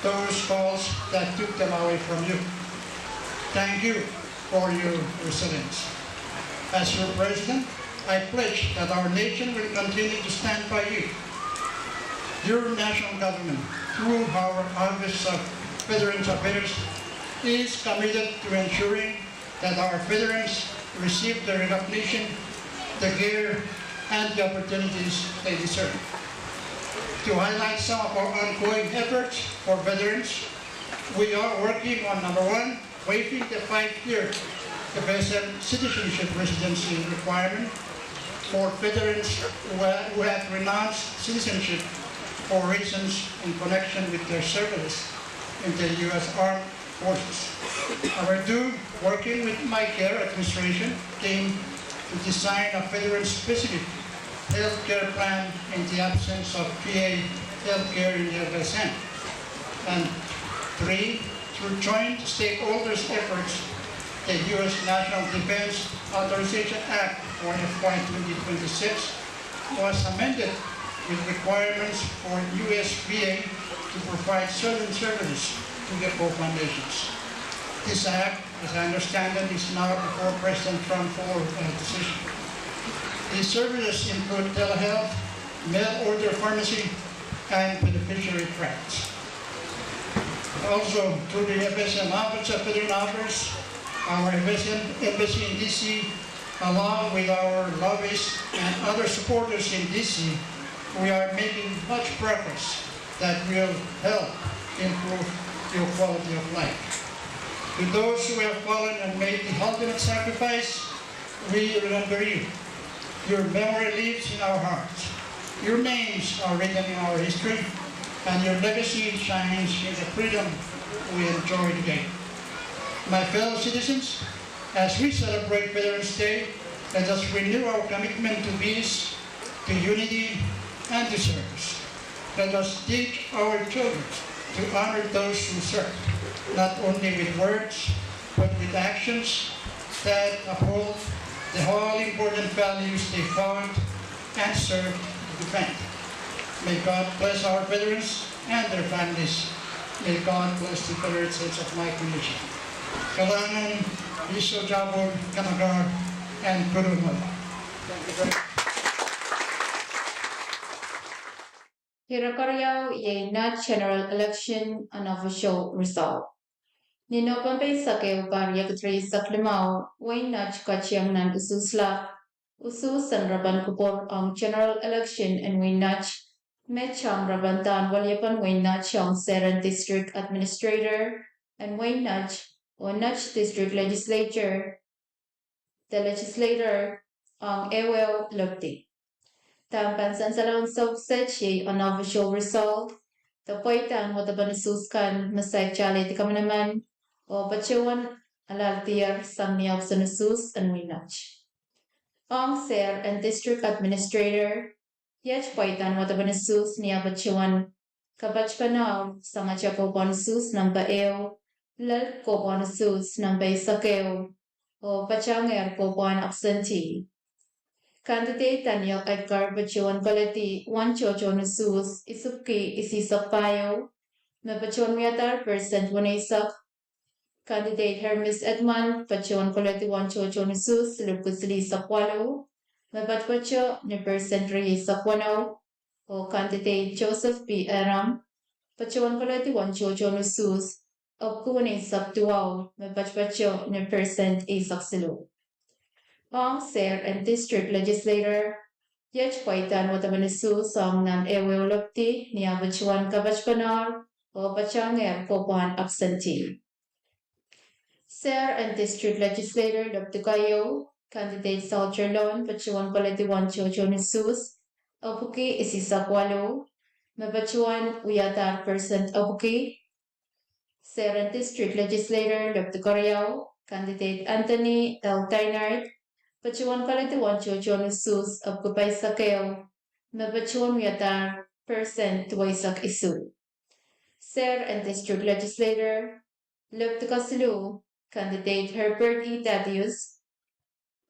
those calls that took them away from you. Thank you for your resilience. As your president, I pledge that our nation will continue to stand by you. Your national government, through our Office of Veterans Affairs, is committed to ensuring that our veterans receive the recognition, the care, and the opportunities they deserve. To highlight some of our ongoing efforts for veterans, we are working on, number one, waiving the five-year F S M citizenship residency requirement for veterans who ha-, who have renounced citizenship for reasons in connection with their service in the U S Armed Forces. Number two, working with my care administration team to design a veteran-specific health care plan in the absence of V A health care in the F S M. And three, through joint stakeholders' efforts, the U S National Defense Authorization Act for F Y twenty twenty-six was amended with requirements for U S V A to provide certain services to the COFA nations. This act, as I understand it, is now before President Trump for, uh, decision. These services include telehealth, mail order pharmacy, and beneficiary grants. Also, through the F S M Office of Veteran Affairs, our F S M embassy in D C, along with our lobbyists and other supporters in D C, we are making much progress that will help improve your quality of life. To those who have fallen and made the ultimate sacrifice, we remember you. Your memory lives in our hearts. Your names are written in our history, and your legacy shines in the freedom we enjoy today. My fellow citizens, as we celebrate Veterans Day, let us renew our commitment to peace, to unity, and to service. Let us teach our children to honor those who served, not only with words, but with actions that uphold the all-important values they fought and served to defend. May God bless our veterans and their families. May God bless the Confederate States of Micronesia. Kalahngan, Iso Jabur, Kamakaun, and Kudu Mala. Thank you very much. Ire keriau iei Naht General Election Unofficial Result. Ni Nopempe eisek ehu, pahr riekid rieisek limau, Wein Naht ketieng nan usuhsla, usuhs en repen kupwur ong General Election en Wein Naht, me tang repen dahn weliepen Wein Naht ong sehr en District Administrator en Wein Naht, oh Naht District Legislature, de legislator ong ehuehu lepidi. Dahmw pahn sansal ong soukiset iei unofficial result, de pweidahn wadepen usuhs kan me saikinte alehdi kamanaman, oh patohwan alehdier sang ni ohpis en usuhs en Wein Naht. Ong sehr en District Administrator, iet pweidahn wadepen usuhs ni ah patohwan kapatpene sang atail kohpwahn usuhs nempe ehu, lel kohpwahn usuhs nempe eisek ehu, oh patahngehr kohpwahn absentee. Candidate Daniel Edgar patohwan koledi uwen tohtohn usuhs isipwki isihsek pahieu, me patohwan wiadahr percent weneisek. Candidate Hermis Edmund patohwan koledi uwen tohtohn usuhs silipwki silihsek waluh, me patopato ni percent rieisek weneu, oh candidate Joseph P. Eram patohwan koledi uwen tohtohn usuhs epwiki weneisek duwau, me patopato ni percent eisek siluh. Ong sehr en District Legislator, iet pweidahn wadepen usuhs ong nan ehuehu lepidi ni ah patohwan kapatpenehr oh patahngehr kohpwahn absentee. Sehr en District Legislator lepidi keieu, candidate Salter Lon patohwan koledi uwen tohtohn usuhs epwiki isihsek waluh, me patohwan wiadahr percent epwiki. Sehr en District Legislator lepidi keriau, candidate Anthony L. Deinard patohwan koledi uwen tohtohn usuhs epwiki pahisek ehu, me patohwan wiadahr percent duweisek isuh. Sehr en District Legislator lepidi kesiluh, candidate Herbert E. Thaddeus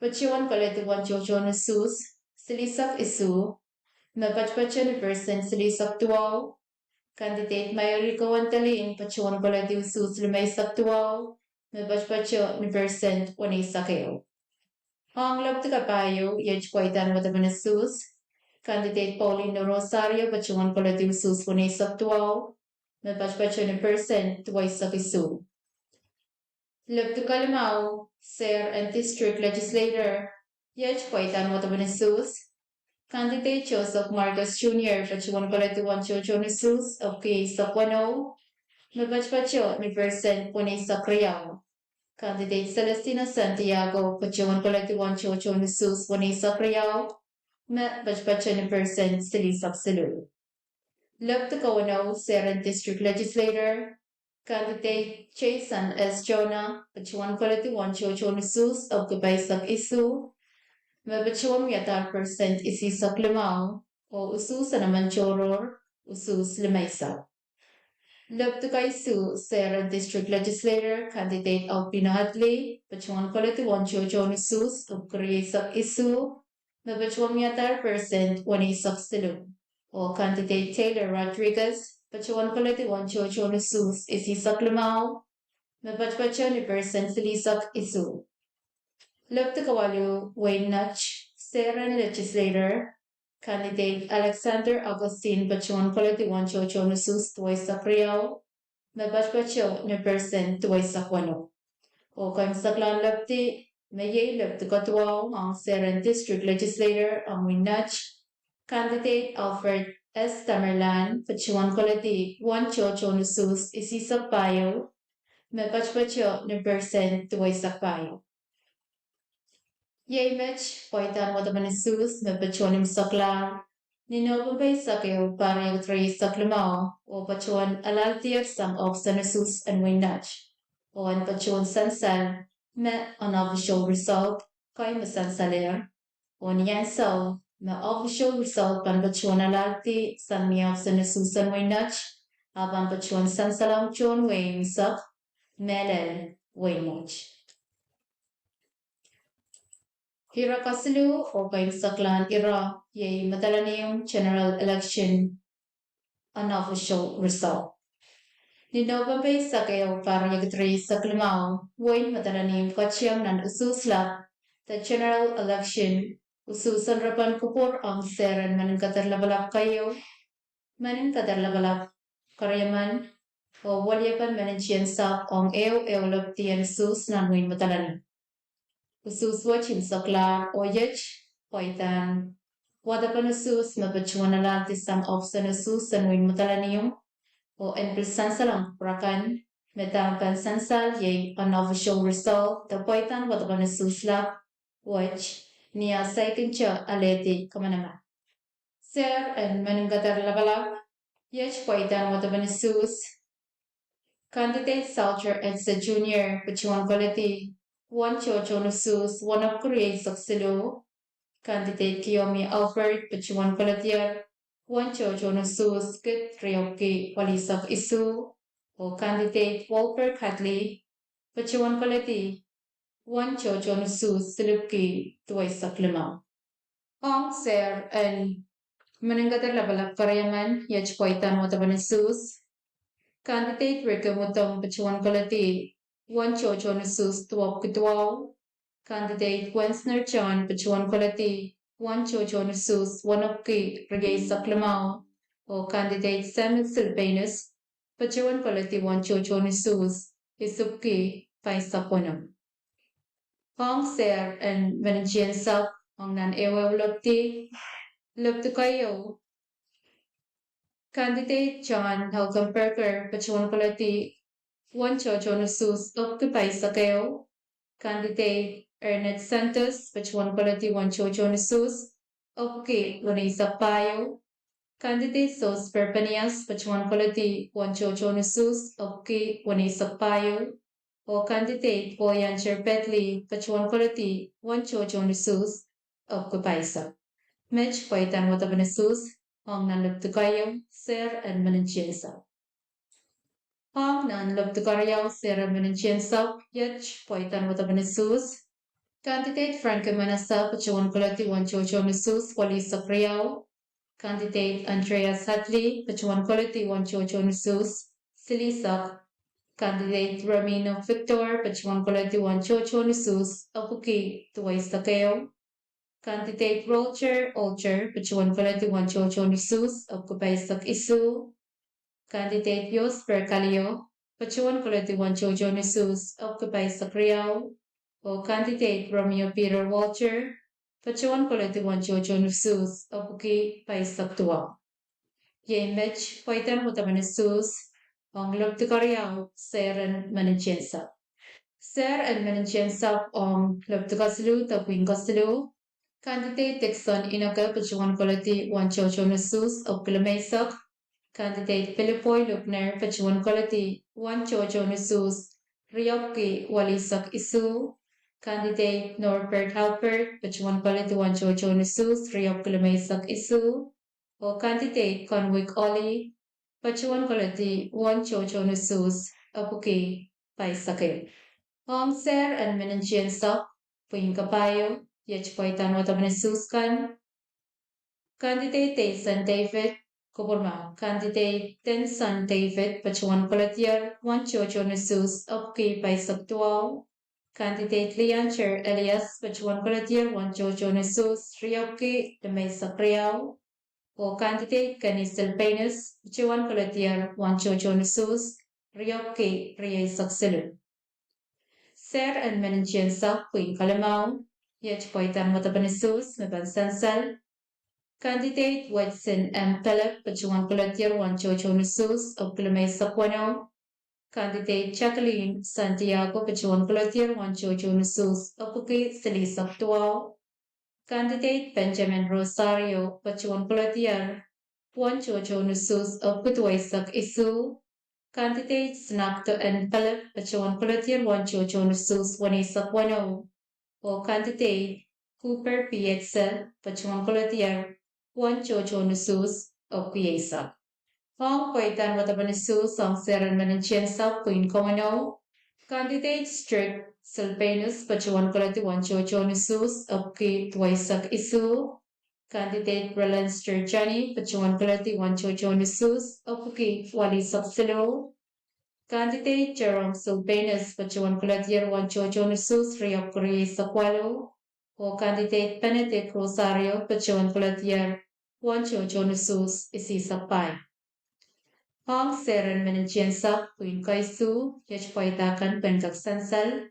patohwan koledi uwen tohtohn usuhs silihsek isuh, me poatopoato ni persent silihsek duwau. Kandideit Maioli Kowendalin, patohwan koledi usuhs limeisek duwau, me poatopoato ni persent weneisek ehu. Ong lepdi kapahieu, iet pwaidahn wadepen usuhs, kandideit Pauline Rosario, patohwan koledi usuhs weneisek duwau, me poatopoato ni persent duweisek isuh. Lepdi kalimau, sehr en district legislator, iet pwaidahn wadepen usuhs, kandideit Joseph Marcus Junior, patohwan koledi uwen tohtohn usuhs epwiki eisek weneu, me poatopoato ni persent weneisek riau. Kandideit Celestino Santiago, patohwan koledi uwen tohtohn usuhs weneisek riau, me poatopoato ni persent silihsek siluh. Lepdi kaweneu, sehr en district legislator, kandideit Jason S Jonah, patohwan koledi uwen tohtohn usuhs epwiki pahisek isuh, me patohwan wiadahr persent isihsek limau, oh usuhs en emen tohrohr, usuhs limeisek. Lepdi kaisuh, sehr en district legislator, kandideit Albino Hadley, patohwan koledi uwen tohtohn usuhs epwiki rieisek isuh, me patohwan wiadahr persent weneisek siluh. Oh kandideit Taylor Rodriguez, patohwan koledi uwen tohtohn usuhs isihsek limau, me poatopoato ni persent silihsek isuh. Lepdi kawaluh, wehin Nett, sehr en legislator, kandideit Alexander Augustine, patohwan koledi uwen tohtohn usuhs duweisek riau, me poatopoato ni persent duweisek weneu. Oh keimwseklahn lepdi, me iei lepdi kaduwau ong sehr en district legislator ong wehin Nett, kandideit Alfred S Tamerlan, patohwan koledi uwen tohtohn usuhs isihsek pahieu, me poatopoato ni persent duweisek pahieu. Iei met pwaidahn wadepen usuhs me patohwan imwseklahr ni Nopempe eisek ehu, pahr riekid rieisek limau, oh patohwan alahldier sang ohpis en usuhs en wehin Nett, oh en patohwan sansal me unofficial result, kaimw me sansalehr, oh ni ansou me official result pahn patohwan alahldi sang ni ohpis en usuhs en wehin Nett, a pahn patohwan sansalohng tohn wehi unsek, mehlel wehin Nett. Ire kesiluh oh keimwseklahn ire, iei Madolenihmw general election unofficial result. Ni Nopempe eisek ehu, pahr riekid rieisek limau, wehin Madolenihmw ketieng nan usuhs lap, the general election, usuhs en repen kupwur ong sehr en Meninkeder Lapalap keieu, Meninkeder Lapalap Keriemen, oh weliepen meninkeder sahpw ong ehu ehu lepdi en usuhs nan wehin Madolenihmw. Usuhs wet imwseklahr oh iet pwaidahn wadepen usuhs me patohwan alahldi sang ohpis en usuhs en wehin Madolenihmw, oh en pil sansalohng kupwur akan, me dahme pahn sansal iei unofficial result de pwaidahn wadepen usuhs lap wet, ni ah saikinte alehdi kamanaman. Sehr en Meninkeder Lapalap, iet pwaidahn wadepen usuhs, kandideit Salter Edse Junior, patohwan koledi uwen tohtohn usuhs wenepwiki rieisek siluh, kandideit Kiyomi Albert, patohwan koledier uwen tohtohn usuhs kid riepwiki welihsek isuh, oh kandideit Walter Hadley, patohwan koledi uwen tohtohn usuhs silipwiki duweisek limau. Ong sehr en Meninkeder Lapalap Keriemen, iet pwaidahn wadepen usuhs, kandideit Ricky Mudong, patohwan koledi uwen tohtohn usuhs duwepwiki duwau, kandideit Wensner John, patohwan koledi uwen tohtohn usuhs wenepwiki rieisek limau, oh kandideit Samuel Silvanus, patohwan koledi uwen tohtohn usuhs isipwiki pahisek weneu. Ong sehr en meninkeder sahpw ong nan ehu ehu lepdi, lepdi keieu, kandideit John Helgenberger, patohwan koledi uwen tohtohn usuhs epwiki pahisek ehu, kandideit Ernest Santos, patohwan koledi uwen tohtohn usuhs epwiki weneisek pahieu, kandideit Sos Perbenias, patohwan koledi uwen tohtohn usuhs epwiki weneisek pahieu, oh kandideit William Cherpetli, patohwan koledi uwen tohtohn usuhs epwiki pahisek. Met pwaidahn wadepen usuhs ong nan lepdi keieu, sehr en meninkeder sahpw. Ong nan lepdi keriau, sehr en meninkeder sahpw, iet pwaidahn wadepen usuhs, kandideit Frankie Manasseh, patohwan koledi uwen tohtohn usuhs welihsek riau, Candidate Andreas Hadley, patohwan koledi uwen tohtohn usuhs, silihsek. Candidate Romino Victor, patohwan koledi uwen tohtohn usuhs, epwiki duweisek ehu. Candidate Roger Olter, patohwan koledi uwen tohtohn usuhs, epwiki pahisek isuh. Candidate Yosper Kalio, patohwan koledi uwen tohtohn usuhs, epwiki pahisek riau. Oh candidate Romeo Peter Walter, patohwan koledi uwen tohtohn usuhs, epwiki pahisek duwau. Iei met pweidahn wadawad en usuhs ong lepwidi keriau, sehr en meninsensapw. Sehr en meninsensapw ong lepwidi kesiluh de pwihn kesiluh. Candidate Dickson Inoke, patohwan koledi uwen tohtohn usuhs, epwiki limeisek. Candidate Philip Boy Lubner, patohwan koledi uwen tohtohn usuhs, riepwiki welihsek isuh. Candidate Norbert Halbert, patohwan koledi uwen tohtohn usuhs, riepwiki limeisek isuh. Oh candidate Conwick Ollie, patohwan koledi uwen tohtohn usuhs, epwiki pahisek ehu. Ong sehr en meninsensapw, pwihn kapahieu, iet pweidahn wadawad en usuhs kan. Candidate Denson David, kupwurmwahu, candidate Denson David, patohwan koledier uwen tohtohn usuhs, epwiki pahisek duwau. Candidate Leander Elias, patohwan koledier uwen tohtohn usuhs, riepwiki limeisek riau. Oh candidate Kenny Sylvanus, patohwan koledier uwen tohtohn usuhs, riepwiki rieisek siluh. Sehr en meninsensapw, pwihn kalimau, iet pweidahn wadawad en usuhs me pahn sansal. Candidate Wedson M Philip, patohwan koledier uwen tohtohn usuhs, epwiki limeisek weneu. Candidate Jacqueline Santiago, patohwan koledier uwen tohtohn usuhs, epwiki silihsek duwau. Candidate Benjamin Rosario, patohwan koledier uwen tohtohn usuhs, epwiki duweisek isuh. Candidate Snakto N Philip, patohwan koledier uwen tohtohn usuhs, weneisek weneu. Oh candidate Cooper P Etze, patohwan koledier uwen tohtohn usuhs, epwiki eisek. Ong pweidahn wadawad en usuhs ong sehr en meninsensapw, pwihn kaweneu. Candidate Strick Sylvanus, patohwan koledi uwen tohtohn usuhs, epwiki duweisek isuh. Candidate Roland Sturgeon, patohwan koledi uwen tohtohn usuhs, epwiki welihsek siluh. Candidate Jerome Sylvanus, patohwan koledier uwen tohtohn usuhs, riepwiki rieisek waluh. Oh candidate Benedict Rosario, patohwan koledier uwen tohtohn usuhs, isihsek pahieu. Ong sehr en meninsensapw, pwihn kaisuh, iet pweida kan pwihn kak sansal.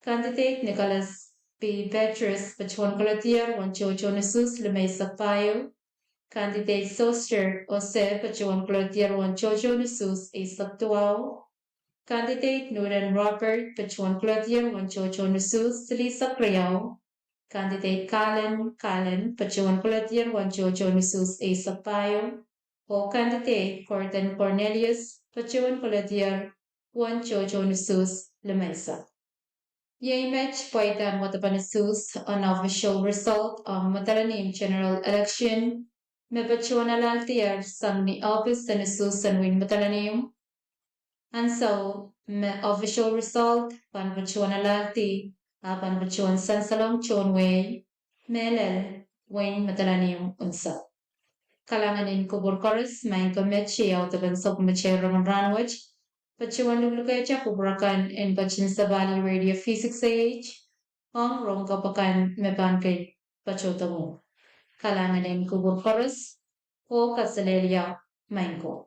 Candidate Nicholas P Petrus, patohwan koledier uwen tohtohn usuhs, limeisek pahieu. Candidate Soster Ose, patohwan koledier uwen tohtohn usuhs, eisek duwau. Candidate Newton Robert, patohwan koledier uwen tohtohn usuhs, silihsek riau. Candidate Kalen Kalen, patohwan koledier uwen tohtohn usuhs, eisek pahieu. Oh candidate Gordon Cornelius, patohwan koledier uwen tohtohn usuhs, limeisek. Iei met pweidahn wadawad en usuhs, unofficial result ong Madolenihmw general election me patohwan alahldier sang ni ohpis en usuhs en wein Madolenihmw. Ansou me official result pahn patohwan alahldi, a pahn patohwan sansalong tohn wehi mehlel wein Madolenihmw unsek. Kalahngan en kupwur koaros, maing ko, met iei audepen sapwellimatail rongen rahnwet patohwan luhluhkehte kupwur akan en ketin sapahl Radio V six A H ong rohng kapw akan me pahn kin patohdo mwohmw. Kalahngan en kupwur koaros, oh kaselehlie, maing ko.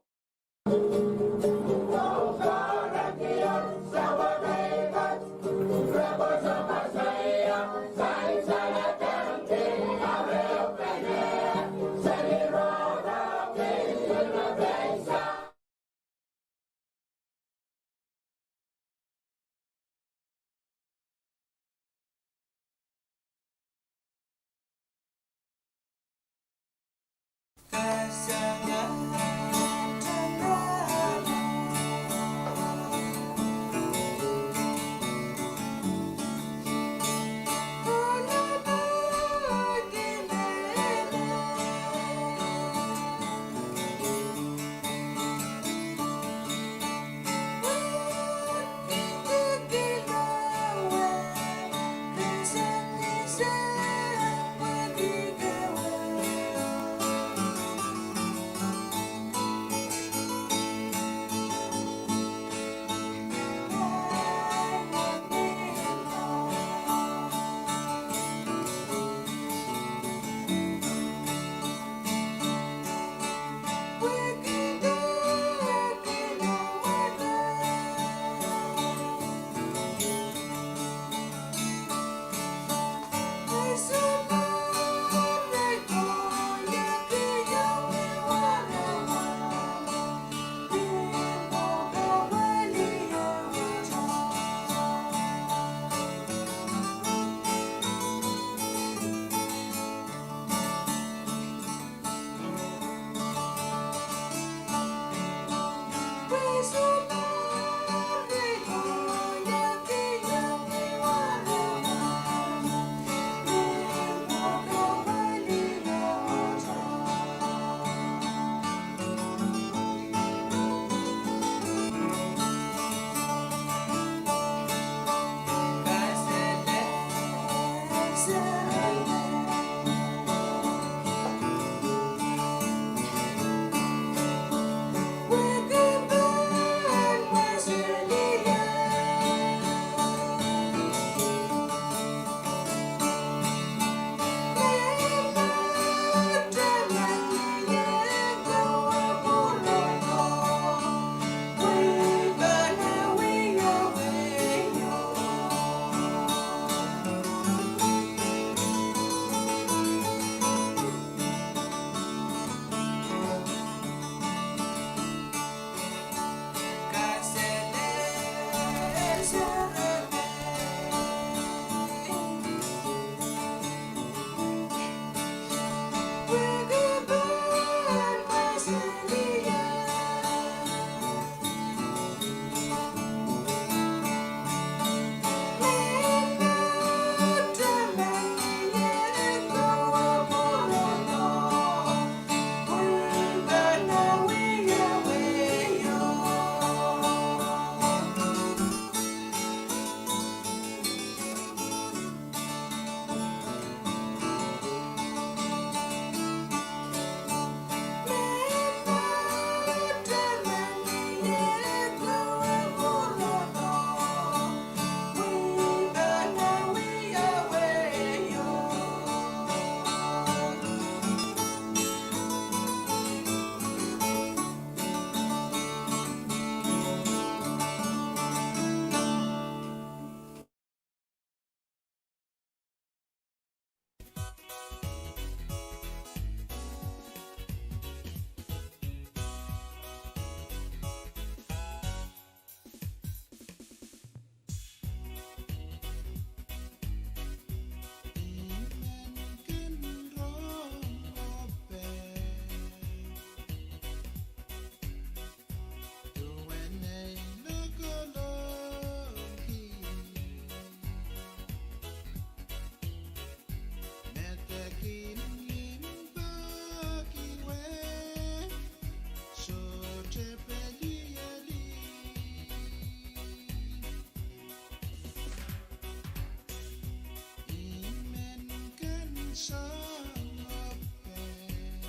soangen pwehn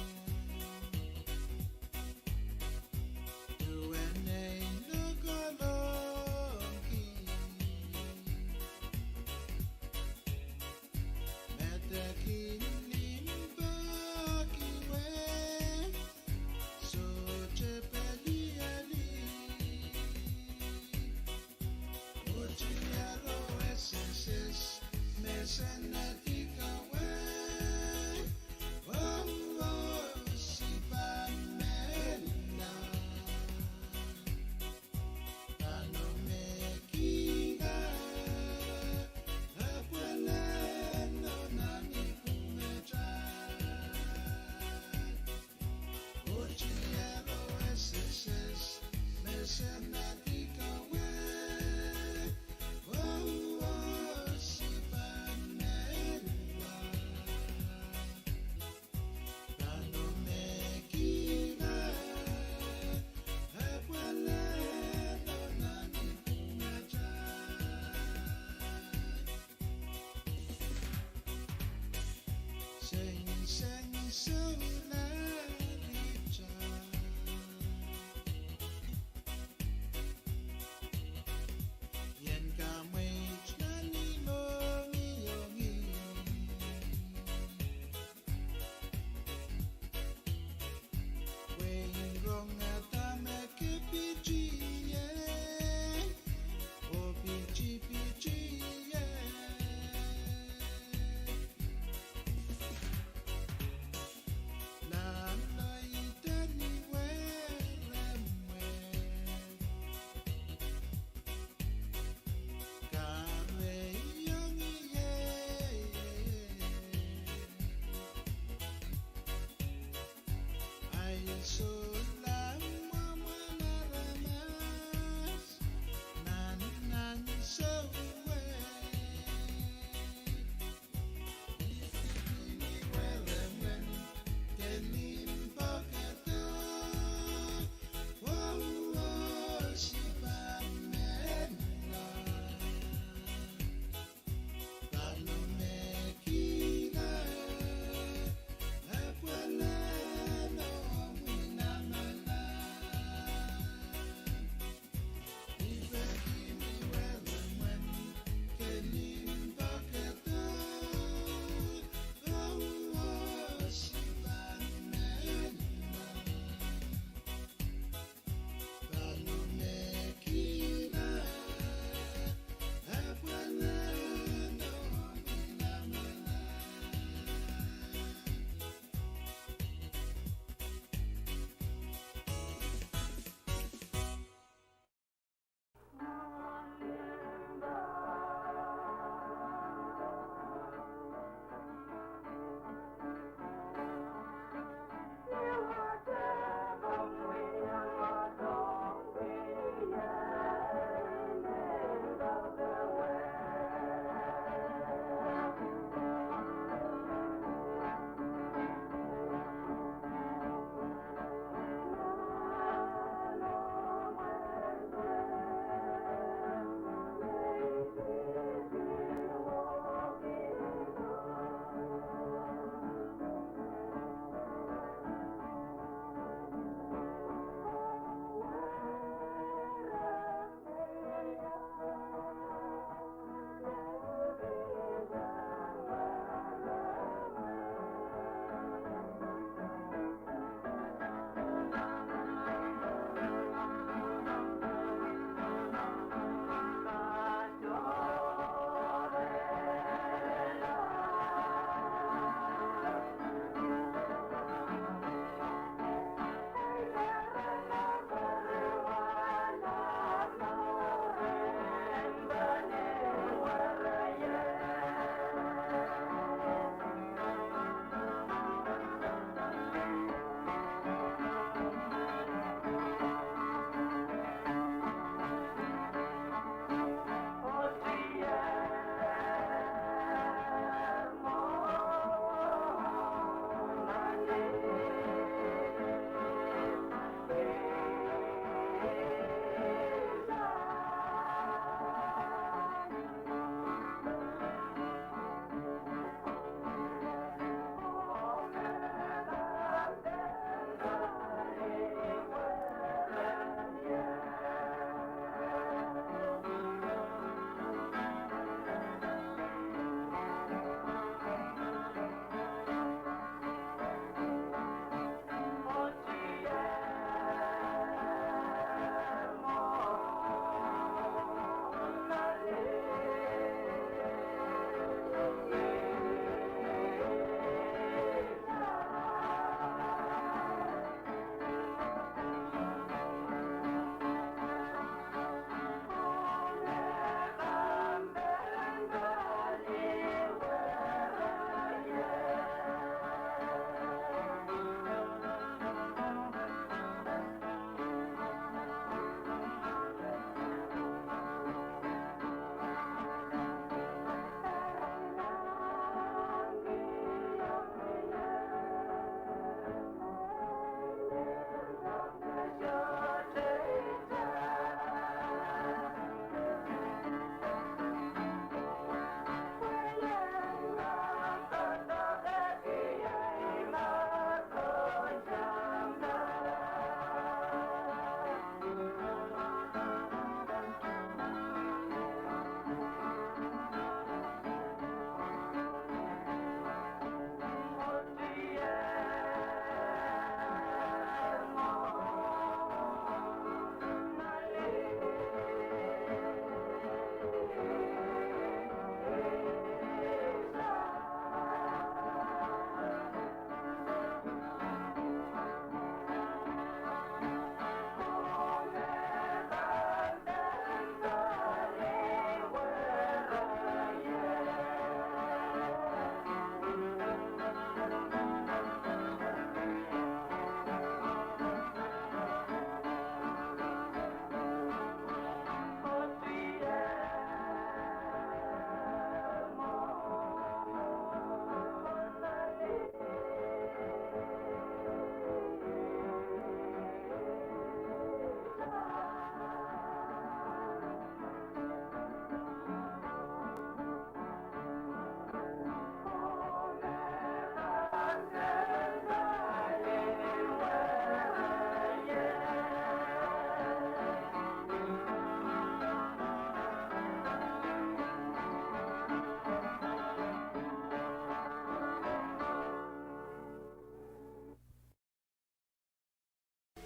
duwen ei lokolongki. Medekin limpoak wet sohte peliali. Uhtihero S S S me senedi kawe, oh, oh, sipan mehla. Pahno me kihda, epwelehdo nan ipwungatail. Uhtihero S S S me senedi kawe, oh, oh, sipan mehla. Pahno me kihda, epwelehdo nan ipwungatail. Sengiseng soulari tail, ien kamweit nan imwongiong. Pwe I rongada me ke pitih ie, oh pitipiti ie. Loalloid ni weremwe, kameiong ie. Ahi sohla mwomwen aramas nan ansou wet. Ipwidi ni weremwen, ke limpoakada, oh, oh, sipan mehla. Pahno me kihda, epwelehdo mwina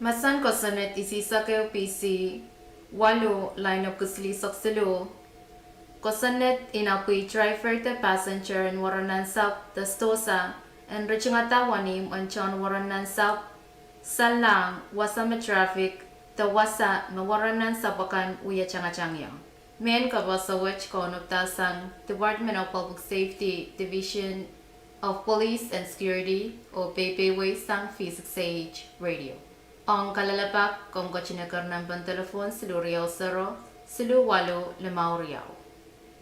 Mahsen kosonned isihsek ehu P C waluh, lain epwiki silihsek siluh. Kosonned inapwi driver de passenger en Waran Nansapw de Sdosa en ritingada wenihmw en tohn Waran Nansapw, sallahng wasa me traffic de wasa me Waran Nansapw akan wie tangatang ie. Mehn kapehse wet kaunopdahsang Department of Public Safety, Division of Police and Security, oh peipeidawei sang V six A H Radio. Ong kalelapak, komw ketin eker nempen delepwohn siluh riau sero, siluh waluh limau riau.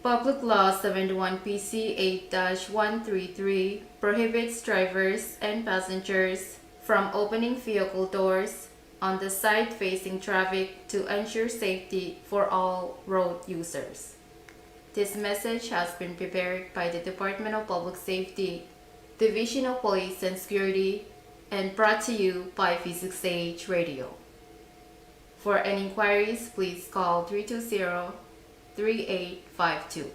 Public Law seventy-one P C eight dash one three three prohibits drivers and passengers from opening vehicle doors on the side facing traffic to ensure safety for all road users. This message has been prepared by the Department of Public Safety, Division of Police and Security, and brought to you by V six A H Radio. For any inquiries, please call three two zero, three eight five two.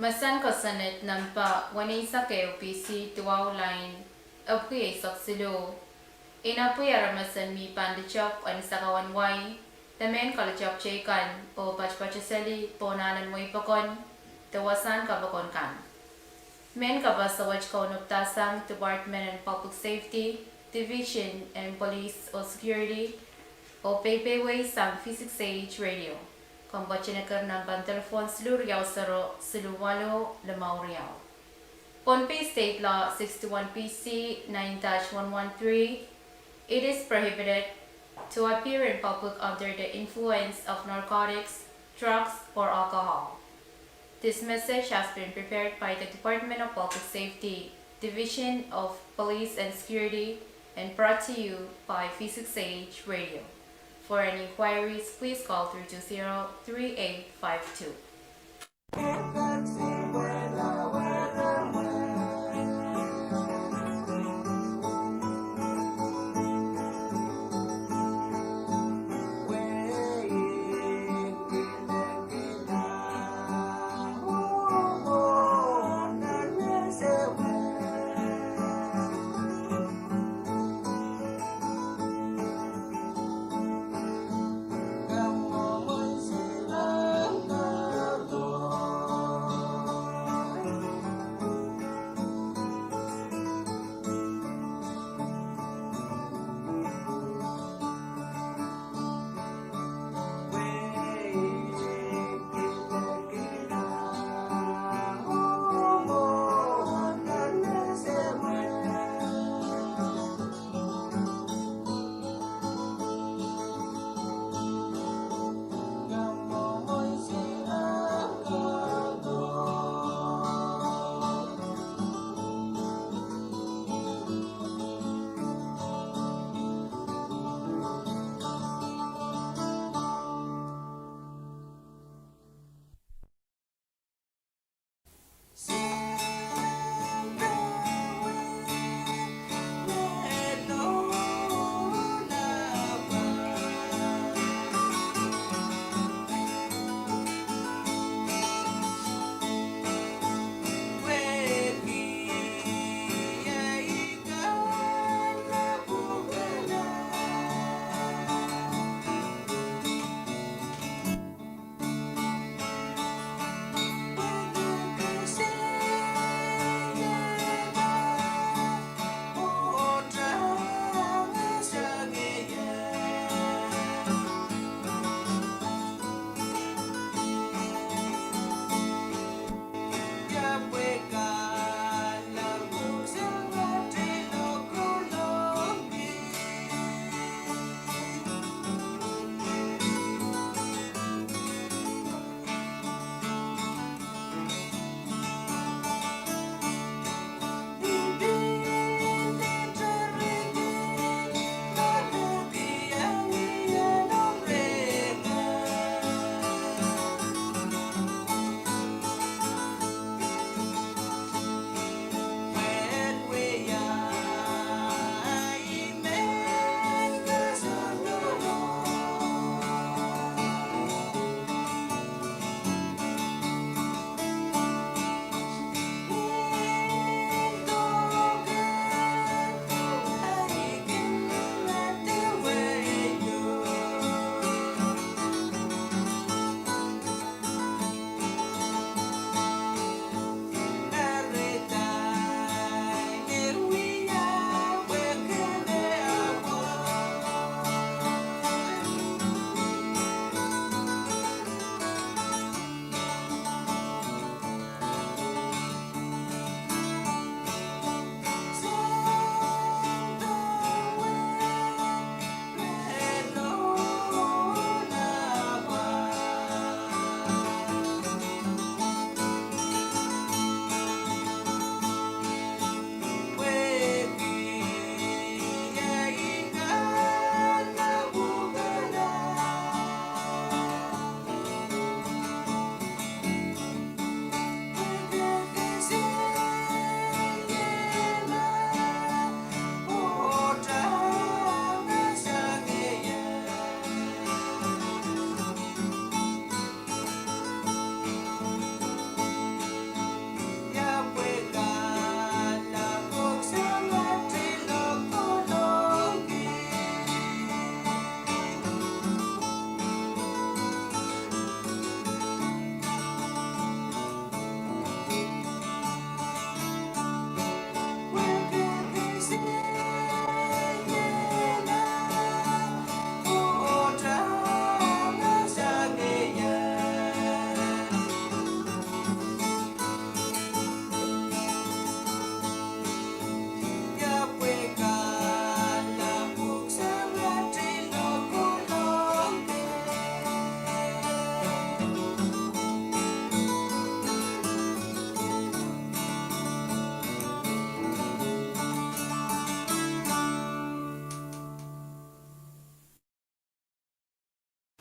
Mesen kosonned nempe weneisek ehu B C duwau lain epwiki eisek siluh. Inepwiki aramas en mi pahn lutepw en sakau en wai de mehn kalutepw teikan oh poatopoatoseli pohn ahlen wehi pokon de wasahn kapokon kan. Mehn kapehse wet kaunopadahsang Department en Public Safety, Division en Police oh Security, oh peipeiwei sang V six A H Radio. Komw patohwan ker nempen telephone siluh riau sero siluh waluh limau riau. Pohnpei State Law sixty-one P C nine dash one one three, it is prohibited to appear in public under the influence of narcotics, drugs, or alcohol. This message has been prepared by the Department of Public Safety, Division of Police and Security, and brought to you by V six A H Radio. For any inquiries, please call three two zero three eight five two.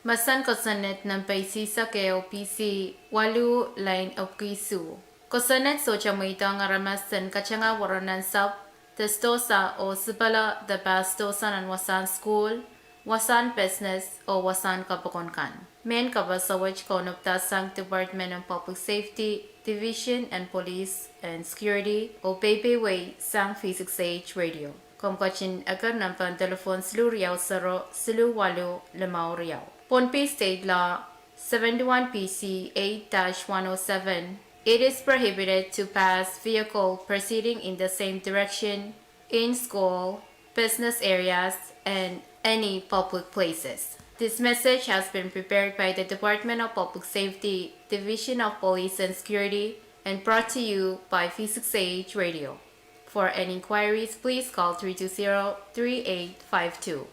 Mahsen kosonned nempe isihsek ehu, P C waluh, lain epwiki isuh. Kosonned sohte mweidohng aramas en katengehworo nan sahpw de sidohsa oh sipala de pahsidohsa nan wasahn sukuhl, wasahn pesnes oh wasahn kapokon kan. Mehn kapaso wet kaunopada sang Department of Public Safety, Division en Police and Security, oh peipeiwei sang V six H Radio. Komw ketin eker nempehn delepwohn siluh riau sero siluh waluh limau riau. Pohnpei State Law seventy-one P C eight dash one oh seven, it is prohibited to pass vehicle proceeding in the same direction in school, business areas, and any public places. This message has been prepared by the Department of Public Safety, Division of Police and Security, and brought to you by V six H Radio. For any inquiries, please call three two zero, three eight five two.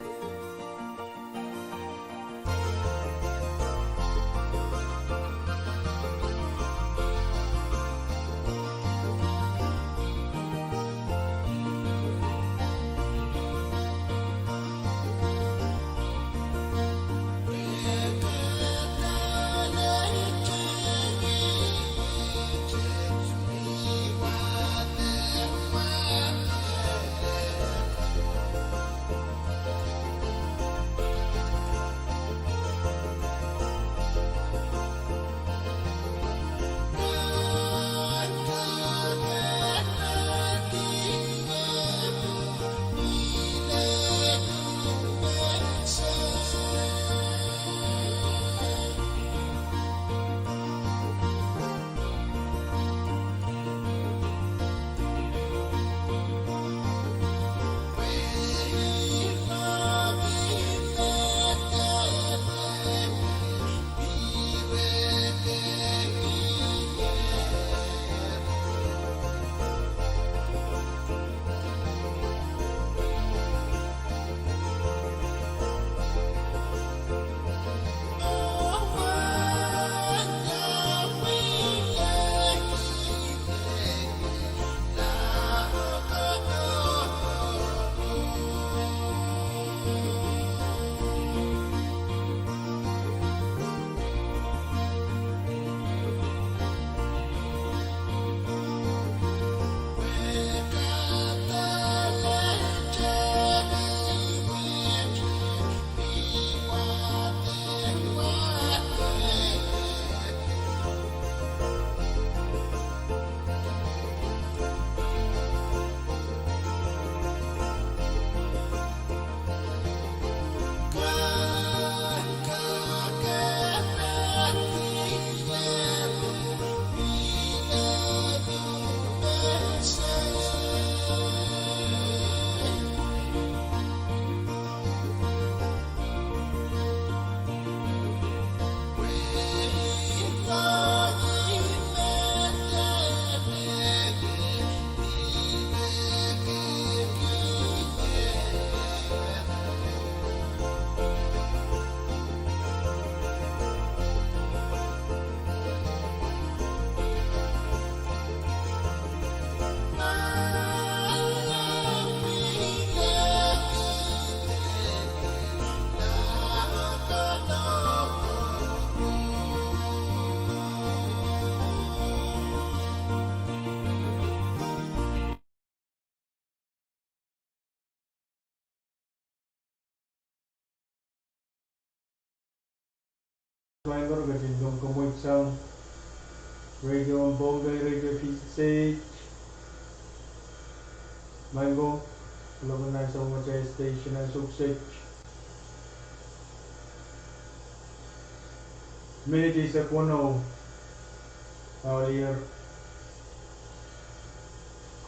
Maing ko, ketin komw komweidsang radio en Pohnpei, Radio V six H. Maing ko, lopen nan soumwatail station ansou kiset. Minit eisek weneu, aulier,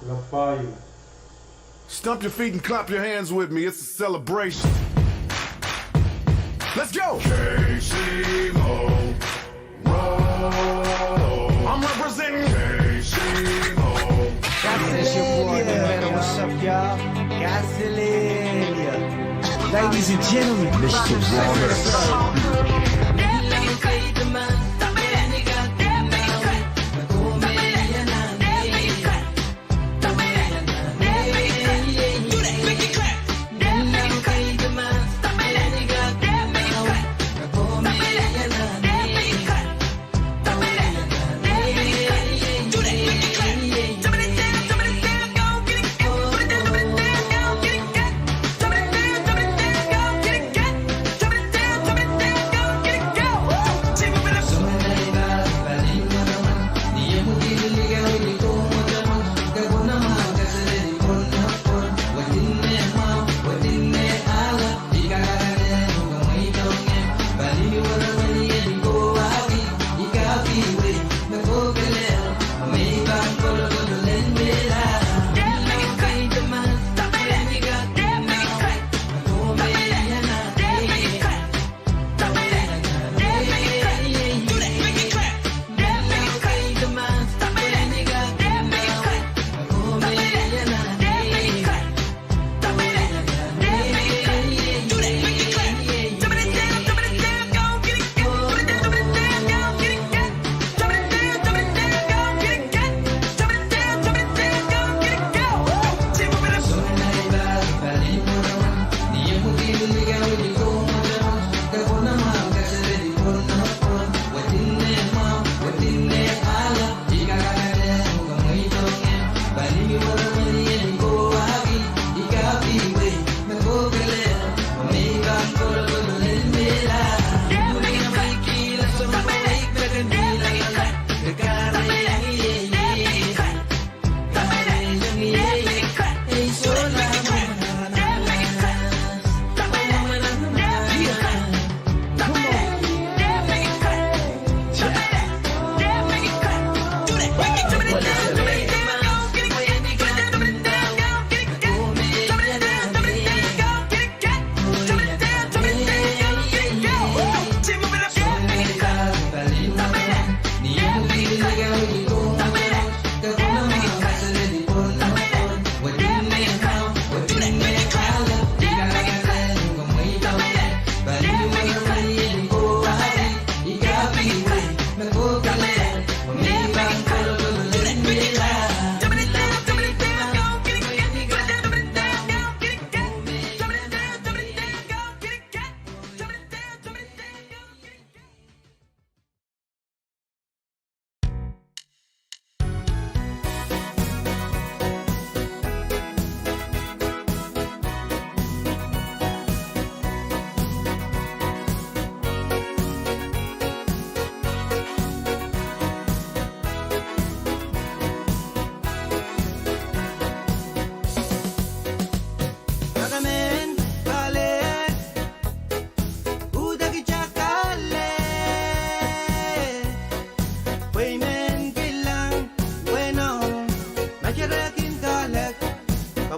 kuloak pahieu. Stomp your feet and clap your hands with me. It's a celebration. Let's go! K C M O. Roll. I'm representing K C M O. It's your boy, Metal. What's up, y'all? Ladies and gentlemen, Mister Walker.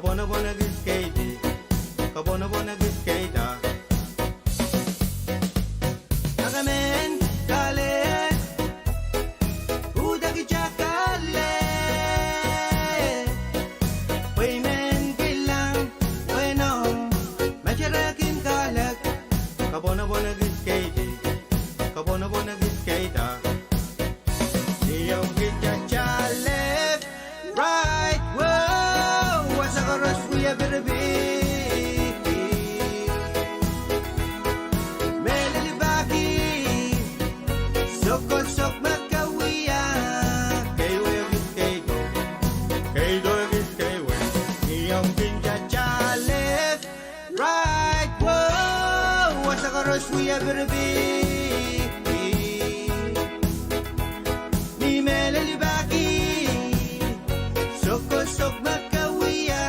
Kapwonopwon ekis keidi, kapwonopwon ekis keida. Akamehn kahlek, udahkihda kahlek. Pwe I men kilang, pwe I nohn, met re kin kahlek. Kapwonopwon ekis keidi, kapwonopwon ekis keida. Ni omw kin tatalek, right, wow, wasa koaros wia piripir. Mehlel I pahki, sokosok me ke wia, keiwe ekis keido, keido ekis keiwe. Ni omw kin tatalek, right, wow, wasa koaros wia piripir. Ni mehlel I pahki, sokosok me ke wia,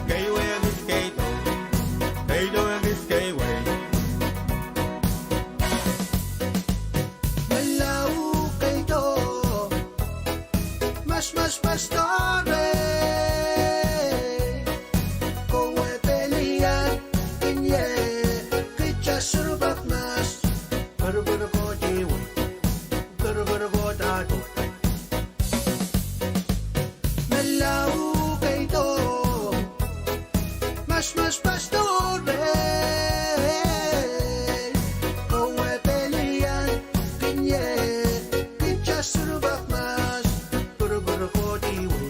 keiwe ekis keido, keido ekis keiwe. Melau keido, mas mas pastor e, kowe pelian, kin ie, kitail sohte pak mas, pere pere koht iwe, pere pere koht ato. Melau keido, mas mas pastor e, kowe pelian, kin ie, kitail sohte pak mas, pere pere koht iwe,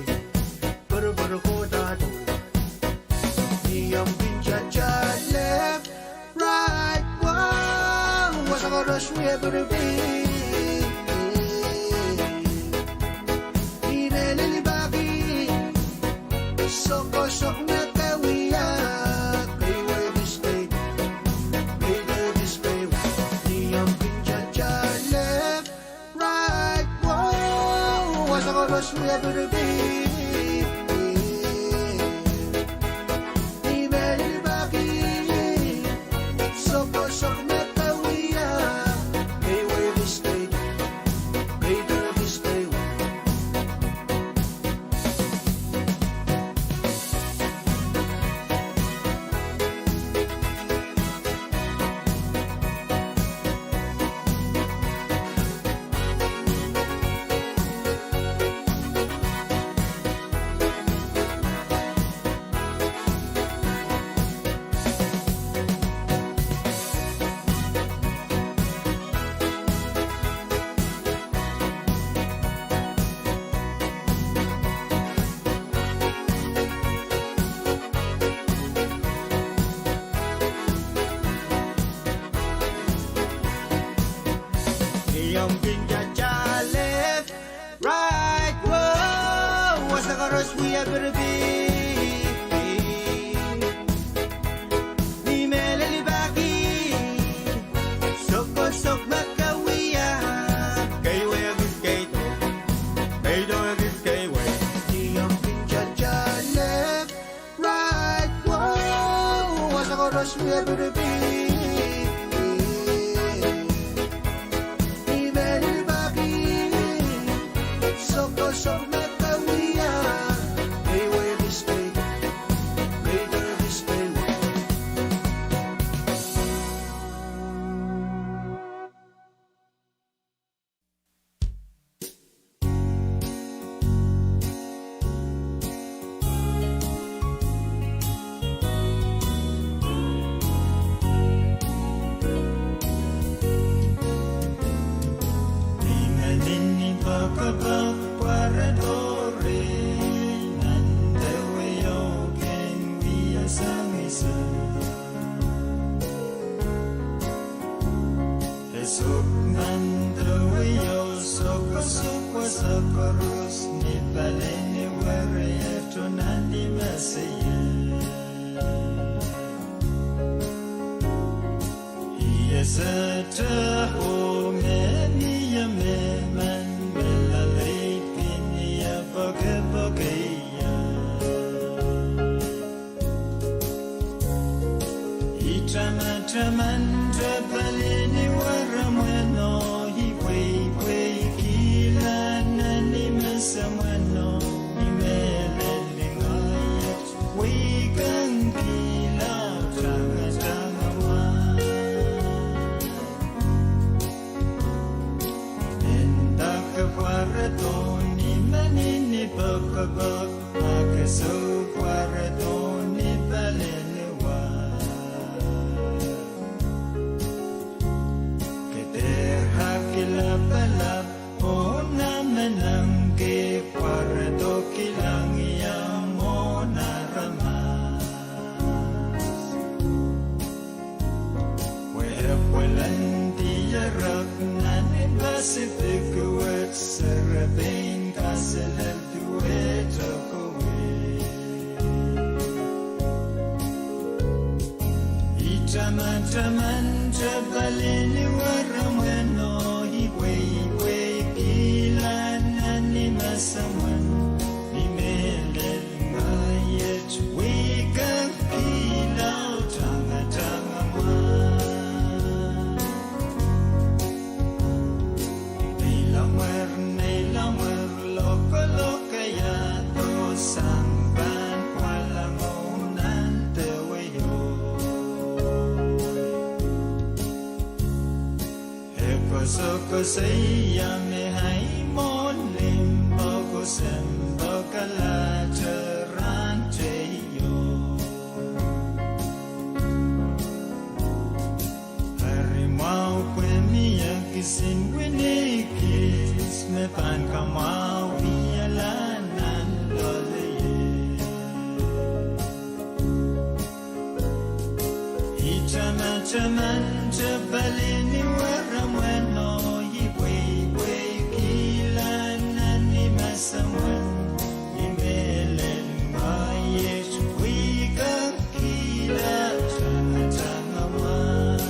pere pere koht ato. Ni omw kin tatalek, right, wow, wasa koaros wia piripir. Ni mehlel I pahki, sokosok me ke wia, keiwe ekis keido, keido ekis keiwe. Ni omw kin tatalek, right, wow, wasa koaros wia piripir. Ni mehlel I pahki, sokosok me ke wia, keiwe ekis keido, keido ekis keiwe. Ni omw kin tatalek, right, wow, wasa koaros wia piripir. Ni mehlel I pahki, sokosok me ke wia, keiwe ekis keido, keido ekis keiwe. Ni omw kin tatalek, right, wow, wasa koaros wia piripir. Ni mehlel I pahki, sokosok me ke wia, keiwe ekis keido, keido ekis keiwe. Ni men I poakepoak pwaredo reh nan deweo ken wia sangisa. E sok nan deweo, sokosok wasa koaros, ni pali ni weriehdo nan ni mese ie. I esehte oh me mie mehmen, me loalei kin ie poakepoake ie. I tamataman te pali ni weramweno, I pweipweikihla nan ni mesemweno, ni mehlel lingai iet. Sipik wet serepein kaselel duwehte kowe. I tamataman tepel ni weramweno, I pweipweikihla nan ni masamwan, ni mehlel ngaiet wikakihla tangatanga mwan. Neilamwer, neilamwer, lokolok iahdo sang pahn pwalango nan deweo. E koasoakoasoia me ahi mwohn limpoak oh sempoakalahte rahn teio. Eri mwahu pwe mie kisin wini kis me pahn kamwahwihala nan loalei. I tamataman tepel ni weramweno, I pweipweikihla nan ni masamwan, ni mehlel ngaiet wikakihla tangatanga mwan.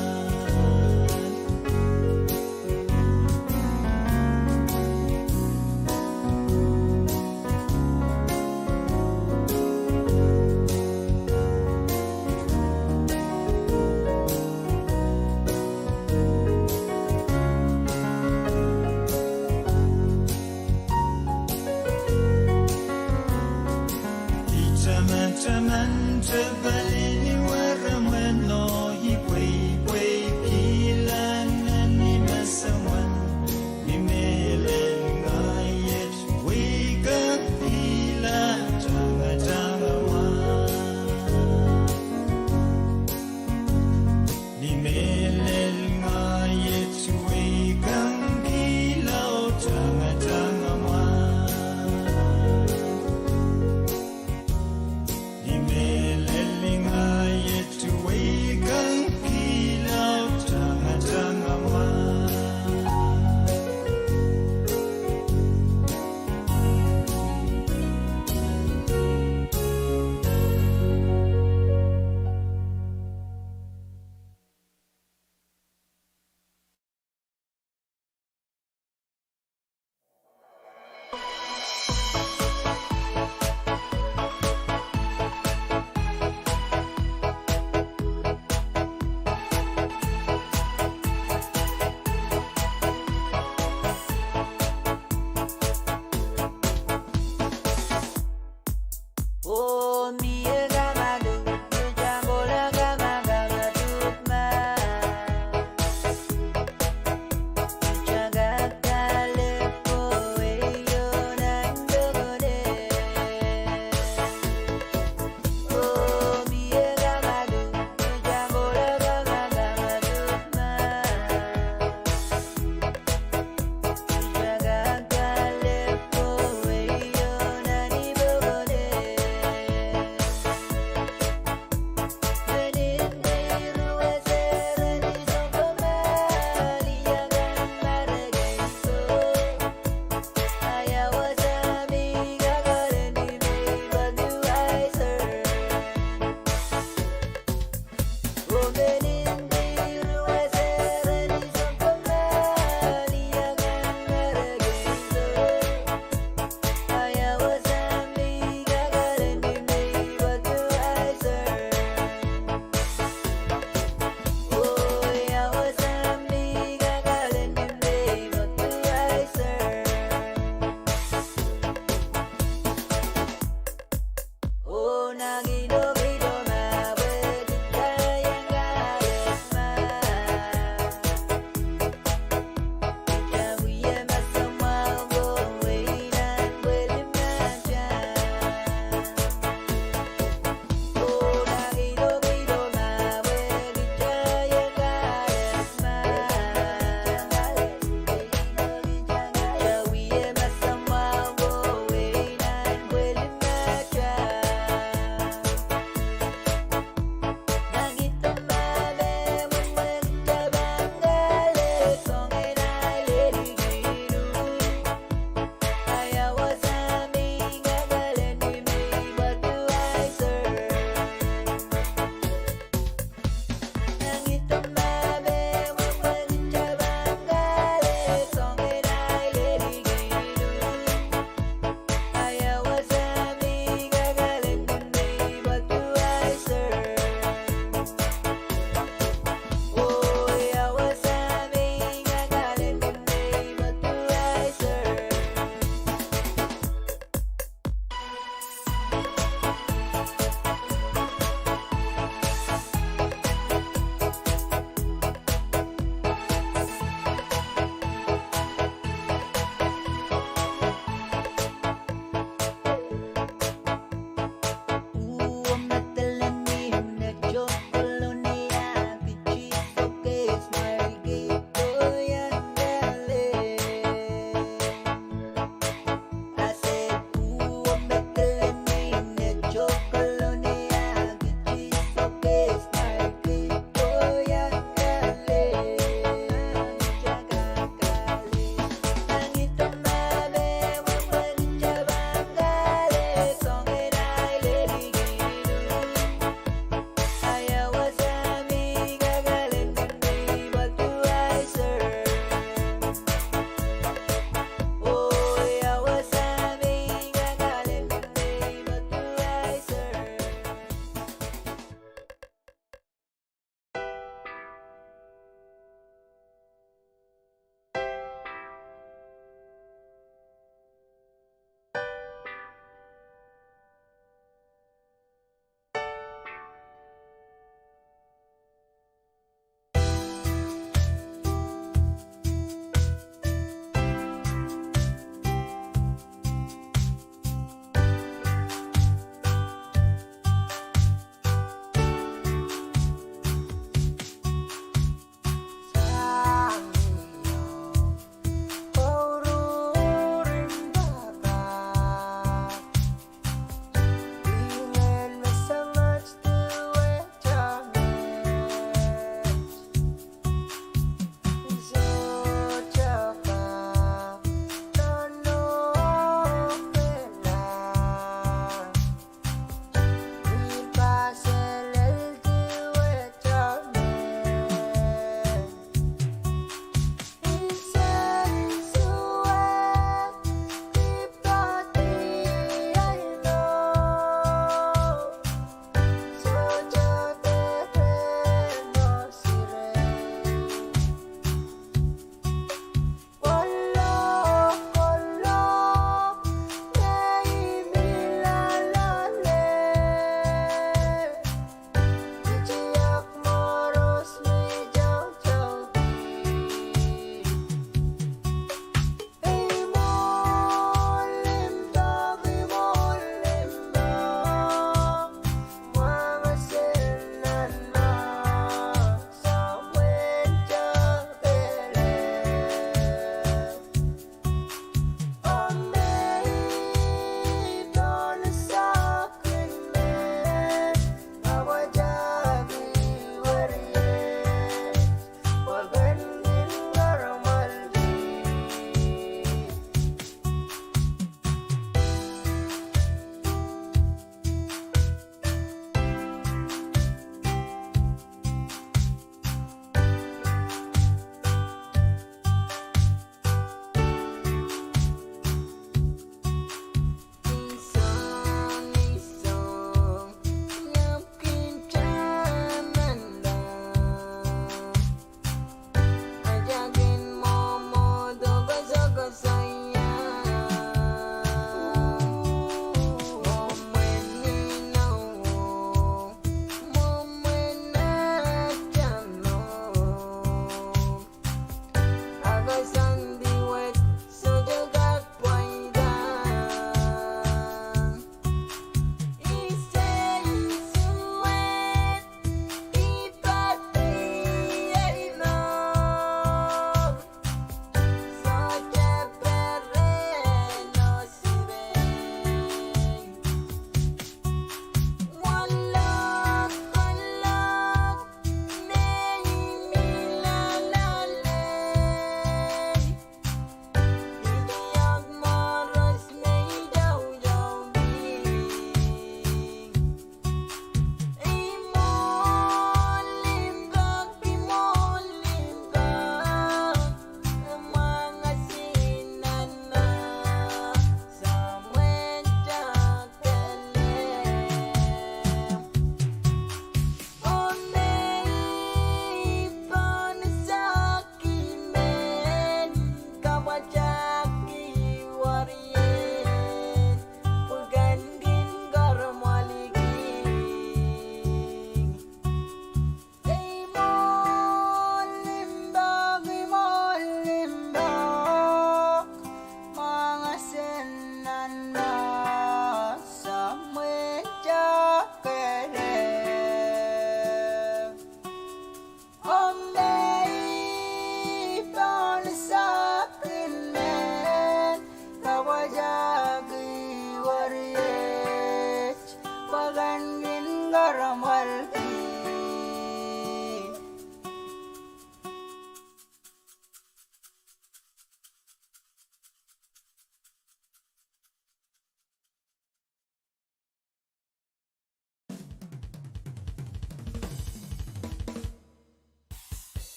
I tamataman tepel ni weramweno, I pweipweikihla nan ni masamwan, ni mehlel ngaiet wikakihla tangatanga mwan. Ni mehlel ngaiet wikakihla tangatanga mwan. Ni mehlel ngaiet wikakihla tangatanga mwan.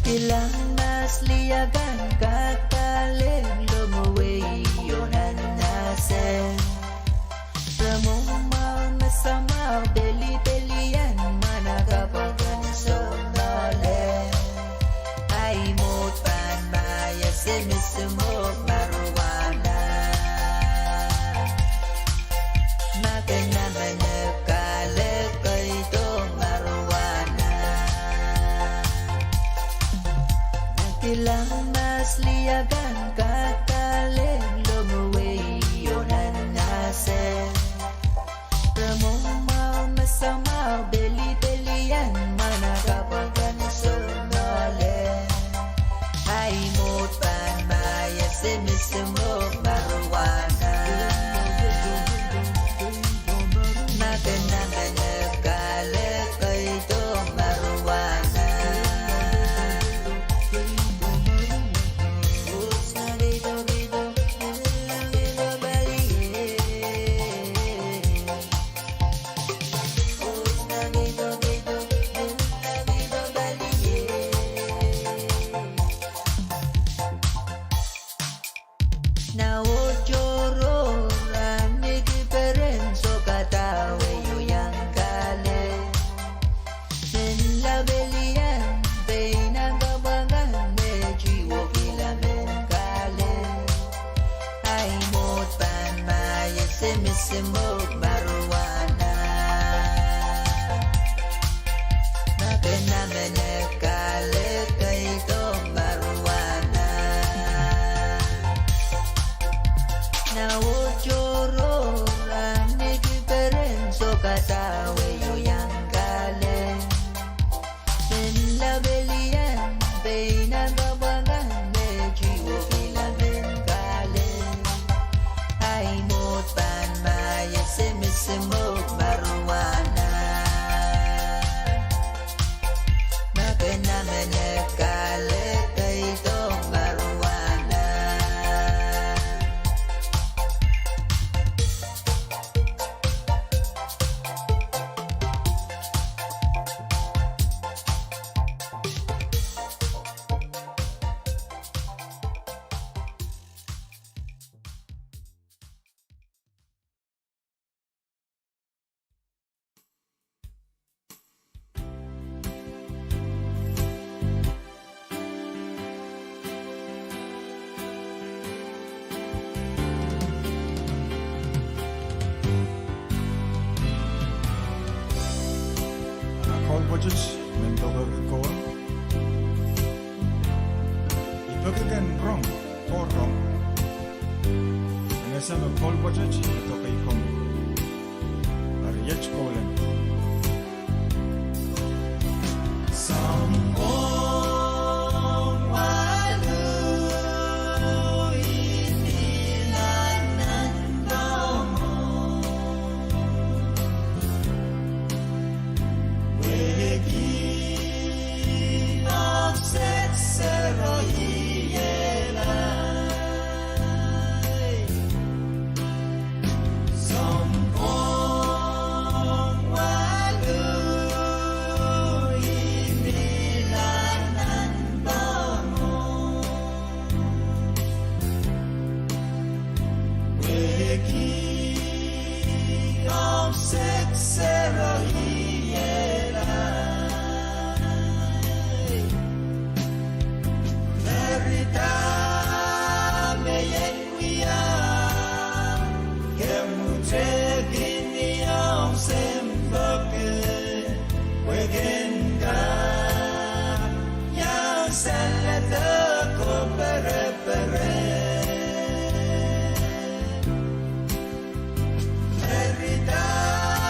Kilang mahs lih akan kak kahlek lohmwei oh nan nahsel. Re mwohmwahu me samwahu pelipelian mwahnakapw akan soungoale. Ahi mwohd pahn mie semisimok marijuana. Ma ke namenek kahlek keido marijuana. Kilang mahs lih akan kak kahlek lohmwei oh nan nahsel. Re mwohmwahu me samwahu pelipelian mwahnakapw akan soungoale. Ahi mwohd pahn mie semisimok marijuana. Ma ke namenek kahlek keido marijuana. Nah, oh tohrohr, ah ni ki peren soh kadawei oh iang kahlek. Nin lapalien pein nan kapw akan me ti oh kilang men kahlek. Ahi mwohd pahn mie semisimok marijuana. Ma ke namenek kahlek keido marijuana. Nah, oh tohrohr, ah ni ki peren soh kadawei oh iang kahlek. Nin lapalien pein nan kapw akan me ti oh kilang men kahlek. Ahi mwohd pahn mie semisimok marijuana. Ma ke namenek kahlek keido marijuana. Koul pwoatet me doadoahk kowe. I peki ken rong, kowe rong. Ese me koul pwoatet me doadoahk kowe. Eri iet, koul en. Sounpwong walu, imwilah nan Pohnpei. Pwehki ohpset sero iei la. Sounpwong walu, imwilah nan Pohnpei. Pwehki ohpset sero iei la. Eri dahme I en wia, ke mwuhtehki ni ong sempwokid, pwehki ken kak iang saledek oh pereperen. Eri dah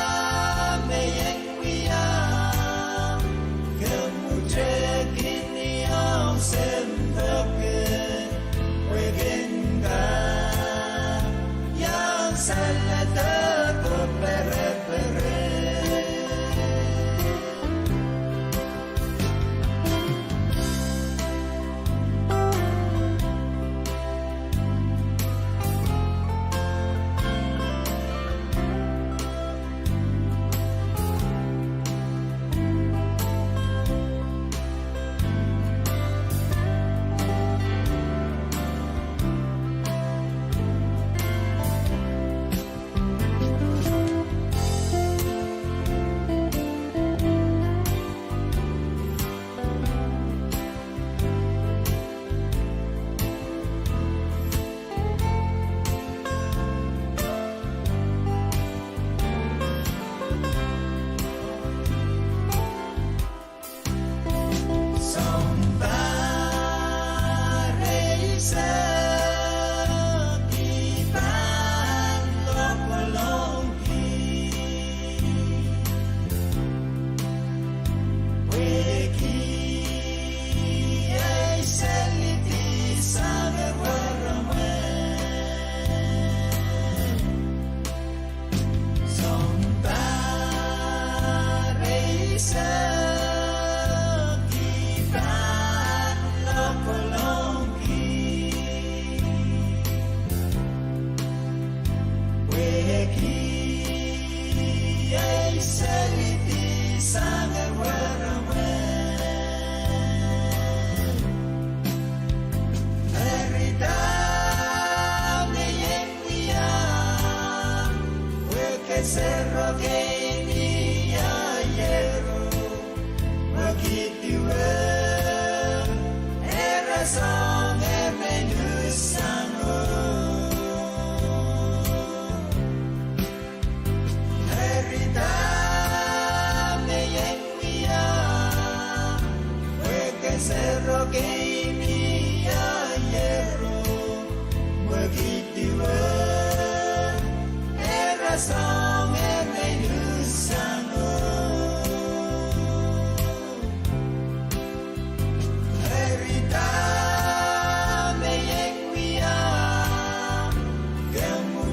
Iei selidi sang en werengen. Eri dahme I en wia, pwe kesero kei mi aiero. Mwekid duwe, e rasehng emen usango. Eri dahme I en wia, pwe kesero kei mi aiero. Mwekid duwe, e rasehng emen usango. Eri dahme I en wia, ke mwuhr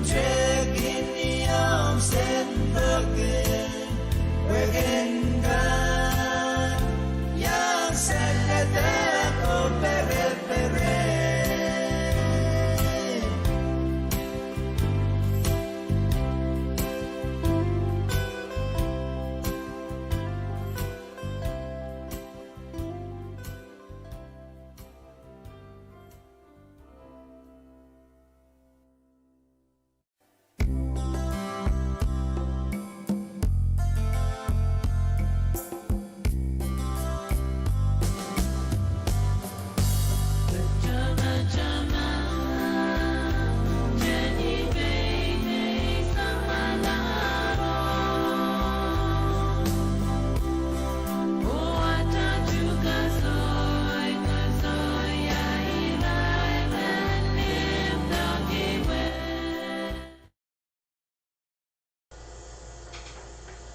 kihong ni omw sendok en, pwe ken kan iang salada ko perepere.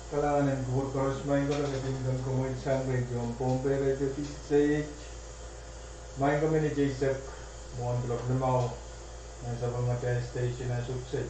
Kalahngan en kupwur koaros, maing ko, me kin komw sang radio Pohnpei, Radio V six A H. Maing ko me neitail sehk, mwohn kuloak limau, nan sapwellimatail station Asupsej.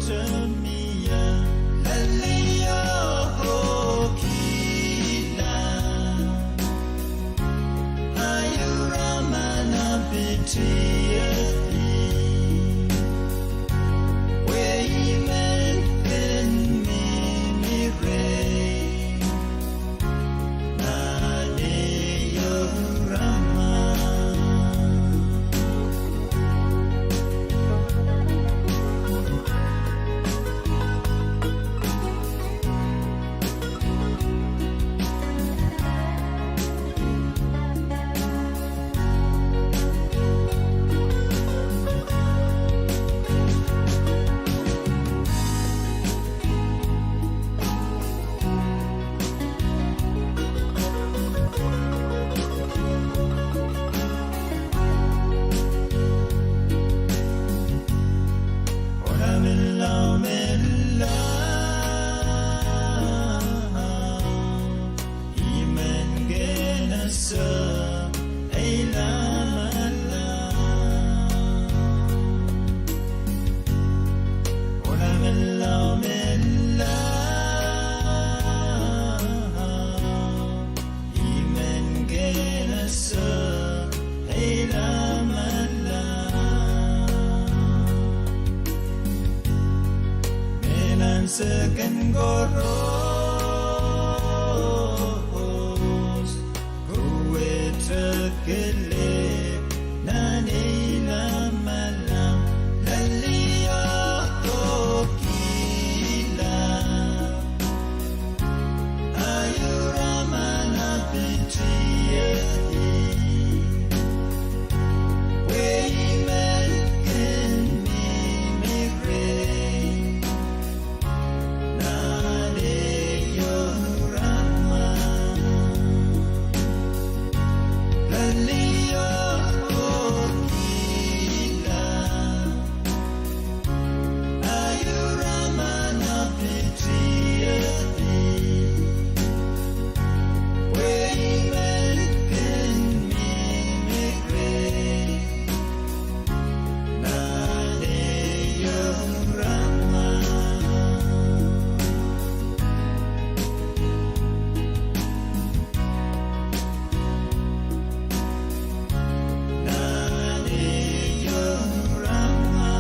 Semia, lelio oh kihla, aio Ramana pitih edi, pwe I men kin mihmi rehi nan ehu Rama. Ohlamenlau, menlau, I men kin ese ei lamalam. Ohlamenlau, menlau, I men kin ese ei lamalam. Me nan seken koaros, kuwehte kelehpw nan ei lamalam, lelio oh kihla, aio Ramana pitih edi, pwe I men kin mihmi rehi nan ehu Rama. Lelio oh kihla, aio Ramana pitih edi, pwe I men kin mihmi rehi nan ehu Rama. Nan ehu Rama.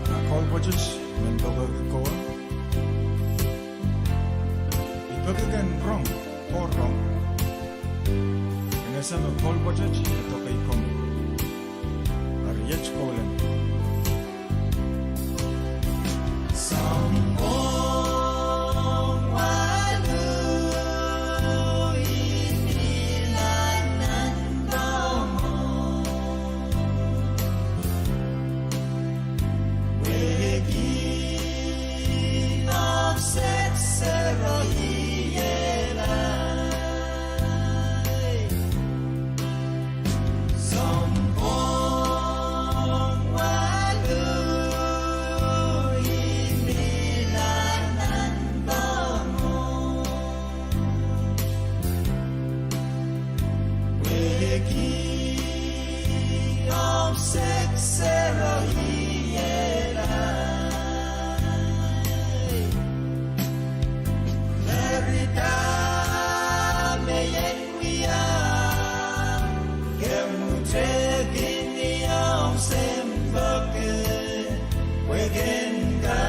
Ana kohl pwoatet men pekehki kowe. I peki ken rong, kowe rong. Kin ese me kohl pwoatet me pekei komwi. Eri iet kohlin. Sounpwong walu, I ngihl nan Kauno. Wehwehki ohpis sero I ehlai. Sounpwong walu, I ngihl nan Kauno. Wehwehki ohpis sero I ehlai. Eri dahme I en wia, kemutehkin ong sempwal, pwe ken ka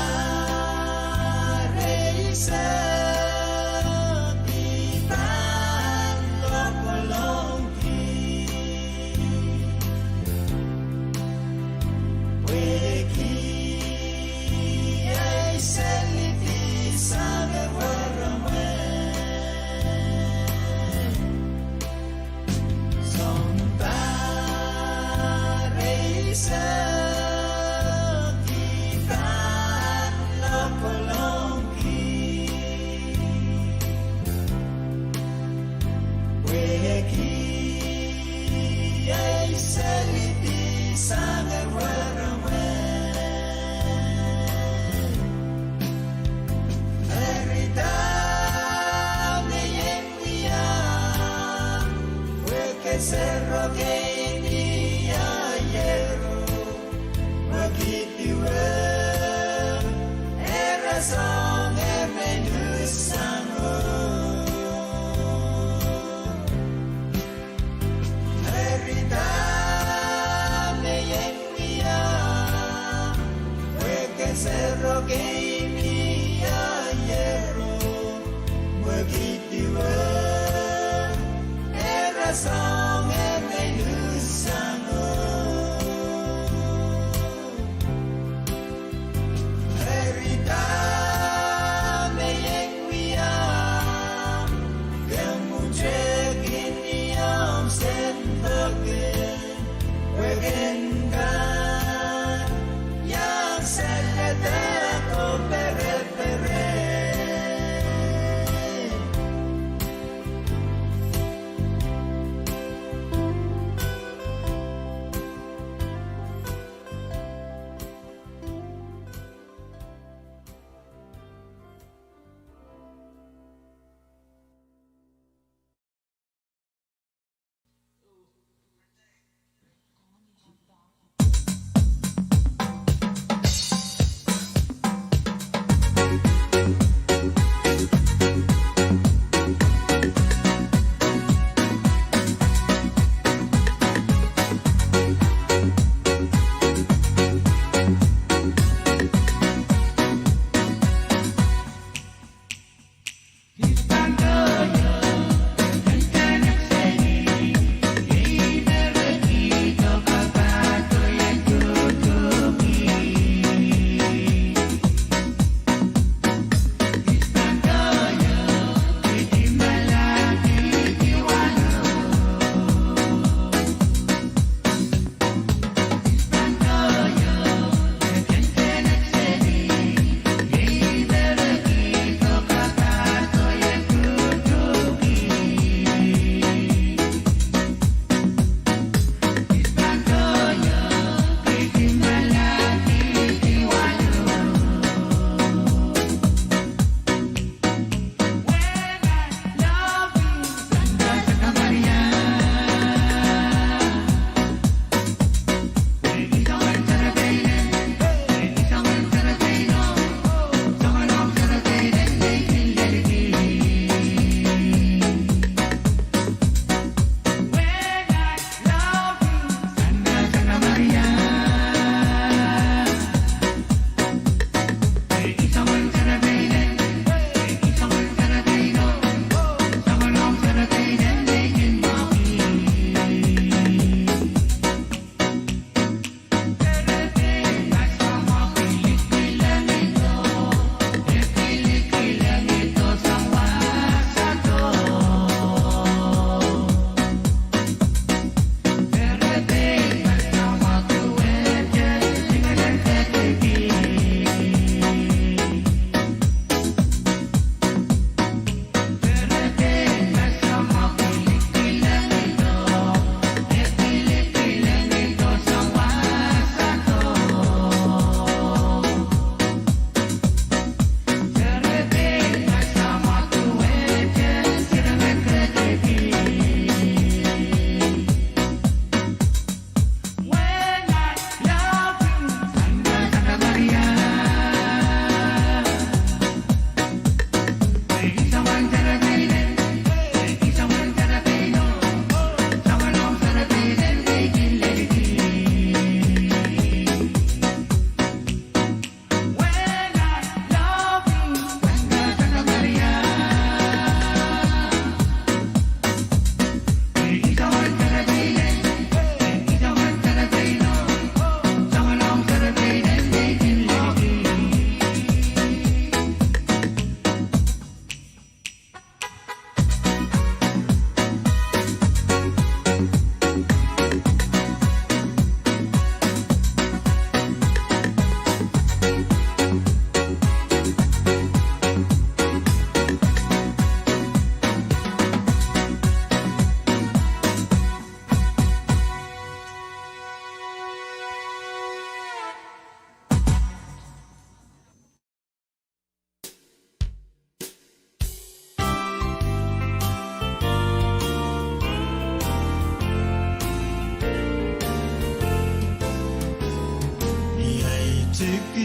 Sounpar eisek I pahn lokolongki, pwehki ei selidi sang ewer mwein. Sounpar eisek I pahn lokolongki, pwehki ei selidi sang ewer mwein. Eri dahme I en wia, pwehki sero kei ni aier o, pwehki duwe, eri soangen me I nuhsango. Eri dahme I en wia, pwehki sero kei ni aier o, pwehki duwe, eri soangen me I nuhsango. Eri dahme I en wia, ke mwutek ni omw sendok en, pwehki ken kan iang saledek oh pereperen.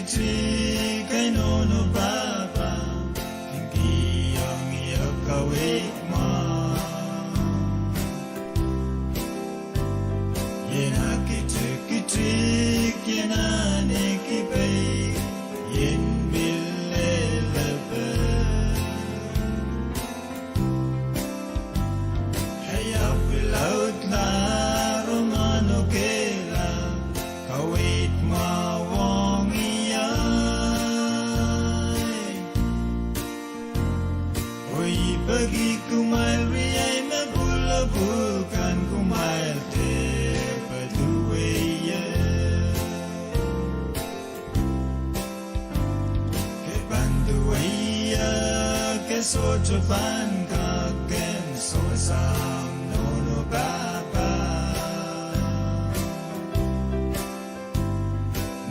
Tikitik, I nohno pahpa, kin kihong ie kaweid mwahu. Ien aki tikitik, ien ahneki peik, ien pil lelepe. Ei apw pil laudla, oh mwahnokehla, kaweid mwahu ong ie. Oh I peki kumwail riei me pwulopwul kan, kumwail dehr patohwan duwei ie. Ke pahn duwei ie, ke sohte pahn kak kin sewesang nohno pahpa.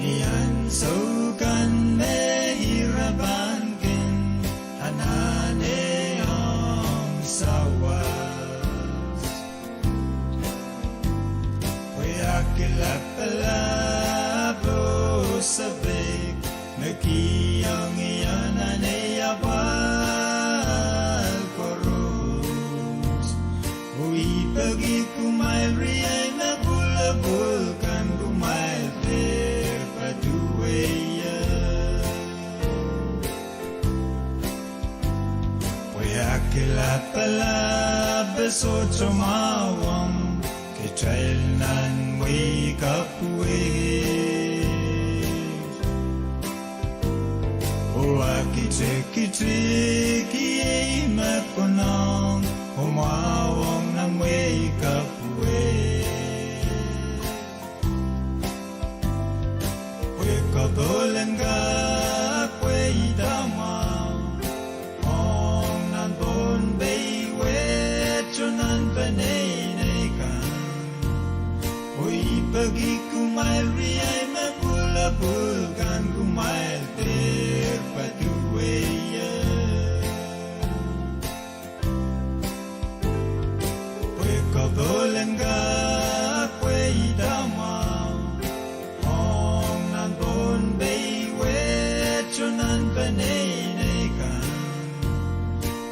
Ni ansou kan me ira pahn kin anahne ong sawas, pwe aki lapalap oh sapeik me kihong ie anahne apwal koaros. Oh I peki kumwail riei me pwulopwul kan, kumwail dehr patohwan ie. Pwe aki lapalap e sohte mwahu ong kitail nan wehi kapw wet. Oh aki tikitik, iei me konehng oh mwahu ong nan wehi kapw wet. Pwe koapohlen kak pweida mwahu ong nan Pohnpei wet oh nan peneinei kan. Oh I peki kumwail riei me pwulopwul kan, kumwail dehr patohwan ie. Pwe koapohlen kak pweida mwahu ong nan Pohnpei wet oh nan peneinei kan.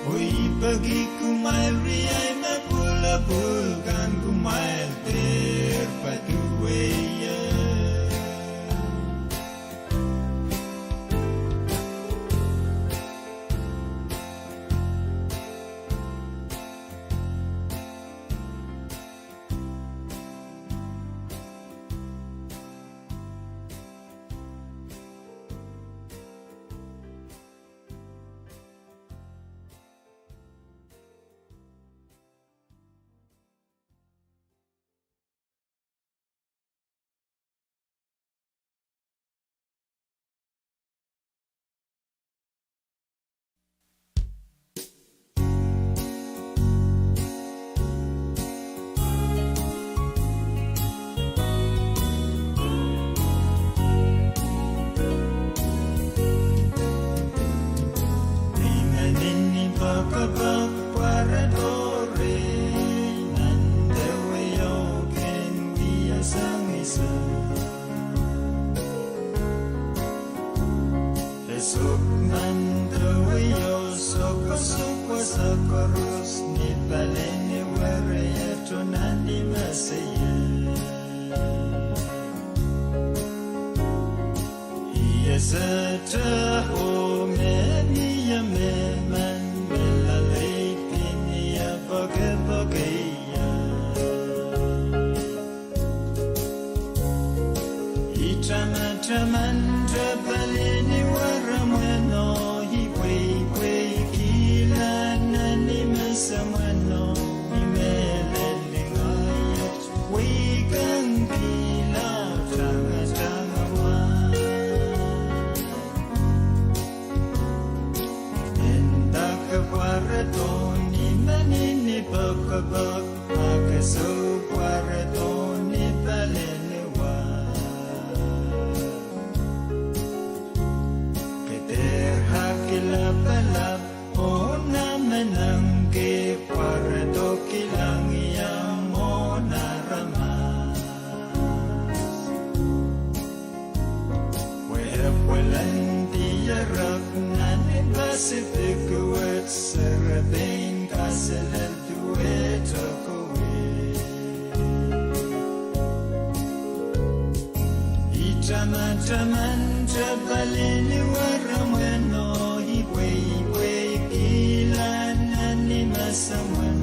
Oh I peki kumwail riei me pwulopwul kan, kumwail dehr patohwan ie. Ni mehn ni poakepoak pwaredo rehi nan deweo kin wia sang ise. E sok nan deweo, sokosok wasa koaros ni paleni were, e tohn nan ni meseier. Ie sehte oh me mie mehmen, me laleid kin ie poakepoak ie. I tamataman te paleni were mweno, I pweipweikihla nan ni mese mweno, I mehlel lingai et wehi kang kihla tangatanga mwahu. Enda ke pwaredo ni mehn ni poakepoak, a ke sou pwaredo ni paleni wah. Sipik wet serepein kaselel duwehte kowe. I tamataman tepel ni weramweno, I pweipweikihla nan ni masamwen,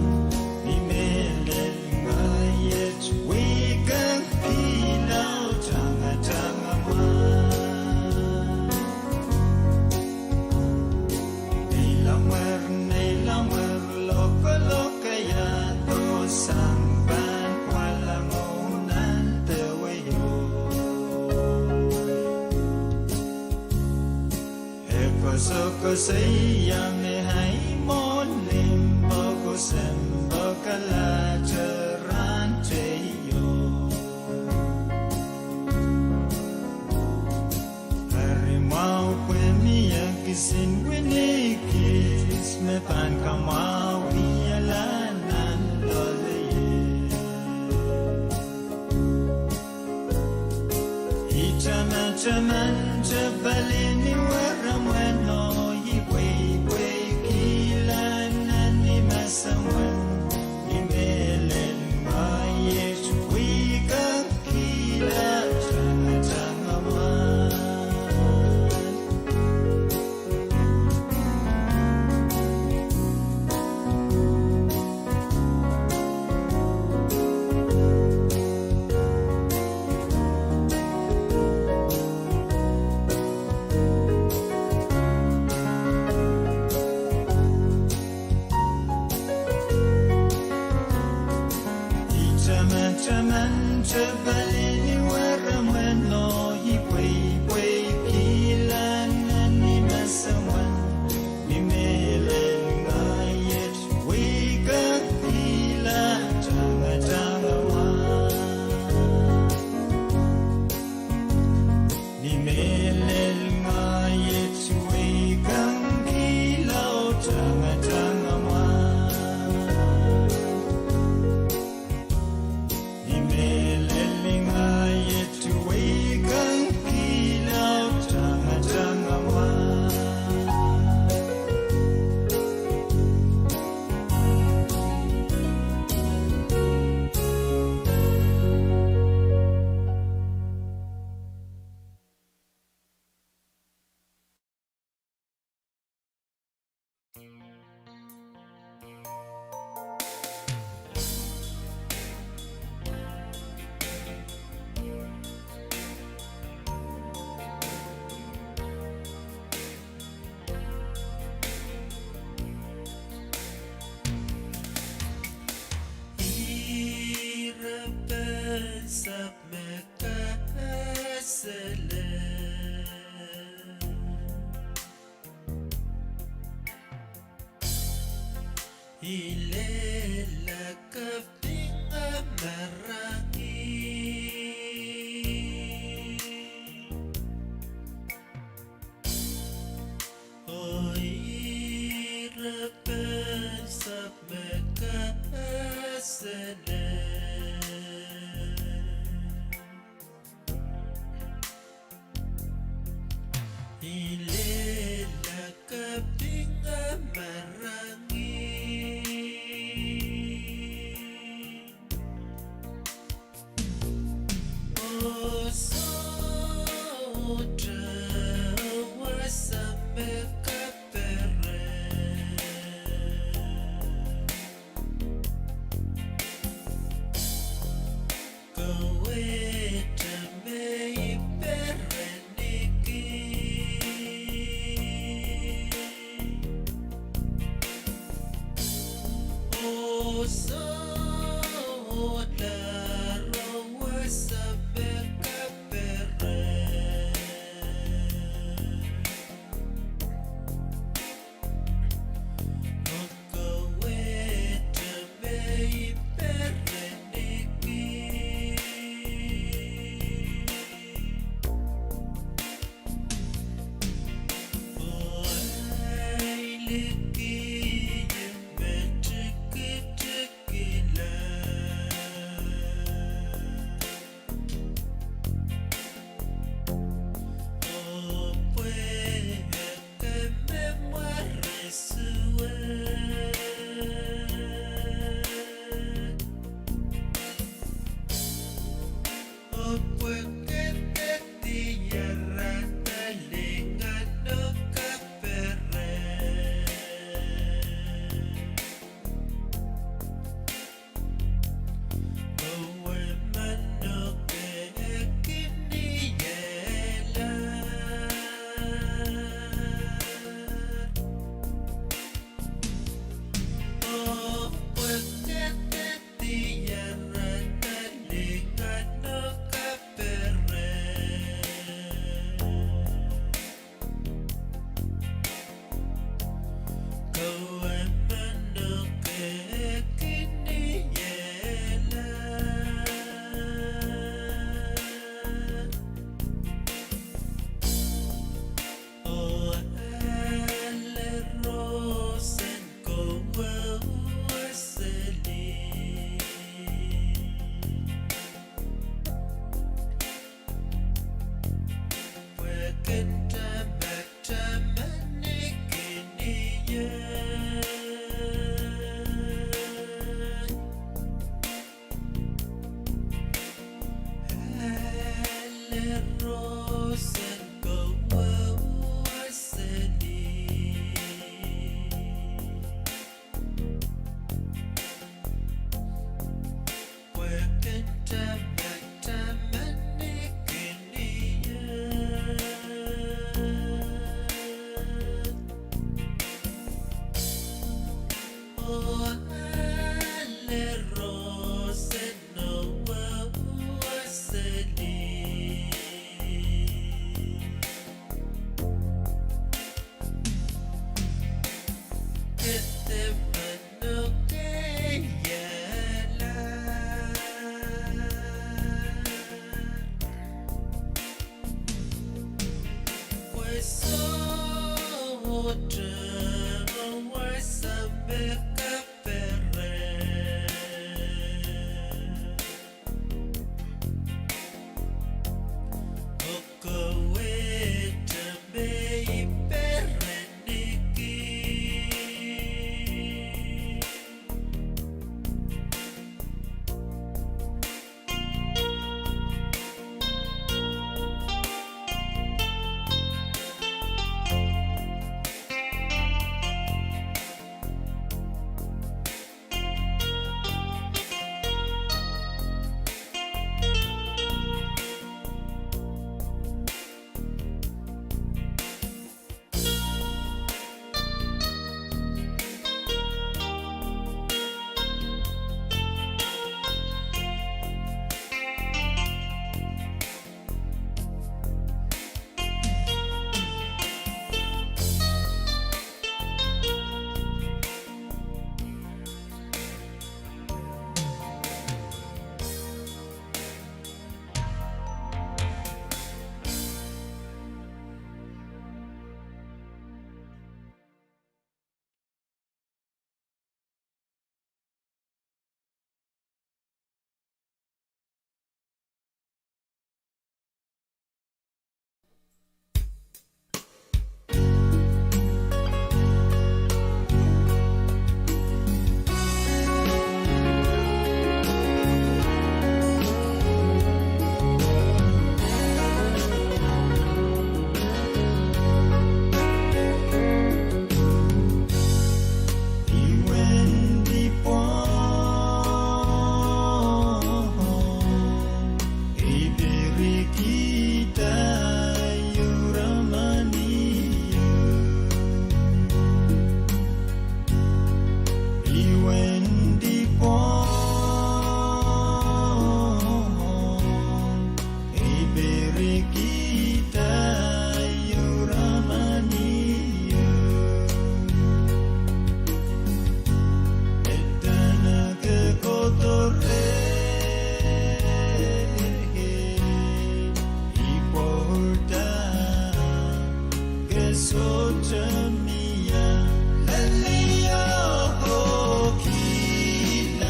ni mehlel ngaiet weikakihla oh tangatanga mwahl. Neilamwer, neilamwer, lokolokaiahdo sang pahn pwalango nan deweo. E koasoakoasoia me ahi mwohn limpoak oh sempoakalahte rahn teio. Eri mwahu pwe mie kisin wini kis me pahn kamwahwihala nan loalei. I tamataman tepel ni weramweno, I pweipweikihla nan ni masamwen, ni mehlel ngaiet weikakihla tangatanga mwahl. I tamataman tepel ni weramweno, I pweipweikihla nan ni masamwen, ni mehlel ngaiet weikakihla tangatanga mwahl. Ni mehlel ngaiet weikakihla tangatanga mwahl. Ni mehlel ngaiet weikakihla tangatanga mwahl. Ire pahn sahpw me kaselel. I lella kapinga marain. Oh ire pahn sahpw me kaselel. I lella kapinga marain. Oh sohte wasa me kaperen. Kawehte me I perenki. Oh sohte wasa me kaperen. Oh kawehte me I perenki. Oh ahi liki me tikitikila. Pwehki e diarada lingan oh kaperen. Kowe mano ke kiniehla. Oh pwehki e diarada lingan oh kaperen. Kowe mano ke kiniehla. Oh ale roson kowe weseli. Pwehki e tamataman kiniehla. Ale roson kowe weseli. Pwehki e tamataman kiniehla. Oh ale roson kowe weseli. Kete mano ke iehla. Pwe sohte wasa me kaperen. Oh kawehte me I perenki. I wendi pwohng, I pirikihda ehu ramanio. I wendi pwohng, I pirikihda ehu ramanio. Edana ke kohdo reh, I pwourda ke sohte mie. Lel ih oh kilang,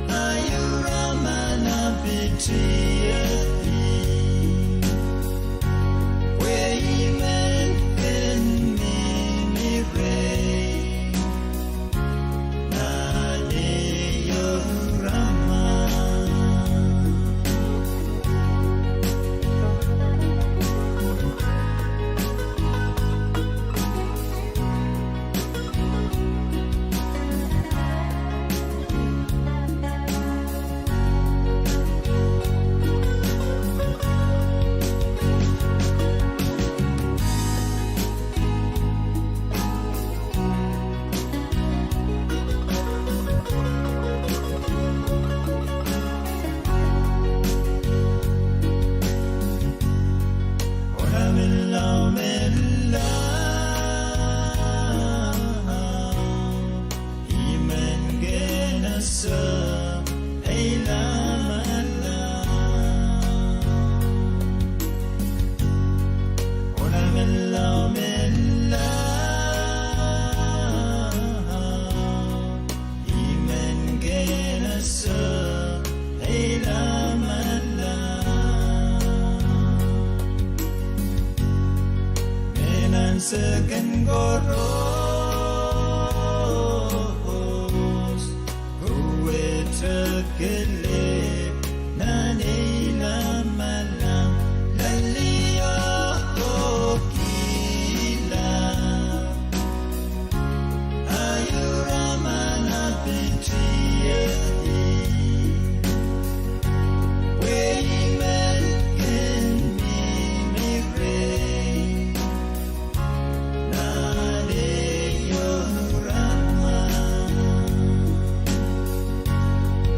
ehu raman a pitihedi, pwe I men kin mihmi rehi nan ehu raman. Seken koaros, kohwei kelehpw nan ei lamalam, lel ih oh kohkihla. A irail manaman pitiedi, pwe I men kin mihmi rehi nan ei irail manaman.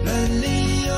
Lel ih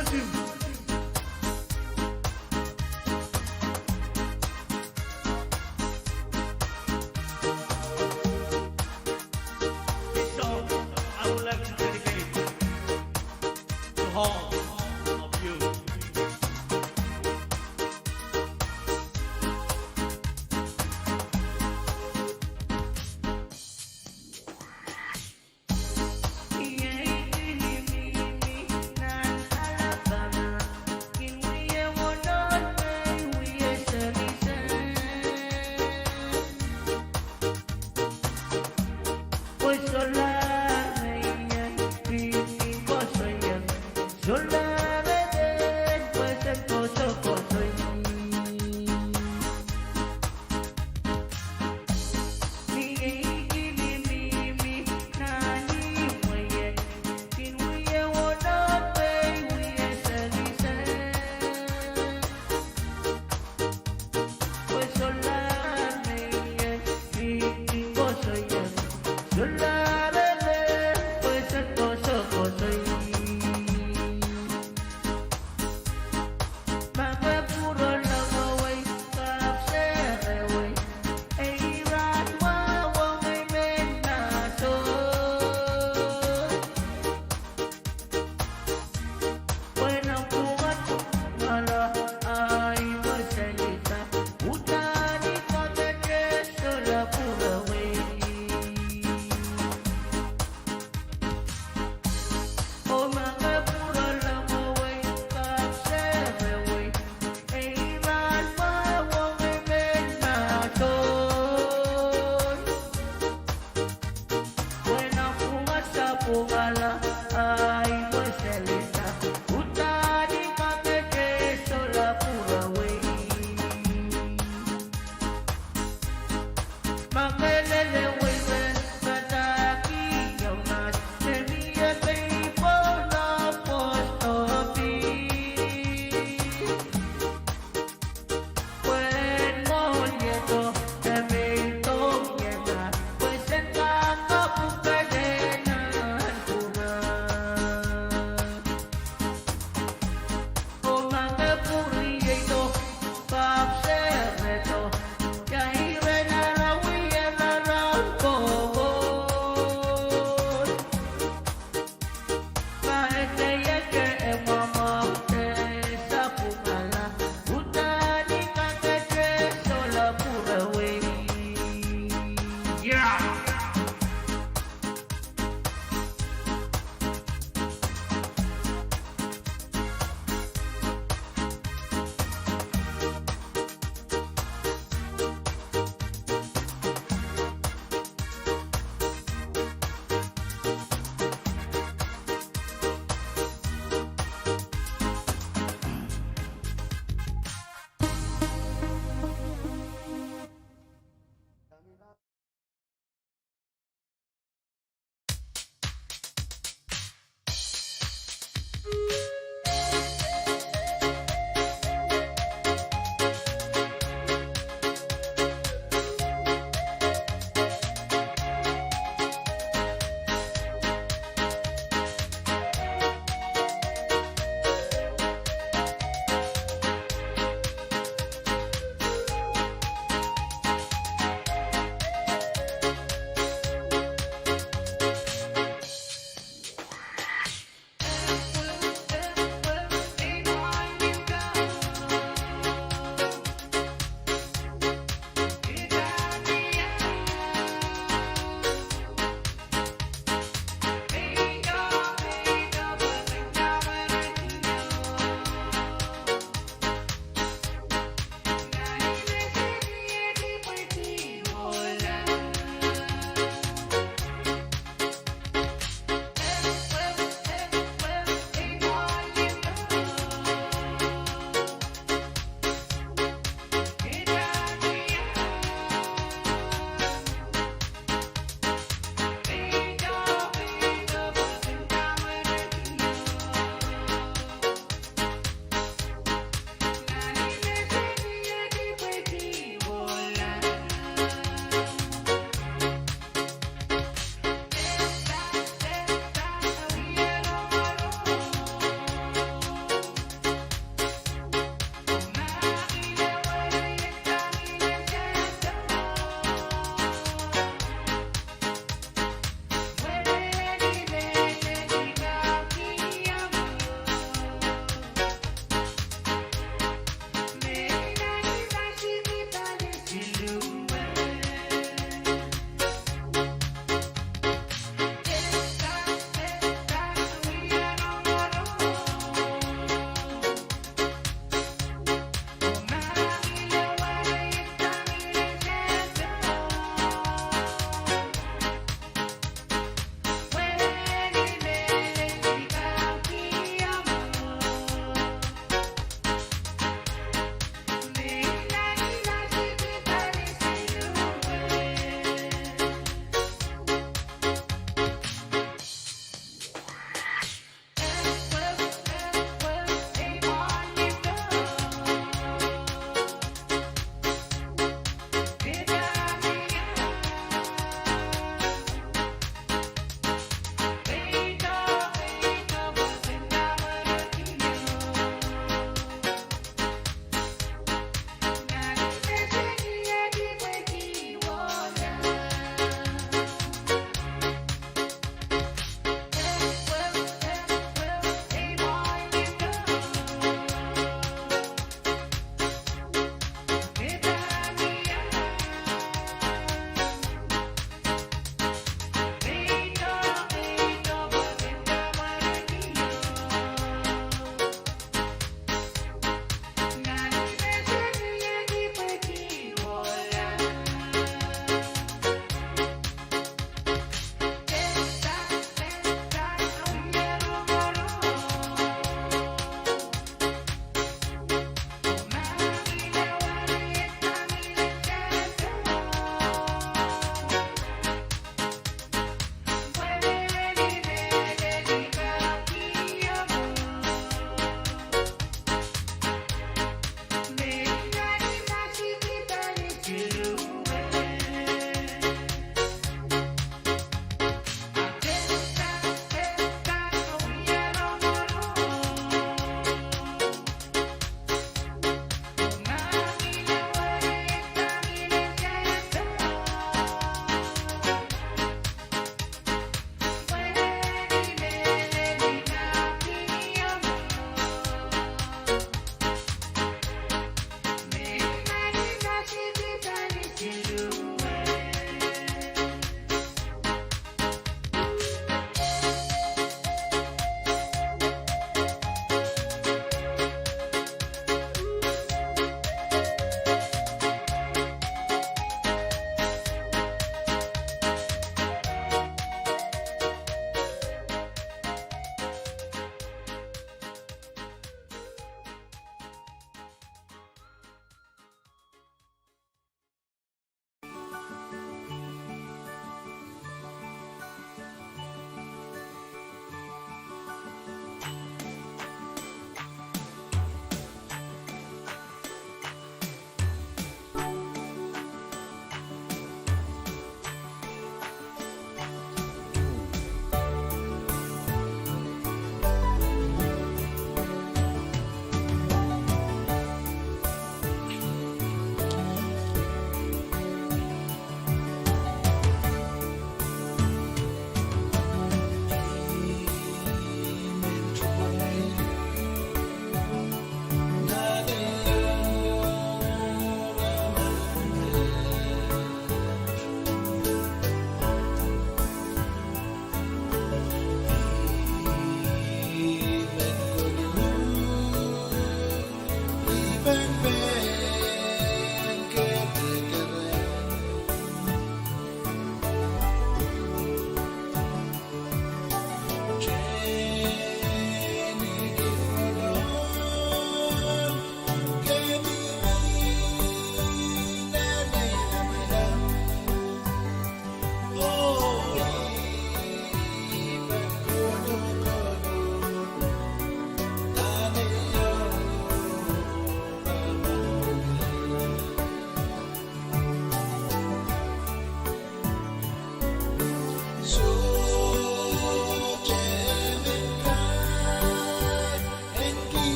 This song I would like to dedicate to all of you.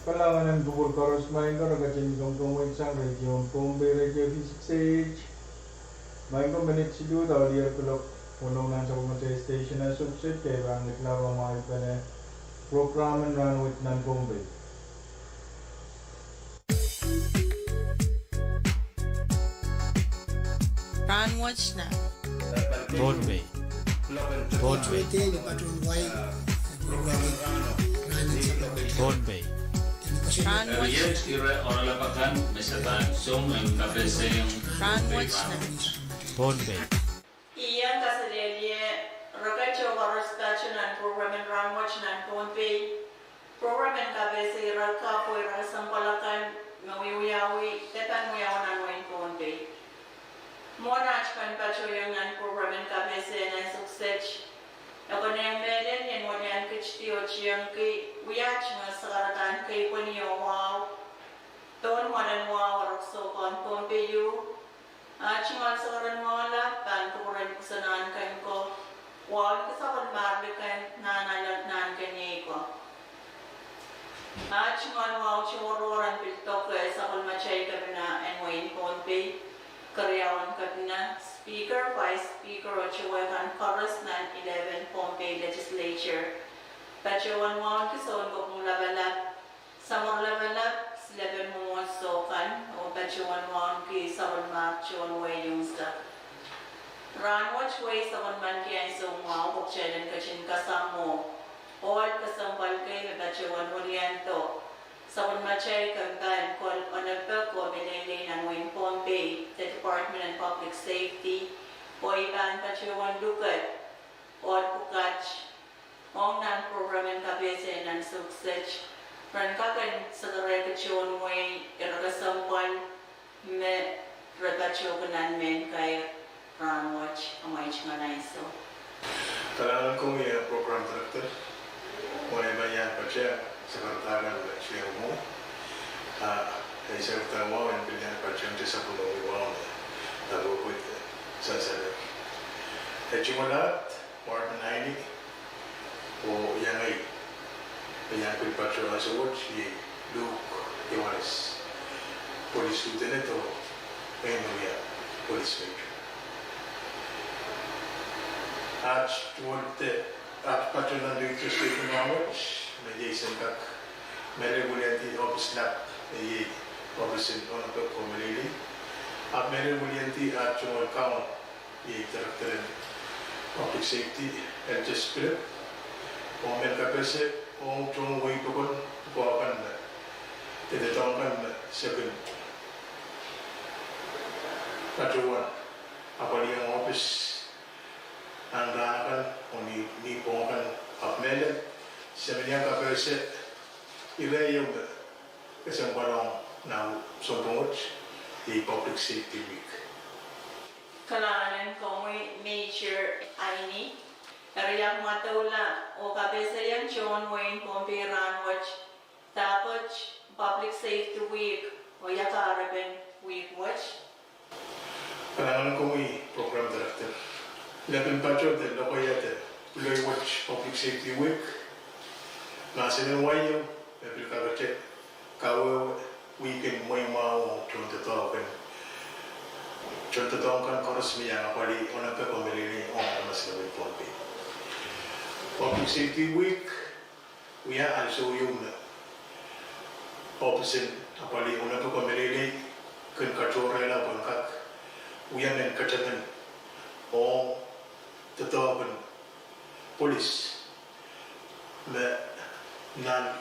Kalahngan en kupwur koaros, maing ko, re ketin kamwkamwei sang radio en Pohnpei, Radio V six eight. Maing ko, minit siluh de lier kuloak, oh nan sapwellimatail station en Sukset, ke pahn ketido pahn mwahupene program en Rahnwet nan Pohnpei. Rahnwet nan Pohnpei. Pohnpei. Pohnpei. Rahnwet. Ire oaralap akan me se pahn song en kapehse Rahnwet nan Pohnpei. Ien kaselehlie rekeiet koaros patohwan nan program en Rahnwet nan Pohnpei. Program en kapehse ire kapw oh ire kesempwal akan me wiewiawi de pahn wiawi nan wehin Pohnpei. Mwohn aht pahn patohiong nan program en kapehse nan Sukset, e konehng mehlel ni en wilian ketidi oh tiengki wia tungoal sakaradahn keipweni oh wahu pohn mwoalen wahu erekiso kan Pohnpei ieu. A tungoal sakaradahn wahu lap pahn kupwuren pwusen ahn ken ko, wahu en kisakol marlik en nan ale nan keniei ko. Aht tungoal wahu tohrohr en pil doke sapwellimatail Kepina en wehin Pohnpei, keriaun Kepina, Speaker, Vice Speaker oh towe kan koaros nan eleven Pohnpei Legislature. Patohwan wauneki Sounkopwung Lapalap, Samworo Lapalap, silepen mwomwohdiso kan, oh patohwan wauneki sapwellimatail tohn wehi unsek. Rahnwet wehi sapwellimaniki ansou mwahu pwe kitail en ketin kasang oh ohl kesempwal kei me patohwan wiliandi sapwellimatail kempen kol onopek oh meleilei nan wehin Pohnpei, the Department of Public Safety, oh I pahn patohwan luke ohl pwukat ong nan program en kapehse nan Sukset, ren kak en sekerehki tohn wehi ire kesempwal me re patohki nan mehn kair rahnwet. Amwail tungoal ansou. Kalahngan komwi, eh, program director, mwein ma I pahn patohwan sakaradahn me I pahn mwo, ah, I sakaradahn wahu en pil pahn patohwan sapwellimomwi wahu me I pahn pwupwudi sansal. Eh, tungoal aht Martin Aini, oh iang ei, iang pil patohwan ansou wet, iei Luke Ioanis, polis lieutenant oh iei me wia polis major. Aht tungoal de, aht patohwan radio station wet, me iei Sendakak, me re wiliandi ohpis lap, me iei ohpisin onopek oh meleilei. Ahpw me re wiliandi aht tungoal kaun, iei Director en Public Safety, Eltis Philip, oh mehn kapehse ong tohn wehi pokon, pwukoa kan me, de doadoahk kan me se kin patohwan apwalih ohpis nan rahn akan oh ni, ni pwong akan, ahpw mehlel, se men iang kapehse ire ieu me kesempwal ong nan sounpwong wet, iei Public Safety Week. Kalahngan komwi Major Aini. Eri iang mwadangala oh kapehsehiong tohn wehin Pohnpei rahnwet dahkot Public Safety Week oh ia kahrepen week wet? Kalahngan komwi program director. Lepin patohdo lokaia de pwuloi wet Public Safety Week, mahsen en wai ieu me pil kakete kawehwe week en mweimwahu ong tohndoadoahk kan, tohndoadoahk kan koaros me iang apwalih onopek oh meleilei ong aramas en wehin Pohnpei. Public Safety Week wia ansou ieu me ohpisin apwalih onopek oh meleilei kin katohrehla pwe en kak wia mehn ketemen ong doadoahk en polis me nan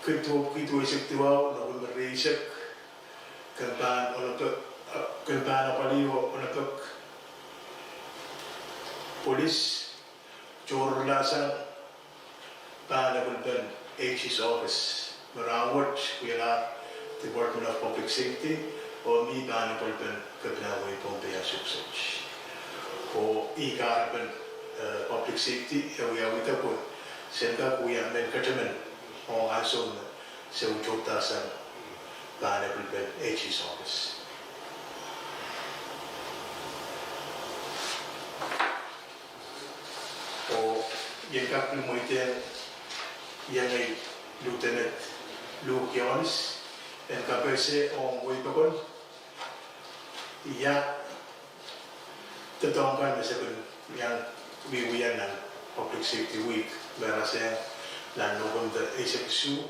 kid duwepwiki duweisek duwau, Nopempe rieisek, kin pahn onopek, kin pahn apwalih oh onopek polis, tohrohrlahsang pahn epwelpen AG's office, me rahnwet wialahr Department of Public Safety, oh mi pahn epwelpen Kepina en wehin Pohnpei, Sukset. Oh ih kahrepen, eh, Public Safety e wiawihda pwe sen kak wia mehn ketemen ong ansou me se utuhdasang pahn epwelpen AG's office. Oh I en kak pil mweidehng iang ei Lieutenant Luke Ioanis en kapehse ong wehi pokon ia doadoahk kan me se kin iang wiewia nan Public Safety Week me rasehng nan Nopempe eisek isuh,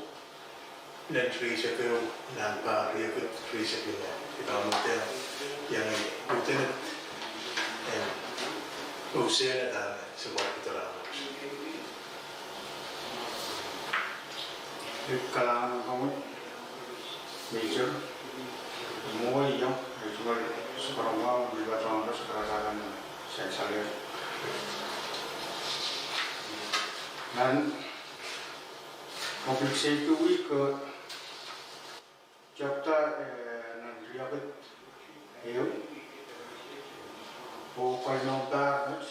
lel rieisek ehu, nan pahr riekid rieisek limau. I pahn mweidehng iang ei Lieutenant en pousehla dahme se pwarkihdo rahnwet. Kalahngan komwi Major, mwowe iang ei tungoal sounpwong wahu me patohdo sakaradahn sansal. Nan Public Safety Week, eh, chapter, eh, nan riekid ehu oh keinemw pahr wet.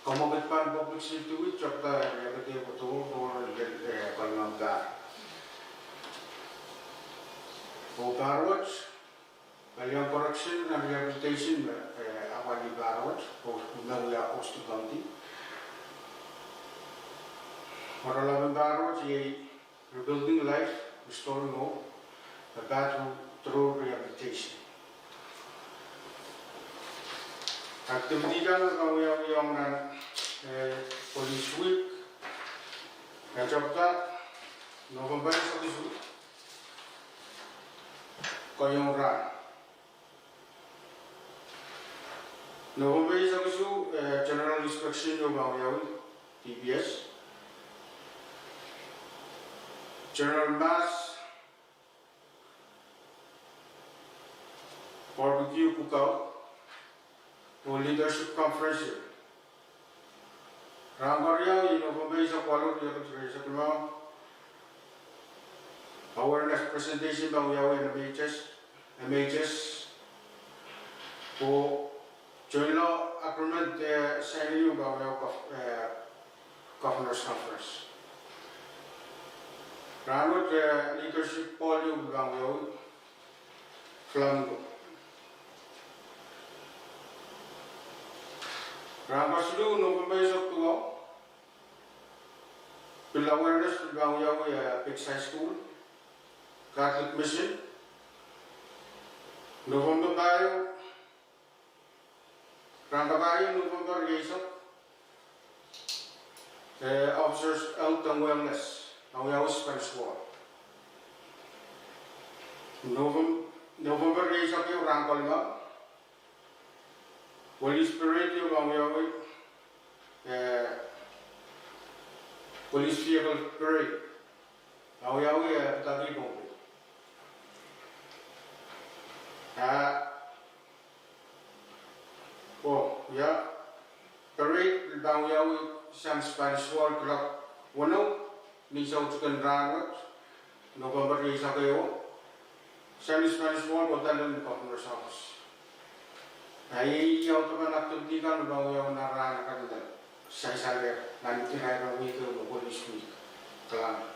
Kamwekid pahn Public Safety Week chapter riekid ehu, tohrohr, eh, keinemw pahr. Oh pahr wet, Kaliang Correction and Rehabilitation me, eh, apwalih pahr wet, oh me wia host county. Oaralap en pahr wet iei Rebuilding Life, Restoring Hope, a Path Through Rehabilitation. Activity kan me pahn wiawi ong nan, eh, Police Week, eh, chapter, November eisek isuh, kohieng rahn. November eisek isuh, eh, General Inspection ieu pahn wiawi, D P S. General Mass, Barbecue Cookout, oh Leadership Conference. Rahn keriau, November eisek waluh, riekid rieisek limau, awareness presentation pahn wiawi en M H S, M H S, oh joint law agreement, eh, signing pahn wiawi Gov-, eh, Governor's Conference. Rahn wet, eh, Leadership Ball ieu pahn wiawi Flamingo. Rahn kesiluh, November eisek duwau, pil awareness pil pahn wiawi, eh, Biggs High School, Catholic Mission. November pahieu, rahn kapahieu, November rieisek, eh, Officers Health and Wellness, pahn wiawi Spanish Wall. Novem-, November rieisek ehu, rahn kalimau, Police Parade ieu pahn wiawi, eh, Police Vehicle Parade, pahn wiawi, eh, Pwutaki, Pohnpei. Ah, oh, ia, parade pil pahn wiawi sang Spanish Wall kuloak weneu ni soutikin rahn wet, November rieisek ehu, sang Spanish Wall, kohda lel Governor's Office. Ah, iei audepen activity kan me pahn wiawi nan rahn akan me sansalehr nan irair en wihk ehu me Police Week. Kalahngan.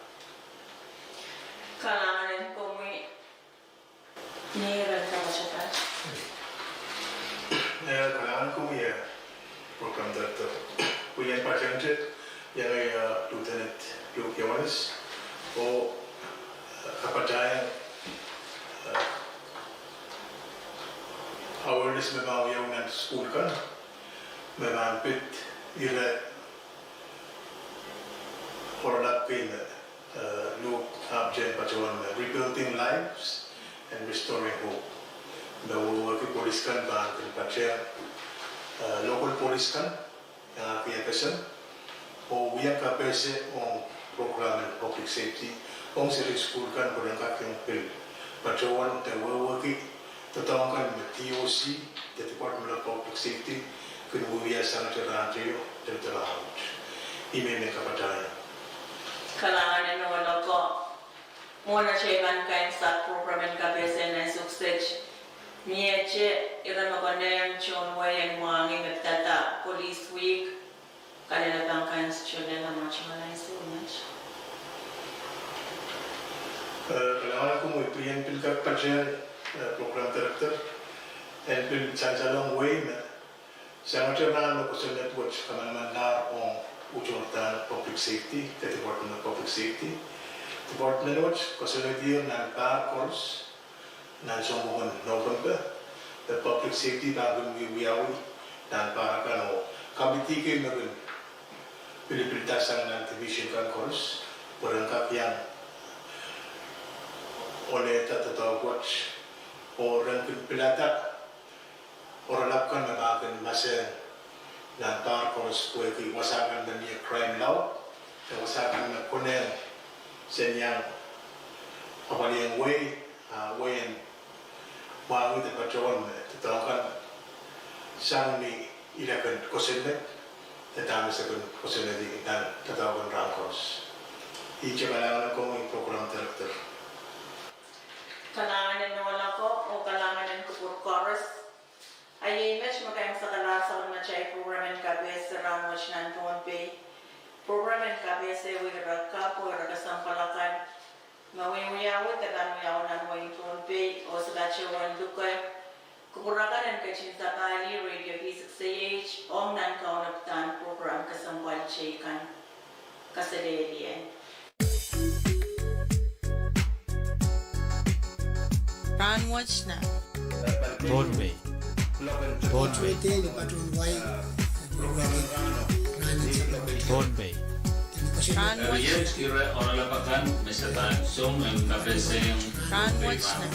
Kalahngan en komwi. Ni ren kapatapat. Eh, kalahngan komwi, eh, Program Director. Pwe ien patehngte, iang, eh, Lieutenant Luke Ioanis, oh, eh, kapatahieng, eh, awareness me pahn wiawi nan sukuhl kan, me pahn pid ire oaralap kei me, eh, Luke ahpwtehn patohwan me Rebuilding Lives and Restoring Hope. Me wehwehki police kan pahn kin patehng, eh, local police kan, iangahki FSM, oh wia kapehse ong program en public safety, ong seri sukuhl kan pwe ren kak iang pil patohwan de wehwehki doadoahk kan me DOC, de Department of Public Safety, kin wiewia sangete rahn teio, de, de rahn wet. Ih me I men kapatahieng. Kalahngan en ohl ako. Mwohn atail pahn kaimwisekala program en kapehse nan sukuhl set, miehte ire me konehng tohn wehi en mwahngih me pidada Police Week, kalelapak kan sukuhl en amwail tuwalahng suwed. Eh, kalahngan en komwi, pwe ien pil kapatahieng, eh, Program Director, en pil sansalohng wehi me sangete rahn me kosonned wet kamanamanlahr ong uhdahn Public Safety, de Department of Public Safety. Department wet kosonned nan pahr koaros, nan sounpwongen November, de Public Safety pahn kin wiewiawi nan pahr akan oh committee kei me kin pilipilda sang nan division kan koaros, pwe ren kak iang olehda doadoahk wet, oh ren kin pilada oaralap kan me pahn kin mahsen nan pahr koaros pwehki wasa kan me mie crime laud, de wasa kan me konehng sen iang apwalihong wehi, ah, wehi en mwahngih de patohwan me doadoahk kan sang ni ire kin kosonned, de dahme se kin kosonned nan doadoahk en rahn koaros. Ihte kalahngan en komwi Program Director. Kalahngan en ohl ako, oh kalahngan en kupwur koaros. A iei met me kaimwisekala soangen atail program en kapehse rahn wet nan Pohnpei. Program en kapehse wia ire kapw oh ire kesempwal akan me wiawi de pahn wiawi nan wehin Pohnpei, oh se patohwan luke kupwur akan en ketin sapahl Radio V six A H ong nan kaunopadahn program kesempwal teikan. Kaselehlie. Rahnwet nan Pohnpei. Pohnpei. Pohnpei. Rahnwet. Rahnwet nan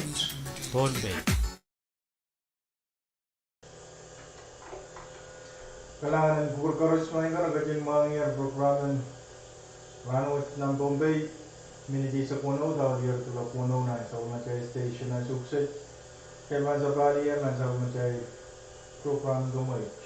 Pohnpei. Kalahngan en kupwur koaros, maing ko, re ketin mwahngiher prokram en Rahnwet nan Pohnpei, minit eisek weneu, dahlier tulop weneu nan sapwellimatail station Asukuset. Ketin pahn sapahl ier nan sapwellimatail prokram en Komweit.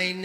Nei,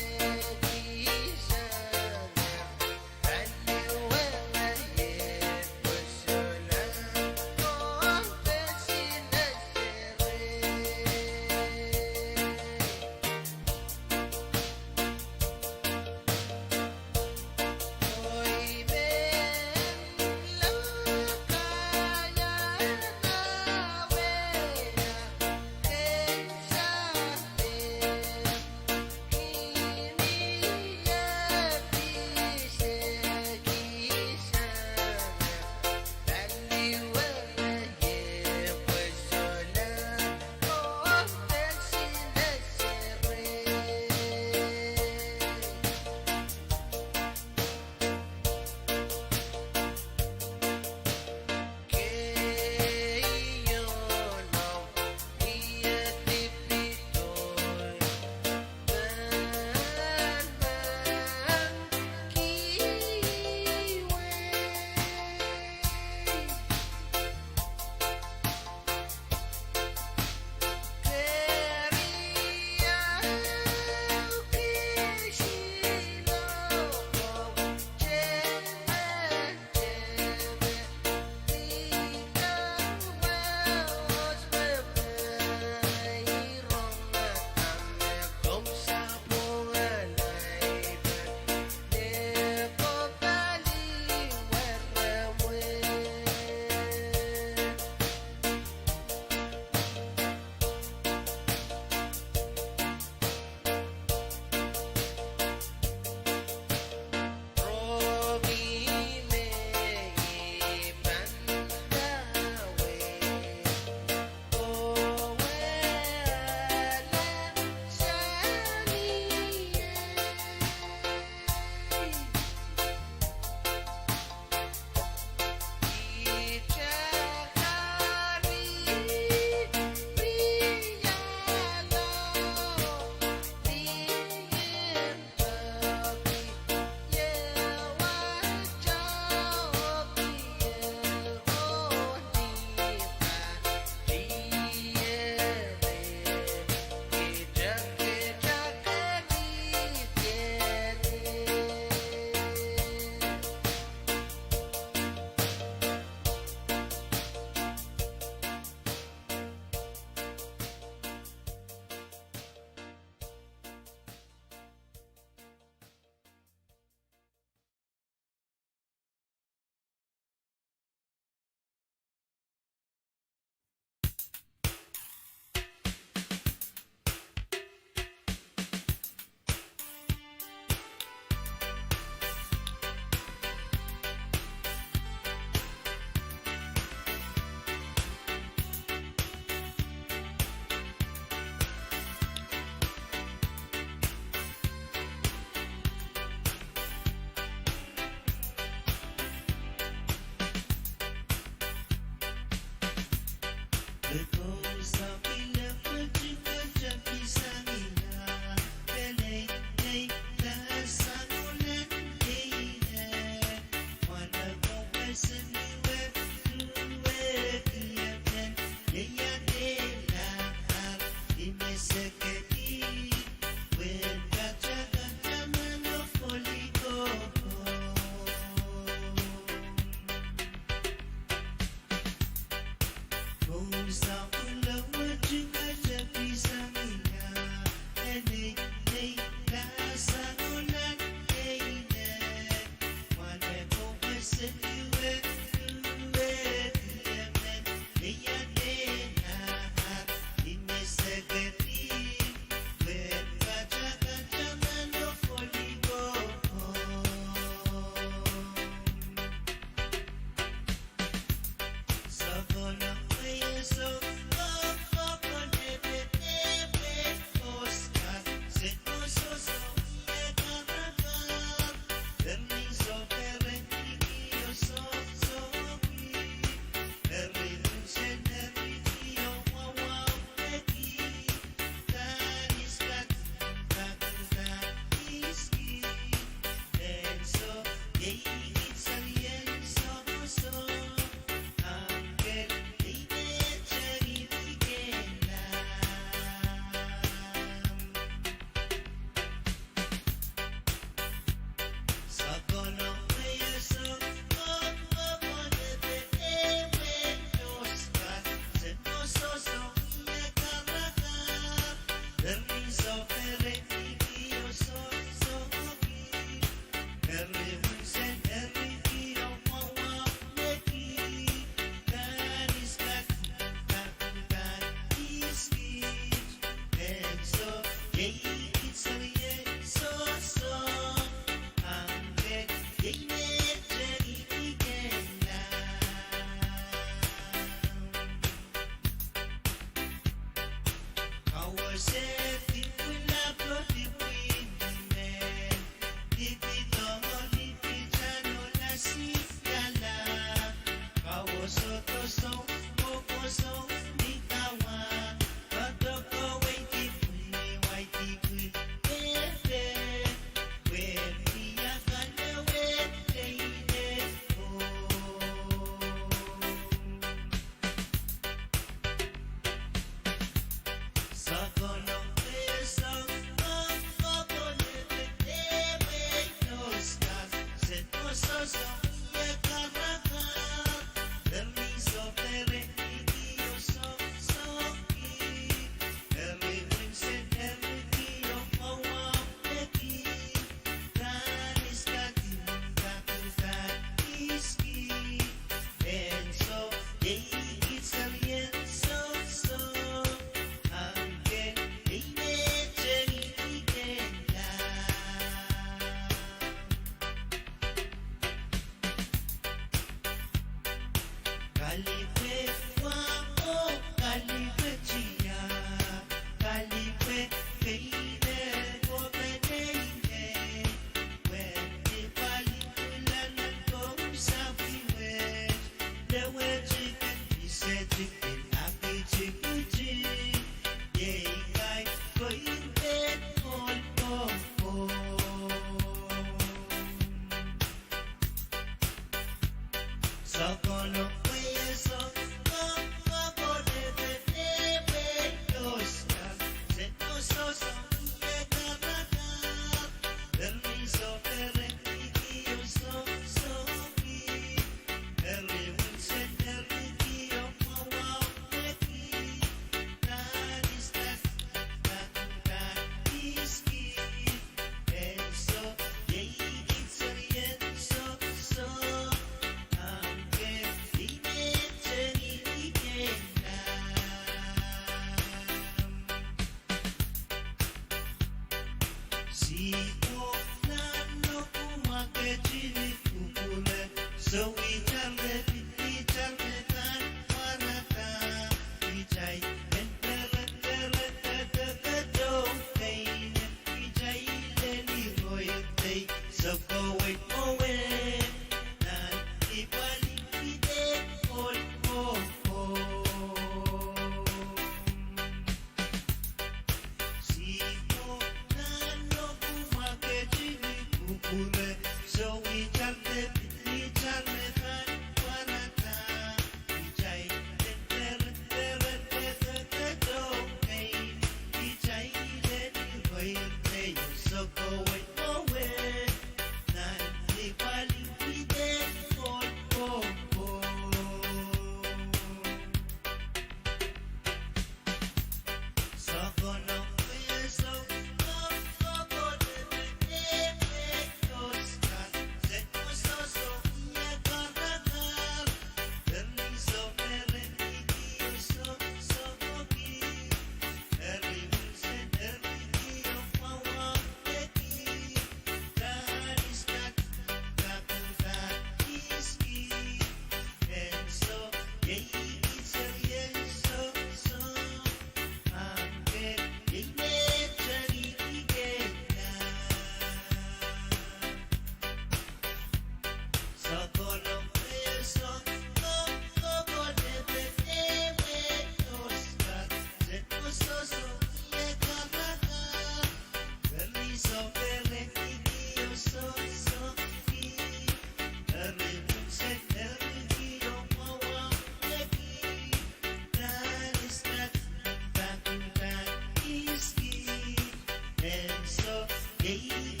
Ansou iei